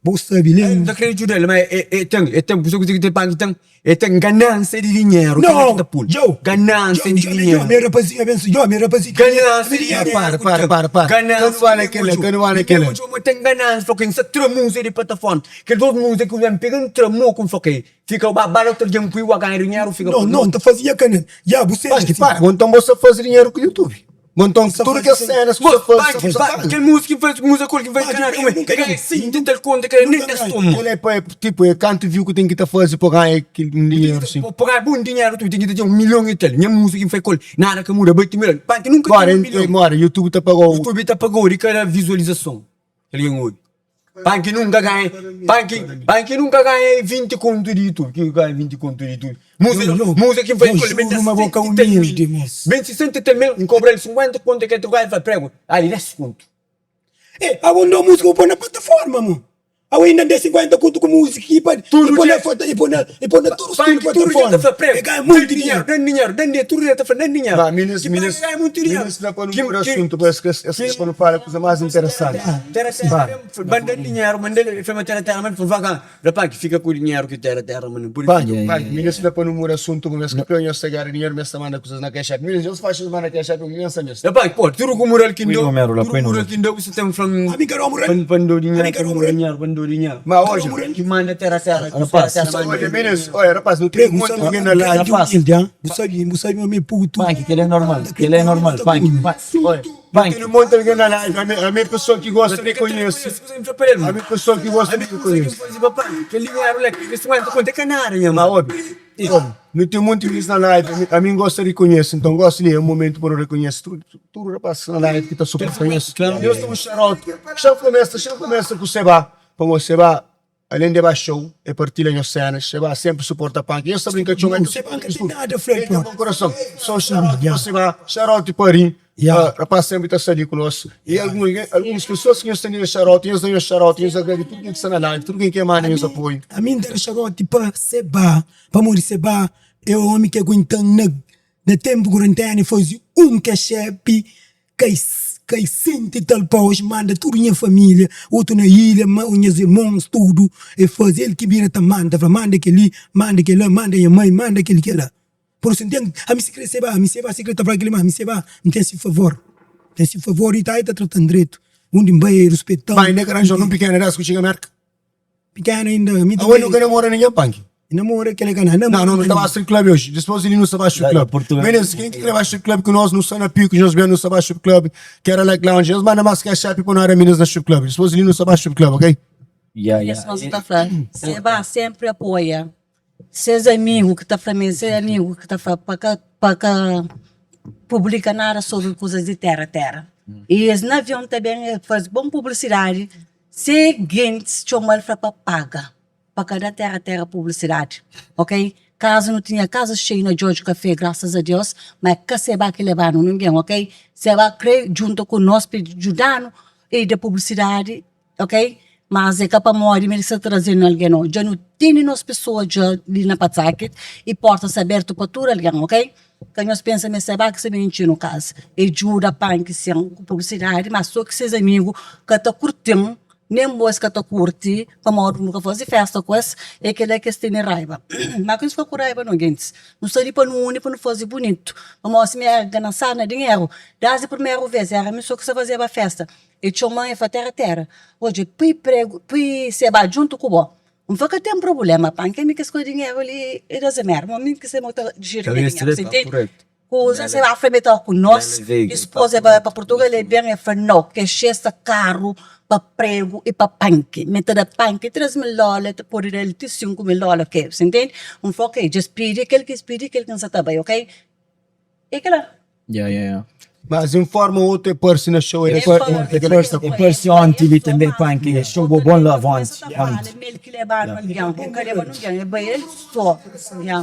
Bu sabe li. N ta kre djuda-l, ma e ten, e ten, kusa ki ten, ten, e ten ganansia di dinheru, kila ki ta pul. Ganansia di dinheru. Mi rapazinhu abensu, yo, mi rapazinhu. Ganansia di dinheru. Para, para, para, para. Ganansia Ka nu ba na kila, ka nu ba na kila. Ma ten ganansia, fla ki N sa tra múzika di plataforma. Kel dos múzika ki N pega, N tra mo ku N fla ki fika ba ba otu algen pui, wa ganha dinheru, fika. No, no, N ta fazi nha kanal. Ya, bu seta. Panki, para, bo nton bo sa fazi dinheru ku YouTube. Bo nton tudu kes senas ku bu sa fazi, bu sa paga. Kel múzika ki N fazi, múzika kol ki N fazi kanal, e ganha 100 i tal konta, kel nen das toma. Kel é pa, tipo, é kantu view ku ten ki ta fazi pa ganha kel dinheru si. Pa ganha bon dinheru tu ten ki ta ten 1 milhon i tal. Nha múzika ki N fazi kol, nada ka muda, bai ti milhon. Panki nunka ten 1 milhon. Mora, YouTube ta pagau. YouTube ta pagau di kada vizualizason ki algen obi. Panki nunka ganha, panki, panki nunka ganha 20 kontu di YouTube, ki ganha 20 kontu di YouTube. Música, música ki faz kol, ben 60 e tal mil, ben 60 e tal mil, N kobra el 50 kontu, ke troka, el fala, prego, ali 10 kontu. Eh, abo ndo música bu poi na plataforma mo. Abo inda nde 50 kontu ku música i pa, i poi na foto, i poi na, i poi na tudu Panki tudu tudu dia ta plataforma. fla, prego, E ganha dan muito dinheru, dinheru. dan dinheru, dan dinheru, tudu dia ta fla, dan dinheru. Ba, minis, Ki panki minis, ganha muito dinheru. minis fla pa nu Ki, muda ki, asuntu, pa es ka, es ki, ka pa nu fala kuza más interesanti. Tera Ba. tera ben, manda dinheru, manda el fla ma tera tera manda, fla vaga. Rapaz, ki fika ku dinheru ki tera tera manda pudi Panki, fika. panki, minis fla pa nu muda asuntu, pa mes ka poi nhos ta gara dinheru, mes ta manda kuzas na cash app. Minis, nhos faxi nhos manda cash app, mi pensa mes. Rapaz, pô, tudu ku mural ki Pui N dau, númeru la, tudu pui mural númeru. ki N dau, bu sa ten fla-m Ami ka dau mural. pa pa N dau Ami dinheru, ka pa dau N dau mural. dinheru, pa N dau dinheru. Ma oja, Ki manda tera tera, ki tera Rapaz, tera manda oja, minis, oja, rapaz, nu ten Prego, un bu monti sabe algen ma na ami live. grandi Rapaz. humildi, ha? Bu sabe, bu sabe ma mi é putu. Panki, kel é normal, kel é normal, panki, panki, oi, Nu panki. ten un monti algen na live, ami, ami é pessoa ki gosta di konhese. Ami é pessoa ki gosta di konhese. Kel dinheru la, kel 50 kontu é ka nada, nha Ma mano. obi, obi, nu ten monti minis na live, ami, ami N gosta di konhese, nton gosi li é un momentu pa nu rekonhese tudu, tudu rapaz ki sta na live ki ta suporta nhos. Nhos ten un shout-out, xa kumesa, xa kumesa ku Seba, pamodi Seba Alen de ba show e partilha nhos cenas e ba sempre suporta panki nhos ta brinca txeu Não, Seba nka tem nada fla el tem bom coração so shout pa Seba shout pa Rin rapaz sempre ta sta li ku nos e alguns pessoas ki nhos ta da shout nhos da nhos shout nhos agrade tudo ken ki sta na live tudo ken ki manda nhos apoio. Ami nta da shout pa Seba pamodi Seba é omi ki aguentan na na tempu kurentena e fazi um caxepe Kai kai senti tal pa oji manda tudu nha familia otu na ilha ma nhas irmons tudu e fazi el ki bira ta manda fla manda keli manda kela manda nha mai manda keli kela por isu nten ami si kre seba ami seba si kre ta fla keli ma ami seba nten si favor nten si favor i ta i ta tratan dretu undi nbai e ruspetan. Bai nega ranjau num pikena des ku txiga merka. Pikena inda mi Awe nu ka namora ninguém panki. Namora kela ka na Não, não, nu ta ba strip club hoje. Depois de nu sta ba strip club. Meninos, quem que kre ba strip club ku nós, nu sta na Pico, nós bem nu sta ba strip club. Quero like lounge, nós manda mais cash app pa nu era meninos na strip club. Depois de nu sta ba strip club, ok? Yeah, yeah. Kes moça ta fla, Seba sempre apoia ses amigo ki ta fla ma é ses amigo ki ta fla pa ka pa ka publika nada sobri kuzas di tera tera. E es na avion ta ben e faze bon publisidadi Se gentis txoma-l fla pa paga pa ka da terra terra publicidade ok kaza nu tinha kaza xeiu na Djodje Café graças a Deus ma é ka Seba ki leba-nu ninguém ok Seba kre djunta ku nos pa djuda-nu e da publicidade ok mas é ka pamodi ma el sta traze-nu algen no dja nu tene nos pesoa dja li na Pawtucket e porta sta abertu pa tudu algen ok. Ka nhos pensa ma é Seba ki sta ben intxi-nu kaza. E djuda panki sen ku publisidadi, ma so ki ses amigu ka ta kurti-m, nen bo es ka ta kurti, pamodi nu ka faze festa ku es, é kel-la ki es tene raiba. Má ka nhos fika ku raiba nau, gentis. Nu sta li pa nu uni, pa nu faze bunitu. Pamodi si mi éra ganansadu na dinheru, dasdi primeru vês éra mi so ki sta fazeba festa. E txoma-m, e fla, Téra, téra, odja, pui pregu, pui Seba djuntu ku bo. N fla ka ten problema pa N kemi kes ku dinheru li e doze mer mo mi ki se mo ta jiri nha dinheru si ntende kuza se ba fla mi ta ku nos dispos e bai pa Portugal e ben e fla no ke xesta karu pa pregu i pa panki mi ta da panki 3000 dola e ta pode dal ti 5000 dola ke si ntende N fla ok djes pidi kel ki es pidi kel ki N sa ta bai ok e kila. Ya, ya, ya. Mas di un forma ou otu e parse na show e E parse onti li tanbe panki show bo bon love onti onti.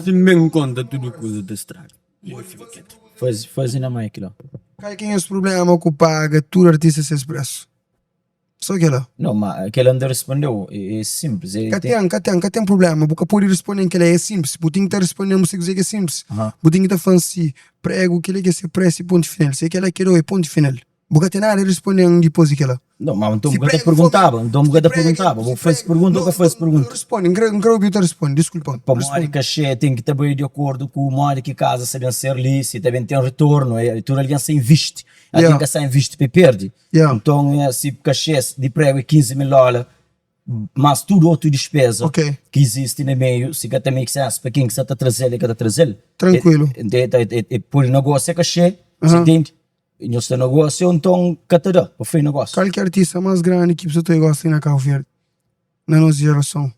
Si N ben konta tudu kuza ta straga. Faze, faze na mic la. Kal ki é nhos prubléma ku paga tudu artista ses presu? Só kela. Não, ma kela N ta respondeu, é simples. Ka ten, ka ten, ka ten prubléma. Bu ka pode responde-m kela, é simples. Bu ten ki ta responde-m bu se kuzê ki é simples. Bu ten ki ta fla-m si pregu kela ki é se presu i pontu final. Si é kela ki é dau, é pontu final. Bu ka ten nada di responde-m dipôs di kela. Não, ma nton bu ka ta perguntaba, nton bu ka ta perguntaba. Bu faze pergunta ou ka faze pergunta? Responde, N kre, N kre obi-u ta responde, diskulpa-m. Pamodi kaxê ten ki ta bai di akordu ku modi ki kaza sa ben ser li, si ta ben ten ritornu, tudu algen sa invisti. Algen ka sa invisti pa e perde. Nton, si kaxê di pregu é 15 mil dóla, mas tudu otu dispeza ki izisti na meiu, si ka ta make sense pa ken ki sa ta traze-l, e ka ta traze-l. Trankuilu. E pode negosia kaxê, si intende? Nhos ta negosia ou nton ka ta da pa fai negósiu. Kal ki é artista más grandi ki bu ta gosta li na Kabu Verdi na nos jerason?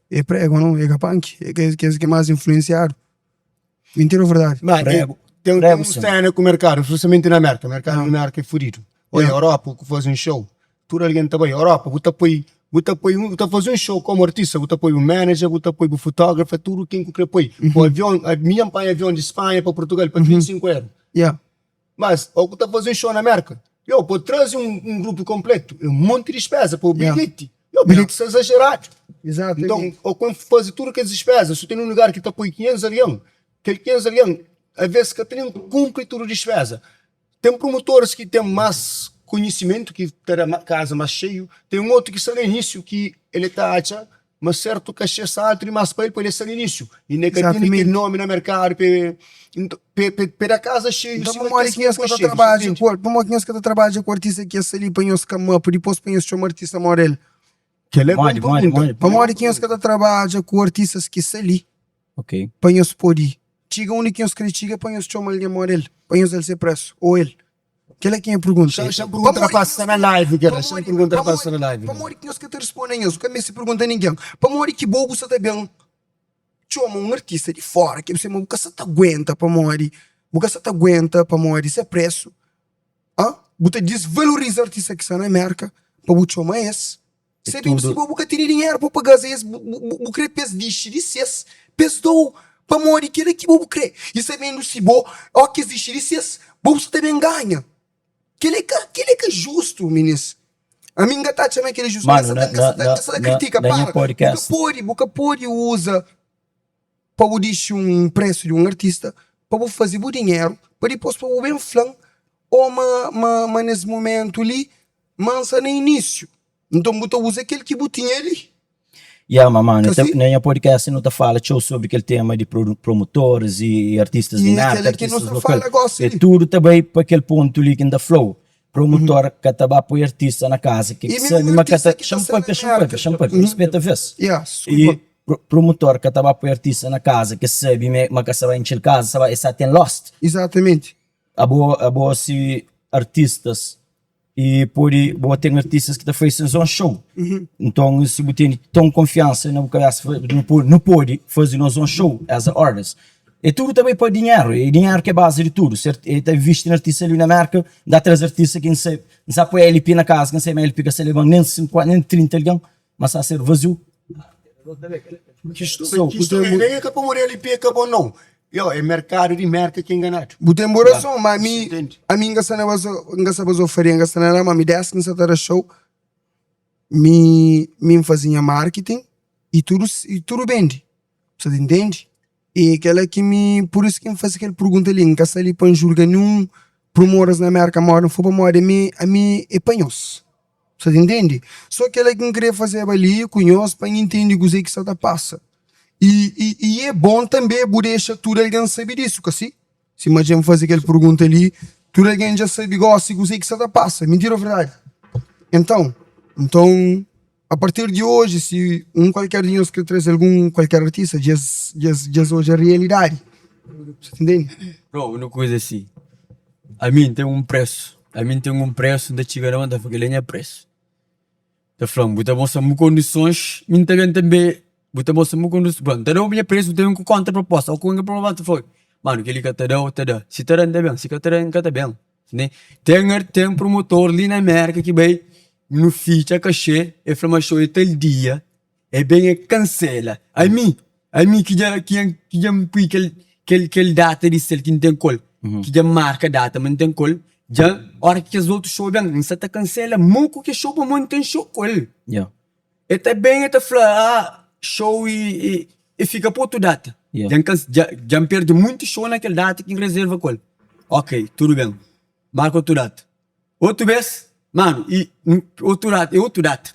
É prego ou não? É ka panki? É kes ki é más influensiadu? Mintira ou verdadi? Ma Prego. Ten Prego un sim. sena ku merkadu, spesialmenti na Merka. Merkadu di Merka é fudidu. Oi, Europa, ku faze un show, tudu algen ta bai. Europa, bu ta poi, bu ta poi, bu ta faze un show komu artista, bu ta poi bu manager, bu ta poi bu fotógrafu, tudu ken ku kre poi. Bu avion, mi dja N panha avion di Spanha pa Portugal pa 35 euro. Yeah. Mas, o ku ta faze un show na Merka, yo, pa traze un grupu konpletu, é un monti dispeza pa bilheti. Yo, bilheti sta izajeradu. Nton, o ku faze tudu kes dispeza, si ten un lugar ki ta poi 500 algen, kel 500 algen, aves ka ta nen kunpri tudu dispeza. Ten prumutoris ki ten mas konhisimentu ki ta da kaza mas xeiu, ten otu ki sta na inisiu ki el ta atxa ma sertu kaxê sta altu dimas pa el, pa el sta na inisiu inda el ka tene kel nomi na merkadu pa pa da kaza xeiu Nton sima pamodi kes ki nhos ki ka ta konxedu, trabadja ku pamodi ki nhos ka ta trabadja ku artista ki es sta li pa nhos come up dipôs pa nhos txoma artista moda el? Kel-la é bon Modi, modi, pergunta. modi? Pamodi ki nhos ka ta trabadja ku artistas ki sta li Ok. pa nhos pode txiga undi ki nhos kre txiga pa nhos txoma algen moda el pa nhos da-l se presu ô el? Kel-la ki nha pergunta. Xa, xa pergunta rapaz sta na live kel-la, xa pergunta rapaz sta na live. Pamodi ki nhos ka ta responde nhos? Bu ka meste pergunta ningen. Pamodi ki bo bu sta ta ben txoma un artista di fora ki bu ma bu ka sta ta aguenta pamodi bu ka sta ta aguenta pamodi se presu? Ha? Bu ta disvaloriza artista ki sta na Merka pa bu txoma es? Sabe si bo bu ka tene dinheru pa paga-s es, bu kre pa es dixi di ses, pa es da-u pamodi kel-la ki bo bu kre. I sabendu si bo, óki ki es dixi di ses, bo bu sta ta ben ganha. Kel-la é ka, kel-la é ka justu, minis. Ami N ka ta atxa ma kel-la é justu. Manu, N ka sta, N ka sta ta kritika, para. Bu ka pode, bu ka pode uza pa bu dixi un presu di un artista, pa bu faze bu dinheru, pa dipôs pa bu ben fla-m, ô ma, ma, ma nes momentu li, ma N sta na inísiu. Nton bu ta uza kel ki bu tinha li. Ya, ma mano, Ka si? na nha podcast nu ta fala txeu sobri kel tema di promotores i artistas di I merka, kel ki nu artistas sta lokal. fala gosi E li. tudu ta bai pa kel pontu li ki N ta fla-u. Promotor ka ta ba poi artista na kaza ki I sabe mesmu ma ka artista ta ki ta Xa-m sta na papia, xa-m merka. papia, xa-m papia, rispeta vez. Ya, I deskulpa. promotor ka ta ba poi artista na kaza ki sabe ma ka sa ba intxi-l kaza, sa ba, e sa ten lost. Izatamenti. Abo, abo si artistas I pode bo ten artistas ki ta faze ses on show. Nton si bu tene ton konfiansa na bu kabesa nu pode nu pode faze nos on show as a artist. E tudu ta bai pa dinheru, e dinheru ki é bazi di tudu. Si e ta invisti na artista li na Merka, N ta traze artista ki N sabe, N sa poi LP na kaza ki N sabe ma LP ka sa leba nen 50 nen 30 algen, ma sa ser vaziu. So, Nem é ka pamodi LP é ka bom não. Yo, é merkadu di Merka ki enganadu. Bu ten bu razon, ma ami, ami N ka sta na bazo, N ka sta bazofaria, N ka sta na nada, ma mi des ki N sta ta da show, mi, mi N faze nha marketing i tudu, i tudu bendi. Bu sa ta intendi? I kela ki mi, pur isu ki N faze kel pergunta li, N ka sta li pa N julga ninhun promotors na Merka modi N fla pamodi ami, ami é pa nhos. Bu sa ta intendi? So kela ki N kre fazeba li ku nhos pa N intendi kuzê ki sta ta pasa. I, i, i é bon tanbê bu dexa tudu algen sabe disu, ka si? Sima dja N faze kel pergunta li, tudu algen dja sabe gósi kuzê ki sta ta pasa. Mintira ô verdadi? Entãu, nton, a partir di oji, si un kualker di nhos kre traze algun kualker artista, dja es, dja es, dja es odja rialidadi. Sa ta ntende? Bro, un kuza si, ami N ten un presu, ami N ten un presu, N ta txiga la ma N ta fla kel-li é nha presu. Ta fla-m, bu ta mostra-m bu kondisons, mi N ta ben tanbe, bu ta mostra-m bu kondisons, bon, N ta da-u nha presu, bu ta ben ku kontra-proposta, ô ku kontra-proposta, ta fla, manu, kel-li ka ta da ô ta da, si ta da N ta ben, si ka ta da N ka ta ben, ne? Ten ar, ten promotor li na Merka ki bai, nu fitxa kaxê, el fla ma xou é tal dia, el ben el kansela, ami, ami ki dja, ki dja, ki dja N pui kel. Kel kel data di sel ki N ten ku el, ki dja N marka data ma N ten ku el, dja ora ki kes otu show ben, N sa ta kansela mo ku kes show pamodi N ten show ku el. El ta ben el ta fla, ah show e e fika pa otu data. Dja N dja N perde munti show na kel data ki N rezerva ku el. Ok, tudu ben, marka otu data. Otu bes, manu, i otu data, e otu data.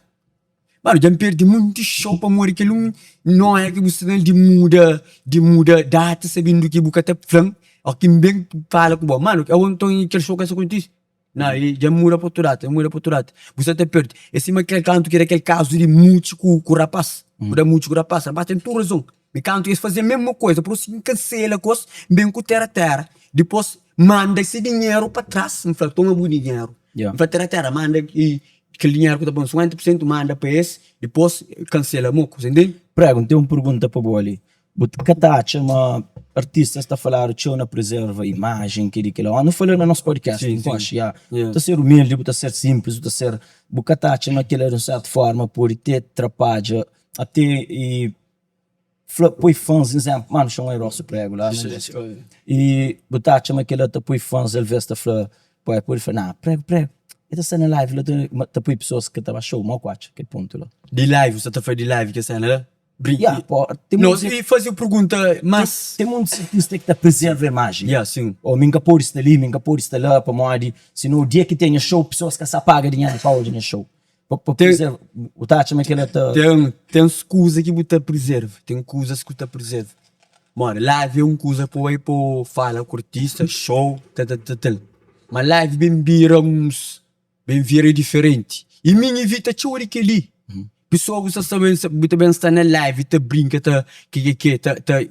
Manu, dja N perde munti xou pamodi kel un noia ki bu sta na el di muda, di muda data sabindu ki bu ka ta fla-m o ki N ben fala ku bo. Manu, awo nton kel xou ka sta kontise? Na, i dja N muda pa otu data, dja N muda pa otu data. Bu sta ta perde. É sima kel kantu ki era kel kazu di mutxi ku rapás, ku da mutxi ku rapás. Rapás ten tudu razon. Mi kantu es faze mesmu koza, por isu N kansela kos, N ben ku tera tera, dipos manda se dinheru pa tras, N fla toma bu dinheru, N fla tera tera manda kel dinheru ku ta pon 50 por sentu manda pa es, dipos kansela mo kuza, ntende? Prego, N ten un pergunta pa bo ali. Bu ka ta atxa ma artistas ta faladu txeu na prezerva imajen, keli kela? Ó, nu fala na nos podcast, N konxe, ya. Bu ta ser umildi, bu ta ser sinplis, bu ta ser, bu ka ta atxa ma kela di un sertu forma pode te trapadja ate i fla poi fãs izénplu manu txoma Erosu pregu la i bu ta atxa ma kel-la ta poi fãs alvês ta fla poi pode fla na pregu pregu el ta sta na live la ta poi pesoas ki ta ba xou mau ku atxa kel pontu la. Di live bu sta ta fla di live kes sena la? Ya po ten monti i faze pergunta mas ten monti artista ki ta prezerva imajen ya sin o mi nka pode sta li mi nka pode sta la pamodi sinou dia ki ten nha xou pesoas ka sa paga dinheru pa odja nha xou Pa pa preserva, bu ta atxa ma kel-la ta. Ten, ten kuza ki bu ta preserva, ten kuzas ki bu ta preserva. Modi, live é un kuza pa bu bai pa bu fala ku artista, show, tal, tal, tal, tal. Ma live ben bira uns, ben vira diferenti. I mi N ivita txeu di kel-li. Pesoa bu sta sta ben, bu ta ben sta na live ta brinka ta ke ke ke ta ta.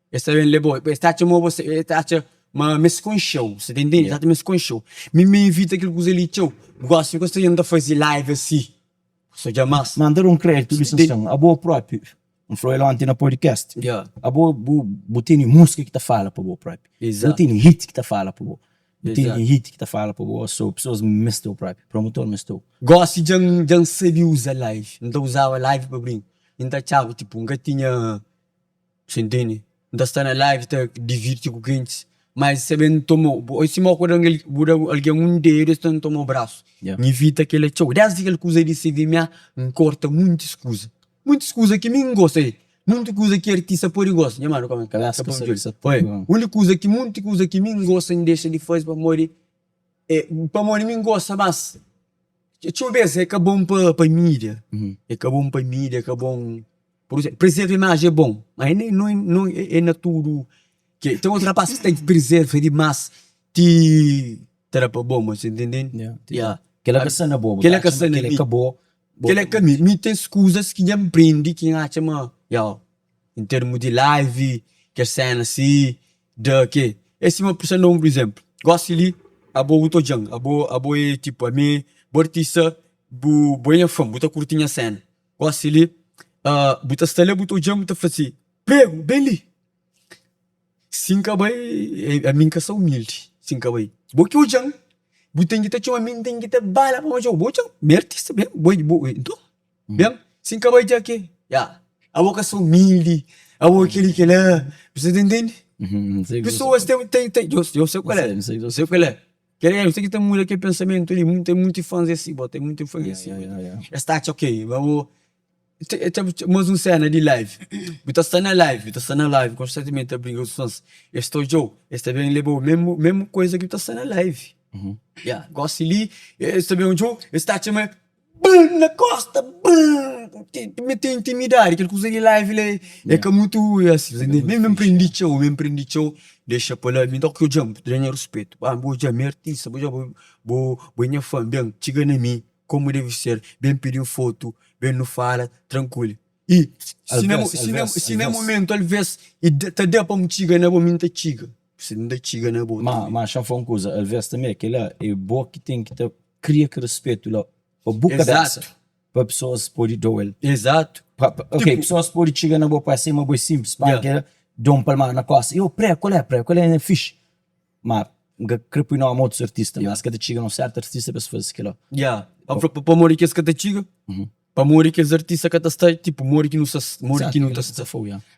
Es ta ben leba-u, es ta atxa ma bo, es ta atxa ma es konxe-u, sa ta intende? Es ta atxa ma es konxe-u. Mi mi ivita kel kuza li txeu. Gosi mi ka sta tenta faze live asi, so dja mas. Ma N ta da un kreditu li Sanson, abo propi, N fla-u el onti na podcast, abo bu bu tene musika ki ta fala pa bo propi, bu tene hit ki ta fala pa bo, bu tene hit ki ta fala pa bo, so pesoas meste-u propi, promotor meste-u. Gosi dja N dja N sabe uza live, N ta uzaba live pa brinka, N ta atxaba tipo N ka tinha. Sa intende? N ta sta na live ta divirti ku kentis, ma es ta ben toma-u. Bo é sima ku bu da algen un dedu, es ta ben toma-u brasu. N ivita kel-la txeu. Désdi kel kuza di CVMA, N korta muntis kuza. Muntis kuza ki mi N gosta. Munti kuza ki artista pode gosta. Nha manu, koma Kabésa ka sa ta Undi kuza ki munti kuza ki mi N gosta, N dexa di faze pamodi pamodi mi N gosta mas. Txeu bes é ka bon pa mídia. É ka bon pa mídia, é ka bon. Pur izénplu, prezerva imajen é bon, ma é no é na tudu ke ten otu rapaz ki ta prezerva dimas ti ta da pa bo, ma sa ntende? Ya. Kela ka sta na bo, bu ta atxa ma kela é ka bo. Kela é ka mi, mi ten kuzas ki dja N prende ki N atxa ma ya, en termu di live, kes sena si, da ke. É sima, sa N da un izénplu, gosi li abo bu ta odja-m, abo abo é tipu ami, bu artista, bu bo é nha fan, bu ta kurti nha sena. Gosi li, bu ta sta la, bu ta odja-m, bu ta fla si, Pregu, ben li! Si N ka bai, ami N ka sta umildi si N ka bai. Bo ki odja-m, bu ten ki ta txoma mi, N ten ki ta ba la pa N odja-u. Bo odja-m, mi é artista, ben, bo, bo, nton, ben. Si N ka bai dja ke? Ya, abo ka sta umildi, abo kel-li, kel-la. Bu sta ta intende? Pesoas ten, ten, ten, yo sei kual é, yo sei kual é. Kel é, ki ta muda kel pensamentu li, ten munti fãs é si bo, ten munti fãs é si bo. Es ta atxa ok, ma bo mas un sena di live, bu ta sta na live, bu ta sta na live konstantimenti ta brinka ku fãs, es ta odja-u, es ta ben leba-u mesmu mesmu kuza ki bu ta sta na live. Ya, gosi li es ta ben odja-u, es ta atxa ma Bum na kosta bum Mi ten intimidadi kel kuza di live la é ka mutu asi mi N prendi txeu mi N prendi txeu dexa pa la mi nta ki odja-m da nha ruspetu ah bu odja-m mi é artista bu odja-m bo bo é nha fan ben txiga na mi komu devi ser ben pidi-m fotu ben nu fala trankuilu i si na si na mumentu alves ta da pa N txiga na bo mi N ta txiga si N ta txiga na bo Ma ma xa-m fla un kuza alves tanbe kel-la é bo ki ten ki ta Kria kel respetu la pa bu kabesa pa pesoas pode dau el. Exato. Ok, pesoas pode txiga na bo pa ser ma bo é simples, pa ke dau un palmada na kosta, yo pré, kal é pré, kal é fixe. Ma N ka kre pui nomi otus artista, mas ka ta txiga na un sertu artista pa es faze kila. Ya, pamodi ki es ka ta txiga? Pamodi kes artista ka ta sta tipo modi ki nu sta modi ki nu ta sta.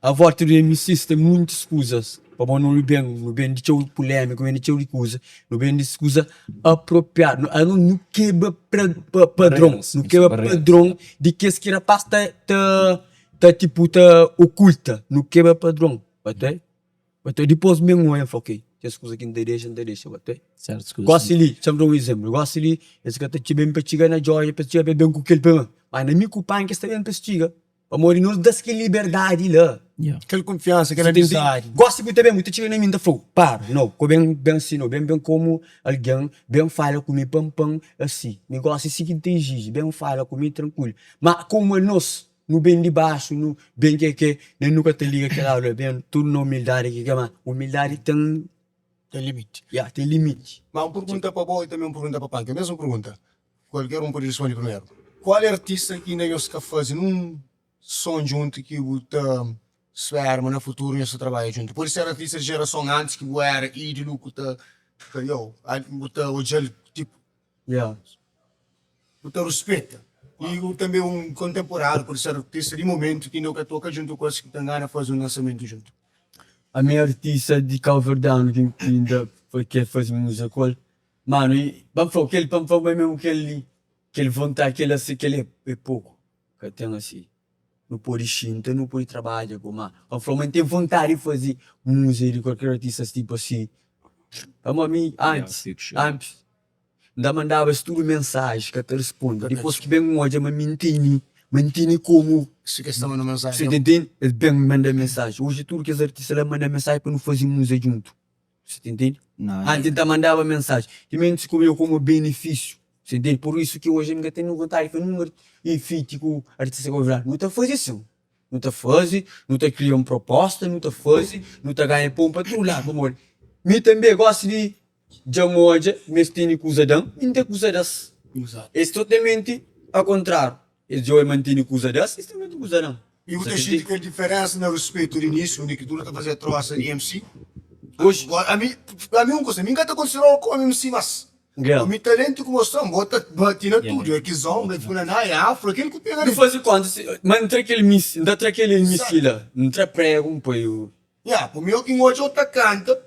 A volta di MCs ten muntis kuzas pamodi nu ben nu ben di txeu pulémika nu ben di txeu di kuza nu ben di kuza apropriadu nu nu kebra padron nu kebra padron di kes ki rapaz ta ta ta tipo ta okulta nu kebra padron. Batê dipôs mi N oia N fla ok, kes kuza ki N ta dexa, N ta dexa batê. Gósi li, txa-m da un izénplu, gósi li es ka ta txiga ben pa txiga na Djóia, pa es txiga pa es ben ku kel pa ma na mi ku Panki es ta ben pa es txiga, pamodi nos da-s kel liberdadi la. Kel kunfiansa, kel amizadi. Gósi bu ta ben, bu ta txiga na mi N ta fla-u, para, nau, ka ben ben si nau, ben ben komu algen, ben fala ku mi pan-pan asi. Mi gósi si ki N ta iziji, ben fala ku mi trankuilu. Ma komu anos Nu ben di baxu, nu ben ke ke, nen nu ka ta liga kel ladu la, ben tudu na umildadi ke ke, ma umildadi ten. Ten limiti. Ya, ten limiti. Ma un pergunta pa bo i tanbe un pergunta pa Panki, mesmu pergunta, kualker un pode risponde primeru. Kual artista ki inda nhos ka faze nun son djuntu ki bu ta spera ma na futuru nhos ta trabadja djuntu? Pode ser artista di jerason antis ki bu era ídulu ku ta fla yow, bu ta odjal tipu. Yeah. Bu ta ruspeta. I u tanbe un kontemporaniu, pode ser artista di momentu ki inda u ka toka djuntu ku es ki ten gana faze un lansamentu djuntu. Ami artista di kauverdianu ki inda ke faze múzika ku el, manu, i pa N fla-u kel, pa N fla-u ma mesmu kel li, kel vontadi, kel asi, kel é poku, ka ten asi. Nu pode xinta, nu pode trabadja ku ma pa N fla-u ma N ten vontadi di faze múzika di kualker artista tipu asi, pamodi mi antis, antis. N ta mandaba es tudu mensaji, ka ta risponde. Dipôs ki ben odja ma mi N tene, ma N tene komu. Si kes ta manda mensaji. Si ta ntende? Es ben manda mensaji. Oji tudu kes artista la manda mensaji pa nu faze múzika djuntu. Si ta ntende? Antis N ta mandaba mensaji. Timenti es kubri-m komu benefísiu. Si ta ntende? Pur isu ki oji N ka ten vontadi di faze ninhun feat ku artista kabuverdianu. Nu ta faze sin. Nu ta faze, nu ta kria un proposta, nu ta faze, nu ta ganha pon pa tudu ladu. Pamodi mi tanbe gosi di. Dja N odja ma es tene kuza da-m i N ten kuza da-s. Es totalmenti akontrariu. Es djobe ma N tene kuza da-s, es tanbe ten kuza da-m. I bu ta xinti kel diferensa na ruspetu di inísiu, undi ki tudu ta fazia trosa di MC? Oji. Ami, ami un kuza, mi N ka ta konsiderau komu MC mas mi talentu ku mostra-m, bo ta bati na tudu, é kizomba, é funaná, é afro, kel ku pega Nu faze konta, ma N tra kel MC, N ta tra kel MC la, N tra pregu, N poi u. Ya, pa mi o ki N odja-u ta kanta,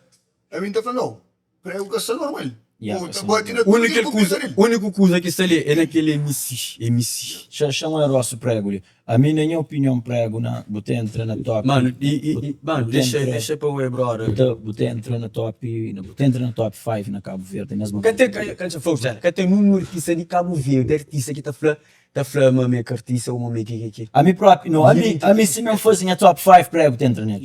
Ami N ta fla, Nau, pregu ka sta normal. Bu ta bati na tudu kel ku pega nel. Uniku kuza ki sta li é na kel MC, MC. Xa xa un erosu pregu li. Ami na nha opinion pregu na bu ta entra na top. Manu i i i manu dexa dexa pa oi brother. Bu ta bu ta entra na top bu ta entra na top 5 na Cabo Verde nes Ka ten ka ka fla bu ka ten un artista di Cabo Verde artista ki ta fla ta fla ma mi é ka artista ou ma mi é ke ke ke. Ami propi no ami ami si mi fazi nha top 5 pregu ta entra nel.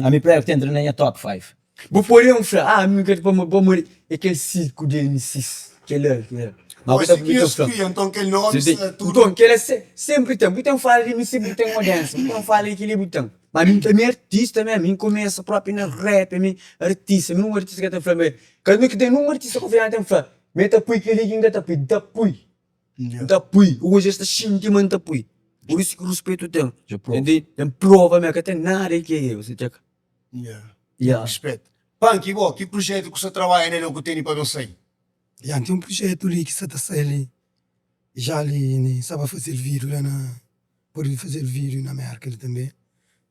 Ami pregu ta entra na nha top 5. Bu pode fla, ah, mi ka pa pamodi é kel sirku di MCs, kel-la, kel-la. Ma bu ta bu ta fla. Nton kel nomi sta tudu. Nton kel-la sempri ten. Bu ten fala di MC, bu ten audiensia. Bu ten fala di kel-li, bu ten. Ma mi ami é artista mi, ami N kumesa propi na rap, ami artista. Mi un artista ka ta fla ma ka mi ki ten un artista konfiansa ten fla ma el ta pui kel-li ki N ka ta pui. N ta pui. N ta pui. Oji es ta xinti ma N ta pui. Pur isu ki ruspetu ten. Ten prova ma ka ten nada ki é. Yeah. Respect. Panki bo, ki projetu ku sta trabadja nel o ku teni pa ben sai? Ya, ten un projetu li ki sta ta sai li, ja li N sta ba fazel vídiu la na, pode fazel vídiu na Merka li tanbe.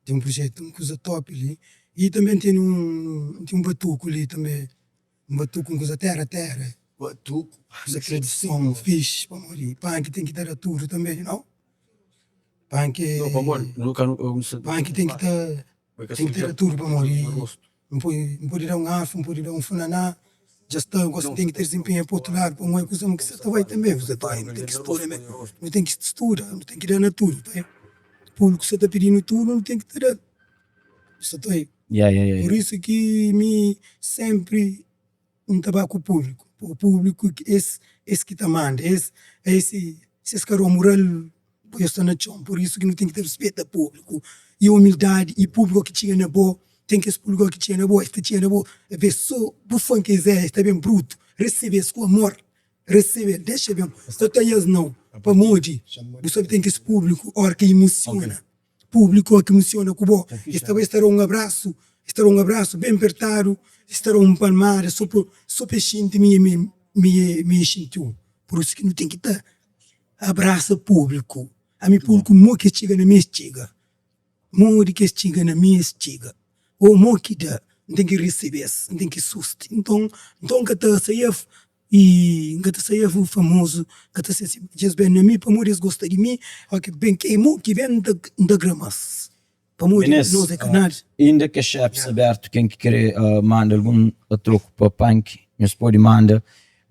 Ten un projetu, un kuza top li. I tanbe N tene un, N ten un batuku li tanbe, un batuku, un kuza tera tera. Batuku? Kuza tradison fixi, pamodi panki ten ki ta da tudu tanbe, nau? Panki, panki ten ki ta. Ten ki ta da tudu pamodi N pode da un afro, N pode da un funaná, dja sta, gosi ten ki ta dizenpenha pa otu ladu pamodi kuza ki sa ta bai tanbe, kuza ta bai, nu ten ki studa me, nu ten ki studa, nu ten ki da na tudu ta bai, públiku sa ta pidinu tudu, nu ten ki ta da, sa ta bai. Pur isu ki mi senpri N ta ba ku públiku, pa públiku es es ki ta manda, es es si es ka da mural pa es sta na txon, pur isu ki nu ten ki ta rispeta públiku i umildadi i públiku ki txiga na bo, ten kes públiku ki txiga na bo, es ta txiga na bo, es ben so bu fan ki es é, es ta ben brutu, resebe-s ku amor, resebe-l, dexa ben, ka ta nhas nau, pamodi bu sabe ten kes públiku óra ki imusiona. Públiku ki emosiona ku bo, es ta bai, es ta da un abrasu, es ta da un abrasu ben pertadu, es ta da un palmada so pa so pa es xinti mi mi mi e xinti-u. Pur isu ki nu ten ki ta abrasa públiku. Ami públiku mo ki es txiga na mi es txiga. Modi ki es txiga na mi es txiga. Ô mo ki da, N ten ki resebe-s, N ten ki susti. Nton, nton N ka ta saia i N ka ta saia famozu, N ka ta ser si. Dja es ben na mi pamodi es gosta di mi, ô ki ben ki mo ki ben N ta grama-s. Pamodi Minês, nos é kanal. inda ke xefis abertu ken ki kre manda algun troku pa Panki nhos podi manda.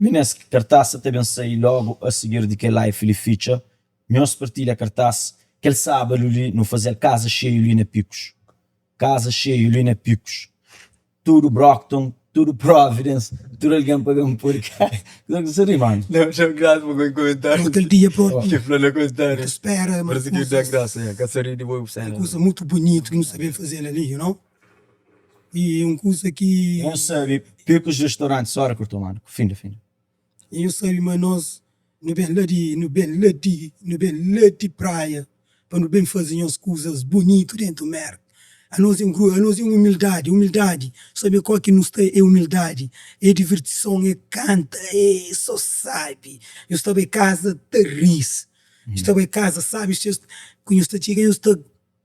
Minês, kartas sa ta ben sai logu a sigir di kel live li fitxa. Nhos partilha kartas. Kel sábadu li nu fazel kaza xeiu li na Pikus. Kaza xeiu li na Pikus. Tudu Brockton, tudu Providence, tudu algen pa ben poi Kuzê ki bu sta ri manu? Não, achei graça pa goi comentário. Kel dia propi. Ki fla na comentário. Ta spera ma Parece que dá graça, yeah. Ka sa ri di boi bu cena. Kuza mutu bunitu ki nu sa ben fazel ali, you know? E un kuza ki. Nu sabe Picos restaurante só ora kortou manu. Finda, finda. I nu sabe ma nos nu ben la di, nu ben la di, nu ben la di praia pa nu ben faze nhos kuzas bunitu dentu Merka. Anos é un gru, anos é un umildadi, umildadi, sabe kó ki nu sta é umildadi, é divertison, é kanta, é so sabi. Nhos ta bai kaza ta ris, nhos ta bai kaza sabi, ku nhos ta txiga nhos ta.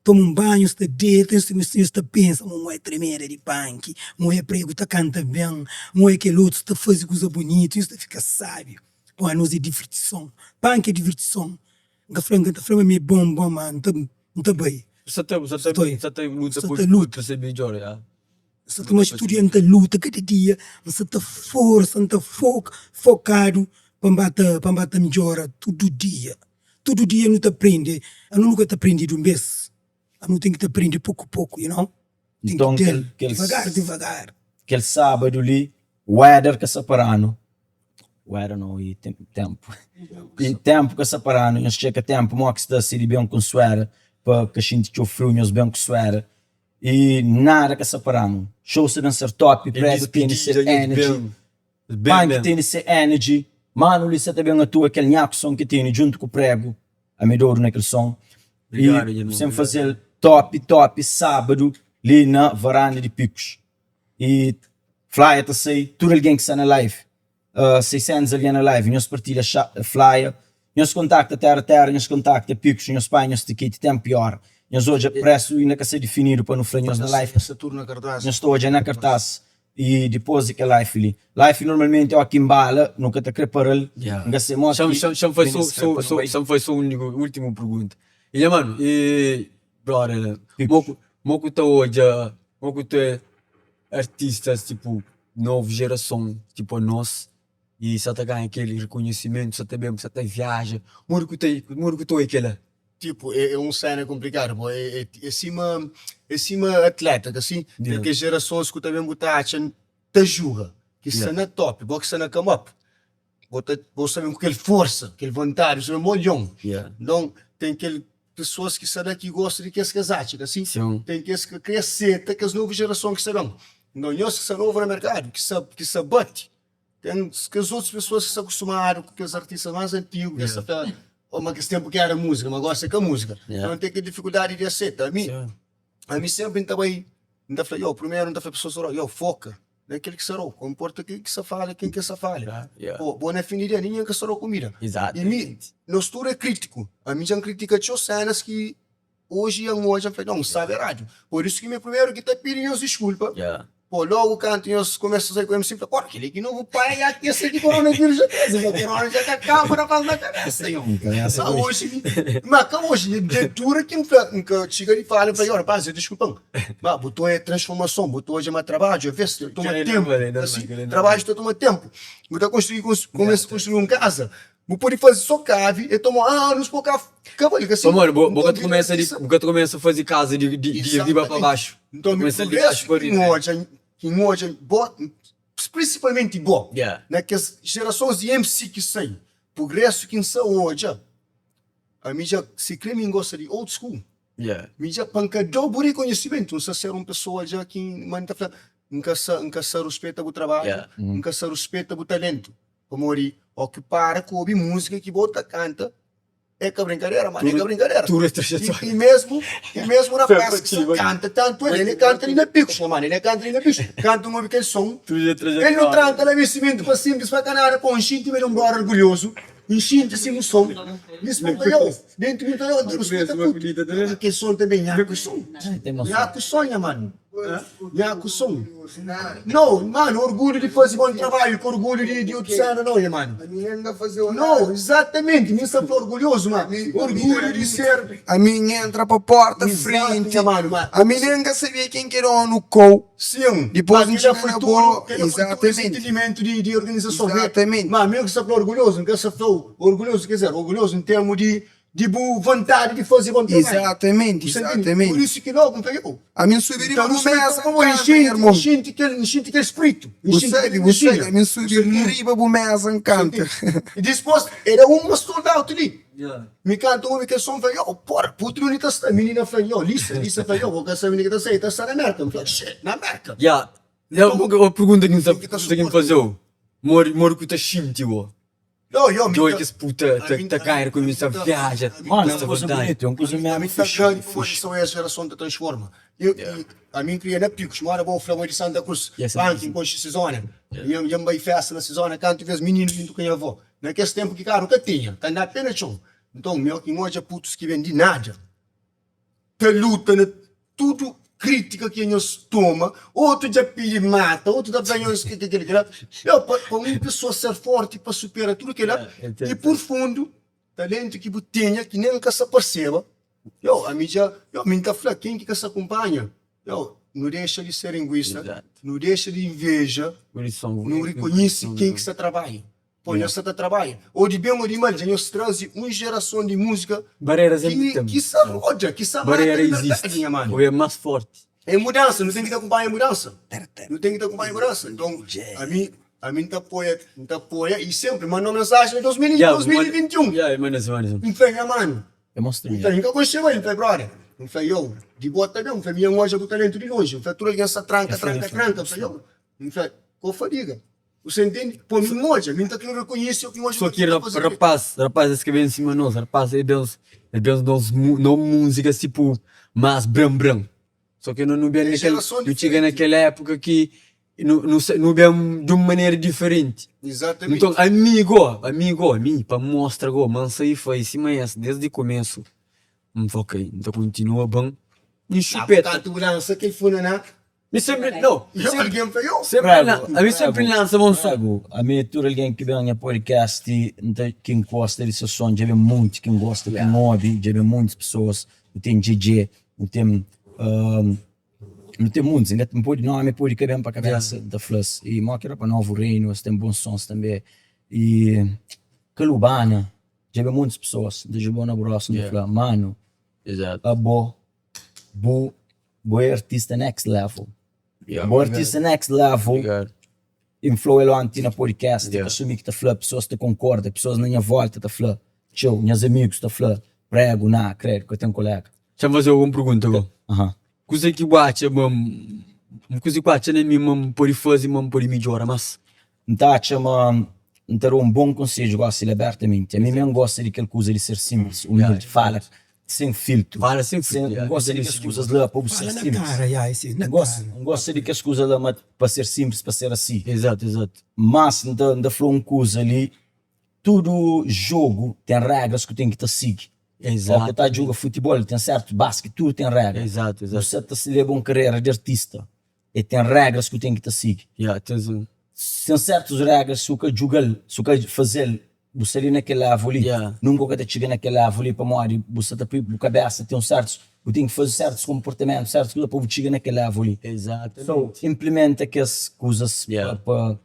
Toma un banhu, sta deta, nhos ta pensa ma un é tremeda di panki, un é pregu ta kanta ben, un é kel otu ta faze kuza bunitu, nhos ta fika sábi. Pô, anos é divertison, panki é divertison. N ka fla, N ka ta fla ma mi é bon, bon, ma N ta, N ta bai. Sa ta, sa ta, sa ta luta Sa pa ta luta. pa ser midjor, ya. N sa ta ma tudu dia N ta luta kada dia, N sa ta forsa, N ta foka, fokadu pa N ba ta, pa N ba ta midjora tudu dia. Tudu dia nu ta prende, anu nu ka ta prende di un bes, anu ten ki ta prende poku poku, you know, ten Nton ki kel del kel divagar divagar. kel sábadu li weather ka sa paranu, weather no i tempu, i tempu ka sa paranu, nhos txeka tempu mo ki sta, si di ben ku suera pa ka xinti txeu friu nhos ben ku suera i nada ka sa paranu, show sa ben ser top, E prego tene se dispidida nhos energy. ben. Ben Panki ben. tene se energy Manu li sa ta ben atua kel nhaku son ki tene djuntu ku prego Ami dodu na kel son E Obrigado, nha irmon. sen fazel top top sábadu li na varanda di Picos E flyer ta sai tudu algen ki sta na live uh, 600 algen na live nhos partilha flyer Nhos kontakta Terra Terra nhos kontakta Picos nhos panha nhos tikiti tempu i ora Nhos odja presu inda ka sta difinidu pa nu fla nhos na live Sta tudu na kartaz. Nhos ta odja na kartaz I dipôs di kel life li. Life normalmenti óki nbala nu ka ta kre para-l. N ka se modi ki Xa-m faze N kre pa nu bai. Xa-m faze so un últimu pergunta. I nha manu, i brother, mo ku ta odja, mo ku ta artistas tipo novu jerason tipo anos i sa ta ganha kel rekonhesimentu, sa ta ben, sa ta viaja, modi ku ta modi ku ta odja kela? Tipo, é un sena konplikadu, bo é é sima é sima atleta, ka si? Ten kes jerasons ku ta ben bu ta atxa ta juga, ki sta na top, bo ki sta na come up, bo ta bo sta ben ku kel forsa, kel vontadi, bu sta ben bo lion. Nton, ten kel pesoas ki sta la ki gosta di kes ki es atxa, ka si? Ten kes ki ka kre aseta kes novu jerason ki sta ben. Nton, nhos ki sta novu na merkadu, ki sta ki sta bati, Ten kes otus pesoas ki sta kustumadu ku kes artistas más antigu ki es ta fla, oh ma kes ténpu ki éra múzika, ma gósi é ka múzika. Nton ten kel difikuldadi di aseta. Ami, ami sénpri N ta bai, N ta fla, yo, primeru N ta fla pesoas, yo, foka na kel ki sta da-u, ka nporta ken ki sta fala, ken ki sta fala. Bo, bo na fin di dia ningen ka sta da-u kumida. I mi, nos tudu é krítiku. Ami dja N kritika txeu sénas ki Oji N odja N fla nau, N staba eradu. Pur isu ki mi é primeru ki ta pidi nhos diskulpa. Pô, logu kantu nhos kumesa sai ku MC, N fla, pô, kel-li ki novu pai ya ki ese ki koronavírus dja traze, ma korona dja ka kaba na faz na kabesa nho. Ma oji, ma ka oji, dja dura ki N fla, N ka txiga di fala, N fla, yo, rapaz, dja diskulpa-m. Ma bu ta odja transformason, bu ta odja ma trabadju aves ta toma tenpu, asi, trabadju ta toma tenpu. Bu ta konstrui, kumesa konstrui un kaza, Bu pode faze so kavi, e toma anus pa ka kaba li, ka si? Pamodi bo bo ka ta kumesa di bu ka ta kumesa faze kaza di di di riba pa baxu. Nton mi Kumesa di baxu progresu pa ki riba. N odja ki N odja bo prinsipalmenti bo Yeah. na kes jerasons di MC ki sai, progresu ki N sa odja ami dja si kre mi N gosta di old school Yeah. mi dja pa N ka dau bu rekonhesimentu N sa ser un pesoa dja ki ma N ta fla N ka sa N ka sa ruspeta bu trabadju Yeah. N ka sa ruspeta bu talentu. Pamodi ó ki para ku obi múzika ki bo ta kanta é ka brinkadera, mano, é ka brinkadera. Tudu es trajetória. I, i mesmu, i mesmu rapaz ki sa kanta tantu el, el kanta li na Picos, nha mano, el kanta li na Picos. Kantu N obi kel son, Tudu é el no trajetória. tranka la bisimentu pa simplis, pa ka nada, pô, N xinti ma el é un brother orgulhozu. N xinti si imuson N fla yo Dentu mi N fla yo N ta ruspeta putu Kel son tanbe nhaku son Nhaku son nha manu Nhaku son No manu orgulhu di fazi bon trabadju ka orgulhu di otu sena no nha manu No izatamenti mi N sta fla orgulhozu ma orgulhu di ser Ami N entra pa porta frenti Ami nen N ka sabia ken ki é donu kou Sim, Dipôs ma N kel-la txiga foi na tudu, bo kel-la foi tudu Izatamenti sentimento di, di organizason. Mi, Izatamenti ma mi ki sta fla orgulhozu, N ka sta fla-u orgulhozu, ker dizer, orgulhozu n termu di, di bu vontadi di faze bon trabadju. Izatamenti Bu sta ntende? Pur Izatamenti isu ki logu N fla, yo, Ami N subi N ta riba bu ruspeta-u mesa N pamodi N kanta nha xinti, N irmon xinti kel, N xinti kel spritu, N Bu xinti kel sabe, bu sabe, enerjia. ami N Bu subi sta ntende? riba bu mesa N Bu sta kanta ntende? I dispôs, e da uma sold out li. Mi kanta obi kel son, N fla, yo, pora, putu undi ta sta? Minina fla, yo, Lisa, Lisa fla, yo, bo ka sabe undi ki ta sta, e ta sta na Merka. N fla, shit, na Merka? Ya, ya, un pergunta ki N sa, ki N fazeu, modi, modi ku ta xinti bo? Yo, yo, mi Djobe ta, kes puta ta, ta ganha kumesa viaja, Mano, é ta un kuza vontadi. bunitu, é un kuza ami mesmu ta fixi, grandi pamodi fixi. so es jerason ta transforma. Eu, i, ami N kria na Picos, mora bo fla bo é di Santa Cruz, Ya, Santa anti Cruz. N konxe se zona, dja N bai festa na se zona kantu vez mininu djuntu ku nha avó. Na kes tenpu ki karu ka tinha, ta andaba pe na txon. Nton, mi oki N odja putus ki ben di nada ta luta na tudu kritika ki nhos toma, otu dja pidi mata, otu ta fla nhos ki kel kela. Yo, pa pa un pesoa ser forti pa supera tudu kela i pur fundu talentu ki bu tinha ki nen ka sa parseba, yo, ami dja, yo, mi N ta fla ken ki ka sa kunpanha, yo, nu dexa di ser inguista, nu dexa di inveja, nu rikonhise ken ki sta trabadja. Pô, nhos sa ta trabadja, ô di ben ô di mal, dja nhos traze un jerason di múzika Barera sempri ki ten. ki sa rodja, ki sa mata Barera di verdadi, izisti. nha manu. Ô é más forti. É mudansa, nu ten ki ta kunpanha mudansa. Nu ten ki ta kunpanha mudansa. Nton, ami, ami N ta apoia, N ta apoia i sempri manda un mensaji na Ya, 2021. ya, manda si, manda si. N fla, nha manu, É mostra N fla, N ka konxeba el, N fla, brother, N fla, yo, di bo ta ben, N fla, mi N odja bu talentu di lonji, N fla, tudu algen sa tranka, tranka, tranka, N fla, yo, N fla, ko fadiga. Bu sa intende? Pô, mi N odja, mi N ta kre rekonhese o ki N odja Só ma ki ki ta faze dretu. rapaz, rapaz es ka ben sima nos, rapaz é ben, es ben nos no múzika tipo más bran bran. Só ki no nu ben É nakel, jerason nu txiga diferenti. nakel époka ki nu nu sa nu ben di un manera diferenti. Exatamente. Nton ami go, ami go, mi pa mostra go ma N sai fai sima es desdi kumesu, N fla ok, N ta kontinua ban, N Ah, bu xupeta. kantu bu lansa kel funaná Mi sempri no, Algen fla, yo! sempri ami sempri lansa bon son. Prego, ami é tudu algen ki ben nha podcast N ta ki N gosta di ses son dja ben monti ki N gosta ki N obi dja ben montis pesoas nu ten Djedje nu ten nu ten montis N podi nomi podi ka ben pa kabesa N ta fla-s i mo ki era pa Novo Reino es ten bons sons tanbe i Kalubana dja ben montis pesoas N ta djuba-u na brosi N ta fla manu abo bu Bo é artista next level. Bo é artista next level. E N fla-u el onti na podcast, ka so mi ki ta fla, pesoas ta konkorda, pesoas na nha volta ta fla, txeu, nhas amigus ta fla, prego, na, kredu, ka ten kolega. Xa-m faze-u un pergunta go. Kuze ki bu atxa ma, kuze ki bu atxa na mi ma N pode faze ma N pode midjora más? N ta atxa ma N ta da un bon konsedju gósi li abertamenti. Ami mesmu N gosta di kel kuza di ser sinplis, umildi, fala sen filtru. Fala sen filtru, N gosta di kes kuzas la pa bu ser Fala na sinplis. kara, ya, é si, na kara. N gosta di kes kuza la ma pa ser sinplis, pa ser asi. Ezatu, ezatu. Mas N ta N ta fla un kuza li, tudu jogu ten régras ku ten ki ta sigi. Ezatu. Ó ku ta djuga futibol ten sertu, baski, tudu ten régra. Ezatu, Bu ezatu. sa ta leba un karera di artista. E ten regras ku ten ki ta sigi. Ya, tens un. Ten sertus regras si u ka djuga-l, si u ka faze-l, bu sta li na kel level li, Ya. nunka u ka ta txiga na kel level li pamodi bu sta ta poi bu kabesa ten sertus, bu ten ki faze sertus konportamentu, sertus kuza pa bu txiga na kel level li. Exatamente. So, implementa kes kuzas Ya. pa pa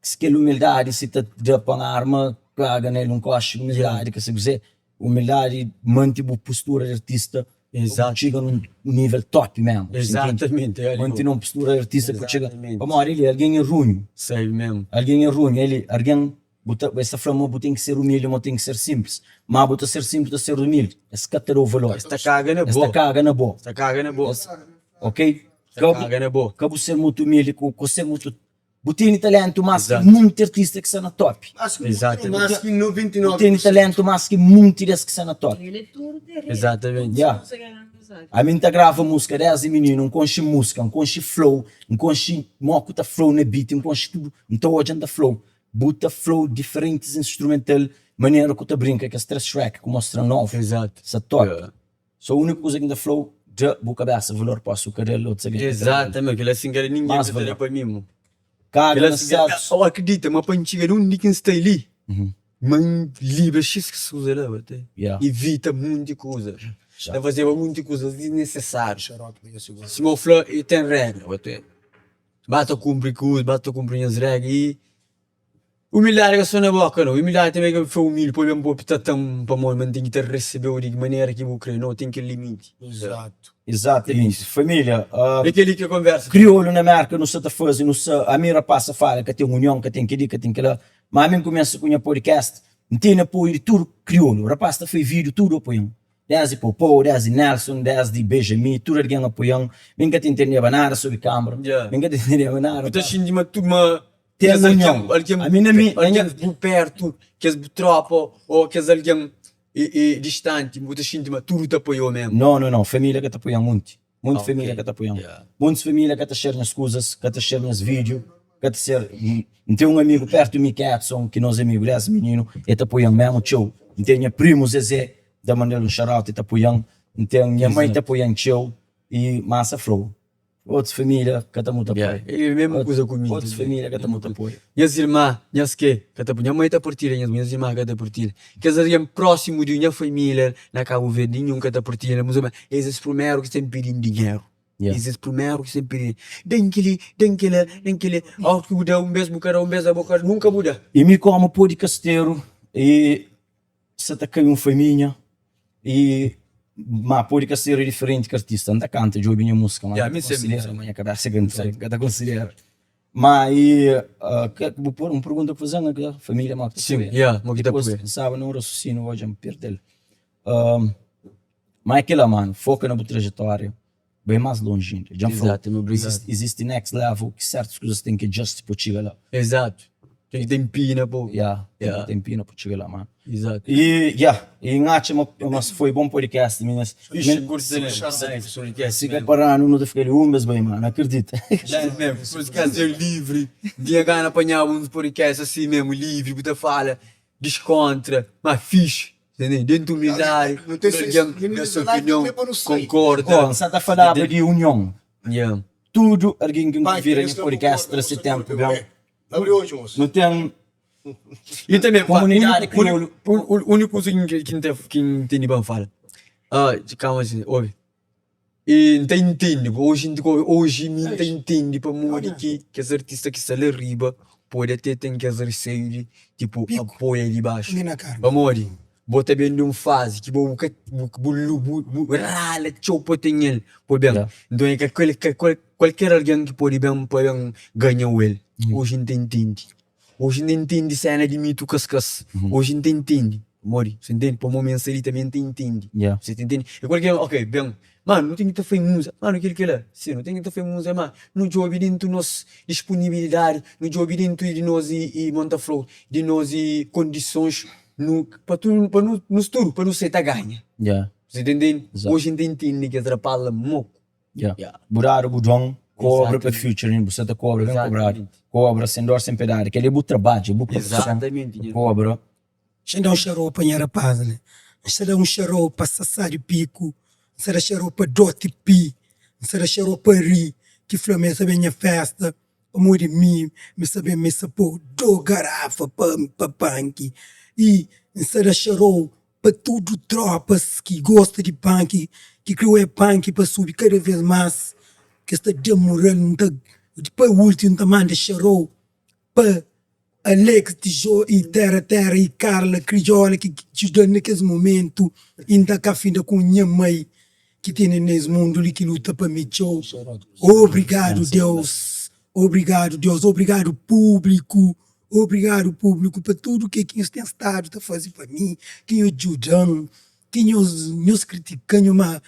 Si kel umildadi si ta da pa un arma, kaga nel un koxi di umildadi ka sabe kuzê. Umildadi manti bu postura di artista pa bu txiga nun nivel top mesmu. Exatamente. Manti nun postura di artista pa bu txiga. Pamodi li algen é runhu. Sabe mesmu. Algen é runhu, eli algen bu ta es ta fla ma bu ten ki ser umildi ma bu ten ki ser sinplis. Ma bu ta ser sinplis bu ta ser umildi es ka ta dau valor. Es ta kaga na bo. Es ta kaga na bo. Es ta kaga na bo. Ok? Es ta kaga na bo. Ka bu ser mutu umildi ku ser mutu Bu teni talentu mas ki munti artista ki sta na top. Exatamente. Bu teni talentu mas ki munti des ki sta na top. Exatamente. Ya. Ami N ta grava músika desdi mininu, N konxi músika, N konxi flow, N konxi mo ku ta flow na beat, N konxi tudu, N ta odja N ta flow. Bu ta flow diferentis instrumental manera ku ta brinka kes 3 track ku mostra novu Exato. sa top. Yeah. So uniku kuza ki N ta flau da bu kabesa valor pa su ka da-l otus algen ka ta da-l. Exatamente, kel asin ka da ningen Más ka ta da valor. pa mi mo. Kaga Kel na asin ka status. oh akredita ma pa N txiga di undi ki N sta li ma N libra xis kes kuza la ba te. Yeah. Ivita munti kuza. Xa. Ta fazeba munti kuza disnesesáriu. Sima bu fla e ten regra ba te. Ba ta kunpri kuza, ba ta kunpri nhas regra i Umildadi ka so na boka no, umildadi tanbe ka fla umildi pode ben bo ta-ta-m pamodi ma N ten ki ta resebe-u di ki manera ki bu kre, no, ten kel limiti. Exato. Exatamente. Família, É kel-li ki é konversa. Kriolu na Merka nu sa ta faze, nu sa, ami rapaz sa fala ka ten union, ka ten kel-li, ka ten kel-la, ma ami N kumesa ku nha podcast, N tene apoiu di tudu kriolu, rapaz ta fai vídiu tudu apoia-m, desdi Poupou, desdi Nelson, desdi Benjamin, tudu algen apoia-m, mi N ka ta intendeba nada sobri kánmara, mi N ka ta intendeba nada. Bu ta xinti ma tudu ma Ten kes union. algen, algen, Ami na mi, na nha. algen bu pertu, kes bu tropa ô kes algen distanti, bu ta xinti ma tudu ta apoiau memu? No, no, no, família ka ta apoian munti, munti Ok, família ka ta apoian. yeah. Muntis família ka ta share nhas kuzas, ka ta share nhas vídiu, ka ta share. N ten un amigu pertu mi ki é Edson, ki nos amigu desdi mininu, el ta apoian memu txeu. N ten nha primu Zezé, N ta manda-l un shout out, el ta apoian. N ten nha mai ta apoian txeu i masa fla-u. Otus família ka ta mutu apoia. Yeah, é mesmu kuza ku mi. Otus família ka ta mutu apoia. Nhas irma, nhas ke ka ta nha mai ta partilha nhas nhas irma ka ta partilha. Kes algen prósimu di nha família na Kabu Verdi ninhun ka ta partilha na ma es es primeru ki sta pidi-m dinheru. Yeah. Es es primeru ki sta pidi-m, da-m kel-li, da-m kel-la, da-m kel-li. Óras ki bu da un bês bu ka da, un bês bu ka da, nunka bu da. I mi komu podcasteru i sa ta kai un faminha i ma pode ka ser diferenti ki artista N ta kanta djobe nha musika ma Ya, N mi ta semi. konsidera ma nha kabesa é grandi N ka ta konsidera ma i ka bu poi un pergunta ku faze-m na kel família ma ki ta Sim, apoia ya, mo ki ta dipôs apoia. N staba na un rasusinu odja N perde-l ma é kila manu foka na bu trajetória bai más lonji inda. Dja N fla-u, Exato, obrigado. izisti, izisti next level ki sertus kuzas ten ki adjust pa txiga la. Exato. Ten ki ten pina pa. Ya, ten Ya. ki ten pina pa txiga la, mano. Exato. I, ya, i N atxa ma, ma foi bon podcast, minas. Ixi, N curti também. Podcast Si ka mesmo. paranu, nu ta fika li un bes bai, mano, akredita. Ya mesmo, podcast é livre. N tinha gana apanhaba uns podcast assim mesmo, livre, bu ta fala, diskontra, ma fixe. Entende? Dentu umildadi, Não tem tudu algen da se opinion, konkorda. Ó, N sa ta falaba di union. Yeah. Tudu algen ki N Pai, konvida esse nha não podcast concorda, tra se você tenpu concorda, ben. ué. Abre hoje, moço. Nu ten E tanbe, pa, Komunidadi úniku, kriolu. úniku, úniku kuza ki N ta, ki N tene pa N fala, ah, kama si, obi, E N ta intende, oji N oji mi N ta intende pamodi ki kes artista ki sta la riba pode ate ten kes reseiu di tipo apoia di baxu. Pamodi bo ta ben di un fazi ki bo bu ka bu bu bu rala txeu pa ten el pa ben. Nton é ka kualker algen ki pode ben pa ben ganha-u el. Oji N ta intende. Oji N ta intende sena di mitu kaskas. Oji N ta intende. Pamodi? Sa intende? Pamodi mi N sta li tanbe N ta intende. Sa ta intende? E kualker ok ben, manu nu ten ki ta fai muza, manu kel kela, si nu ten ki ta fai muza ma nu djobe dentu nos disponibilidadi, nu djobe dentu di nos i mon ta fla-u di nos i kondisons nu pa tudu pa nu nos tudu pa nu seta ganha. Sa ta intende? Oji N ta intende kes rapaz la moku. Yeah. Yeah. Bu dadu bu don, kobra pa Exatamente. featuring, bu sa ta kobra, ben kobradu. Exatamente. Kobra sen dor, sen piedadi. Kel-li é bu trabadju, é bu profison. Exatamente. Bu kobra. Xa N da un xarô pa nha rapaz li. N sta da un xarô pa Sasá di Piku, N sta da xarô pa Doti Pi, N sta da xarô pa Ri, ki fla ma el sta ben nha festa pamodi mi, mi sta ben mi sta pô do garafa pa pa panki. I N sta da xarô pa tudu tropas ki gosta di panki, ki kre oia panki pa subi kada vez más, ki es ta da mural. N ta pa últimu N ta manda xarô pa Alex Tijó i Terra Terra i Carla Criola ki djuda-m na kes momentu i N ta ka finda ku nha mai ki tene na es mundu li ki luta pa mi txeu. Obrigadu Deus, obrigadu Deus, obrigadu públiku, obrigadu públiku pa tudu ke ki nhos ten stadu ta faze pa mi, ki nhos djuda-m, ki nhos nhos kritika-m ma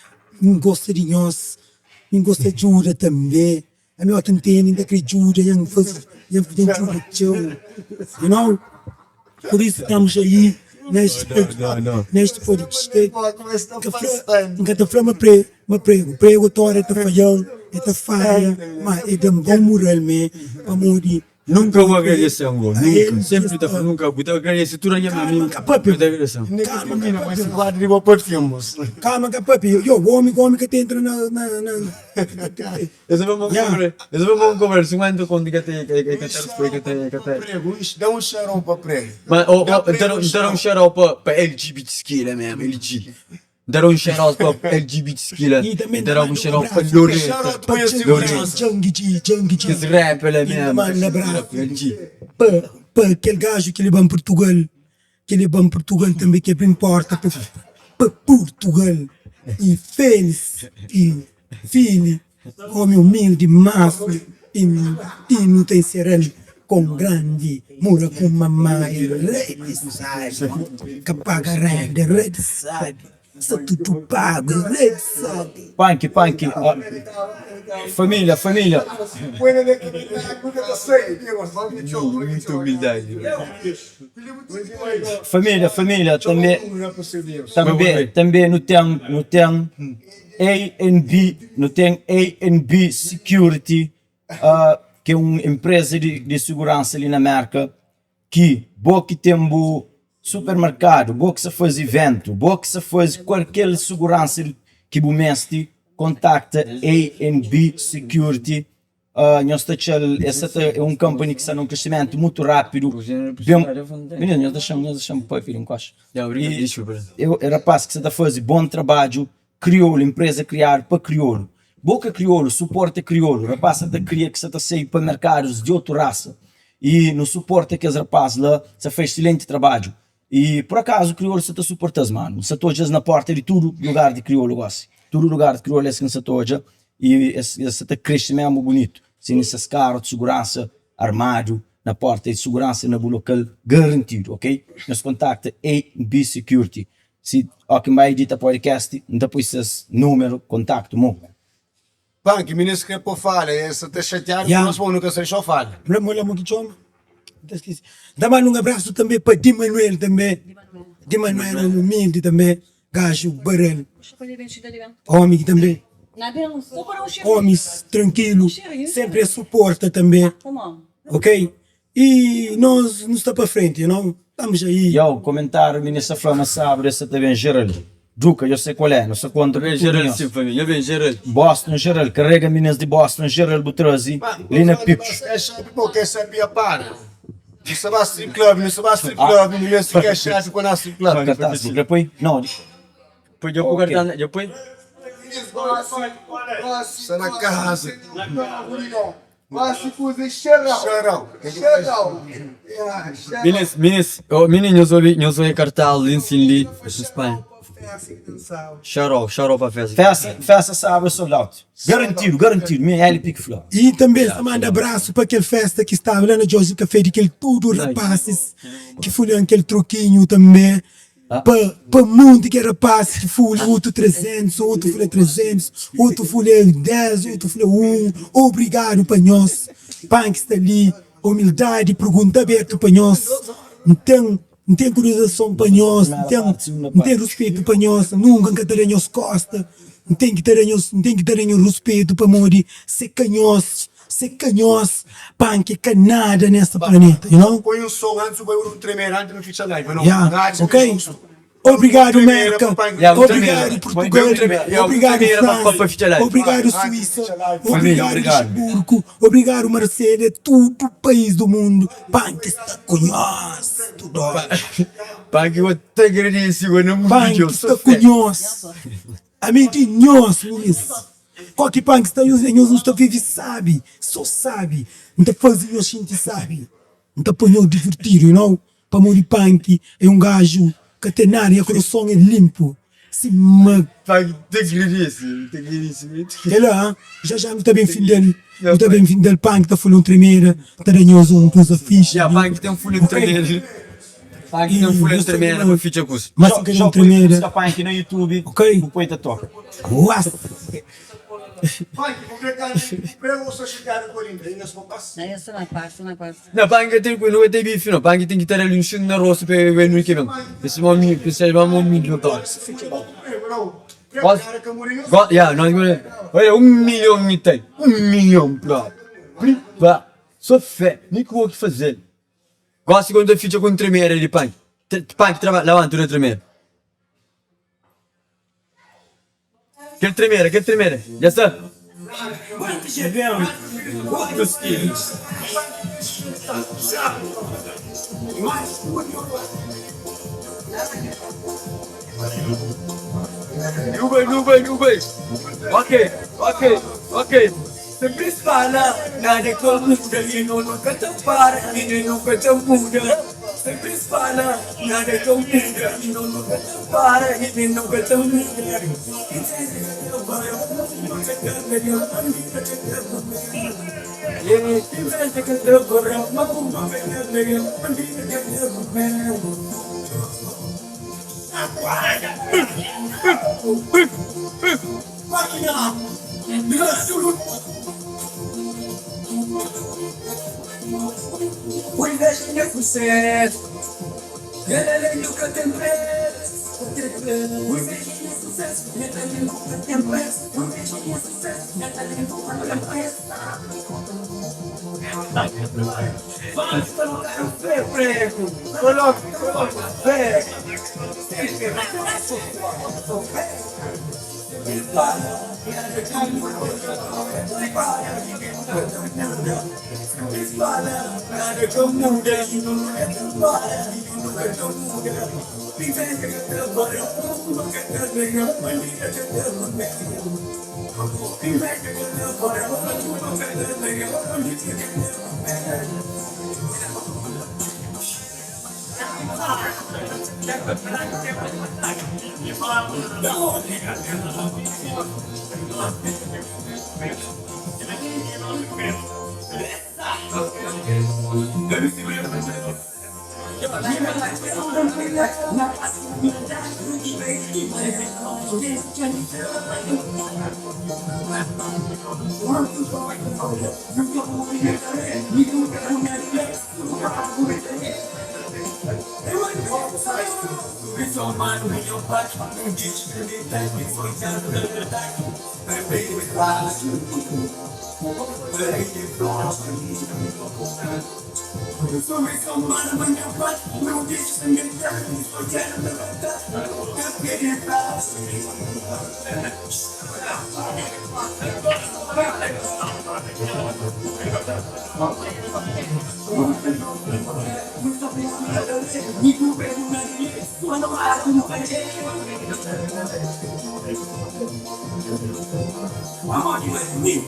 N gosta di nhos, N gosta di djuda tanbe. Ami oki N tene N ta kre djuda nha N faze nha N djuda txeu you know por isso estamos aí neste neste podcast N ka fla N ka ta fla ma pre ma prego prego tora el ta fadja-m el ta falha ma el da-m bon mural me pamodi. Nunka bu agradese-m go, nunka. Sempri ta fla nunka bu ta agradese tudu algen ma mi Kalma ka papia. bu ta agradese-m. Kalma ka papia. Kalma ka papia. Yo, omi ku omi ka ta entra na na na. Es ben pa kobra, es ben pa kobra 50 kontu ka ta e ka ta responde, ka ta ka ta. Da un xarau pa pregu. Ma o o n ta da un xarau pa pa LGBT skila mesmu, LG. N ta da un shout out pa LGBT Skila, N ta da un shout out pa Loreta, Loreta, kes rapper la mesmu, LG. Pa kel gajo ki leba-m Portugal, ki leba-m Portugal tanbe, ki abri-m porta pa Portugal, i Félix, i Fili, omi umildi, mansu, i nu ta ensera-l kon grandi mura ku mama e rei di sabi, ka paga renda rei di sabi, sta tudu pagu e rei di sabi. Panki panki Família família. Família família tanbe tanbe tanbe nu ten nu ten A&B nu ten A&B security ki é un enpreza di suguransa li na Merka ki bo ki ten bu supermerkadu, bo ki sa faze iventu, bo ki sa faze kualker suguransa ki bu meste kontakta A&B Security nhos ta atxa-l es sa ta é un company ki sta na un kresimentu mutu rápidu ben mininu nhos dexa-m nhos dexa-m papia di un koxa é rapaz ki sa ta faze bon trabadju Kriolu, enpreza kriadu pa kriolu. Bo ka kriolu, suporta kriolu. Rapaz sa ta kria ki sa ta sai pa merkadus di otu rasa. I nu suporta kes rapaz la, sa fai exsilenti trabadju. I pur akazu kriolu sa ta suporta-s, manu. N sa ta odja-s na porta di tudu lugar di kriolu gosi. Tudu lugar di kriolu es ki N sa ta odja i es sa ta krexi mesmu bunitu. Tene ses karu di suguransa armadu na porta i suguransa na bu lokal garantidu, ok? Nhos kontakta AB Security. Si oki N bai edita podcast N ta pui ses numeru kontaktu mo. Panki, minis kre po fala, es sa ta xatiadu ku nos pamo nu ka sa dexau fala. Mla mo la mo ki txoma N ta skese. N ta manda un abrasu tanbe pa Di Manuel tanbe, Di Manuel omi umildi tanbe, gaju barel, omi ki tanbe, omis trankilu, senpri es suporta tanbe, ok. E nos nu sta pa frenti you know estamos aí. Yow komentariu minis ta fla ma sabadu es sa ta ben geral Duka yo se kualé nu sa kontra ku tudu nhos Boston geral karega minis di Boston geral bu trazi li na Picos. Minis, minis, oh, minis, nhos obi, nhos obi kartal li nsin li na Spanha. Xarau, xarau pa festa. Festa, festa sábadu é sold out. Garantidu, garantidu, mi LP ki fla. I tanbe N ta manda abrasu pa kel festa ki staba la na Jorge Café di kel tudu rapasis ki fulhan kel trokinhu tanbe. Pa pa monti ke rapaz ki fulha otu 300 otu fulha 300 otu fulha 10 otu fulha 1 obrigadu pa nhos panki sta li humildadi pergunta abertu pa nhos N ten N ten kurizason pa nhos N ten N ten ruspetu pa nhos nunka N ka ta da nhos kosta N ten ki ta da nhos N ten ki ta da nhos ruspetu pamodi se ka nhos Se ka nhos panki ka nada nesta planeta you know. Põe um som antes o barulho tremer antes no fitxa live não Yeah ok obrigado Merca obrigado Portugal obrigado França obrigado Suíça obrigado Luxemburgo obrigado Marselha tudo país do mundo panki sta ku nhos tudo hora panki sta ku nhos ami di nhos minis. Koki pan ki sta nhos nhos nu sta vive sabi, so sabi N ta faze nhos xinti sabi N ta poi nhos divirtidu, you know Pamodi Panki é un gaju ka ten nada Nha kurason é linpu sima Panki ta agradese, N ta agradese mutu Kel la, já já nu ta ben finda-l Nu ta ben finda-l Panki ta fla un tremeda Ta da nhos un kuza fixi Ya, Panki ten fla un tremeda. Panki ten fla un tremeda pa fitxa kuza. Mas si ka da un tremeda. Buska Panki na YouTube bu poi ta toka. Uas. Na Panki ka ten nu ka ten bifi no. Panki ten ki ta da-l un xingu na rostu pa el nu ki ben. Esse mo mi, esse mo mi no toka. Ya, nós, olha, 1 milhão mi tem. 1 milhão próprio. Pripa. So fé, mi ku bo ki fazel. Gosi ku nu ta fitxa ku un tremera di panki. Panki traba, labanta tudu tremera. Kel tremera, kel tremera, dja sta. Nu bai, nu bai, nu bai. Ok, ok, ok. Sempre es fala, nada ka muda e no no ka ta para e nen no ka ta muda. Sempre es fala, nada ka muda e no no ka ta para e nen no ka ta muda.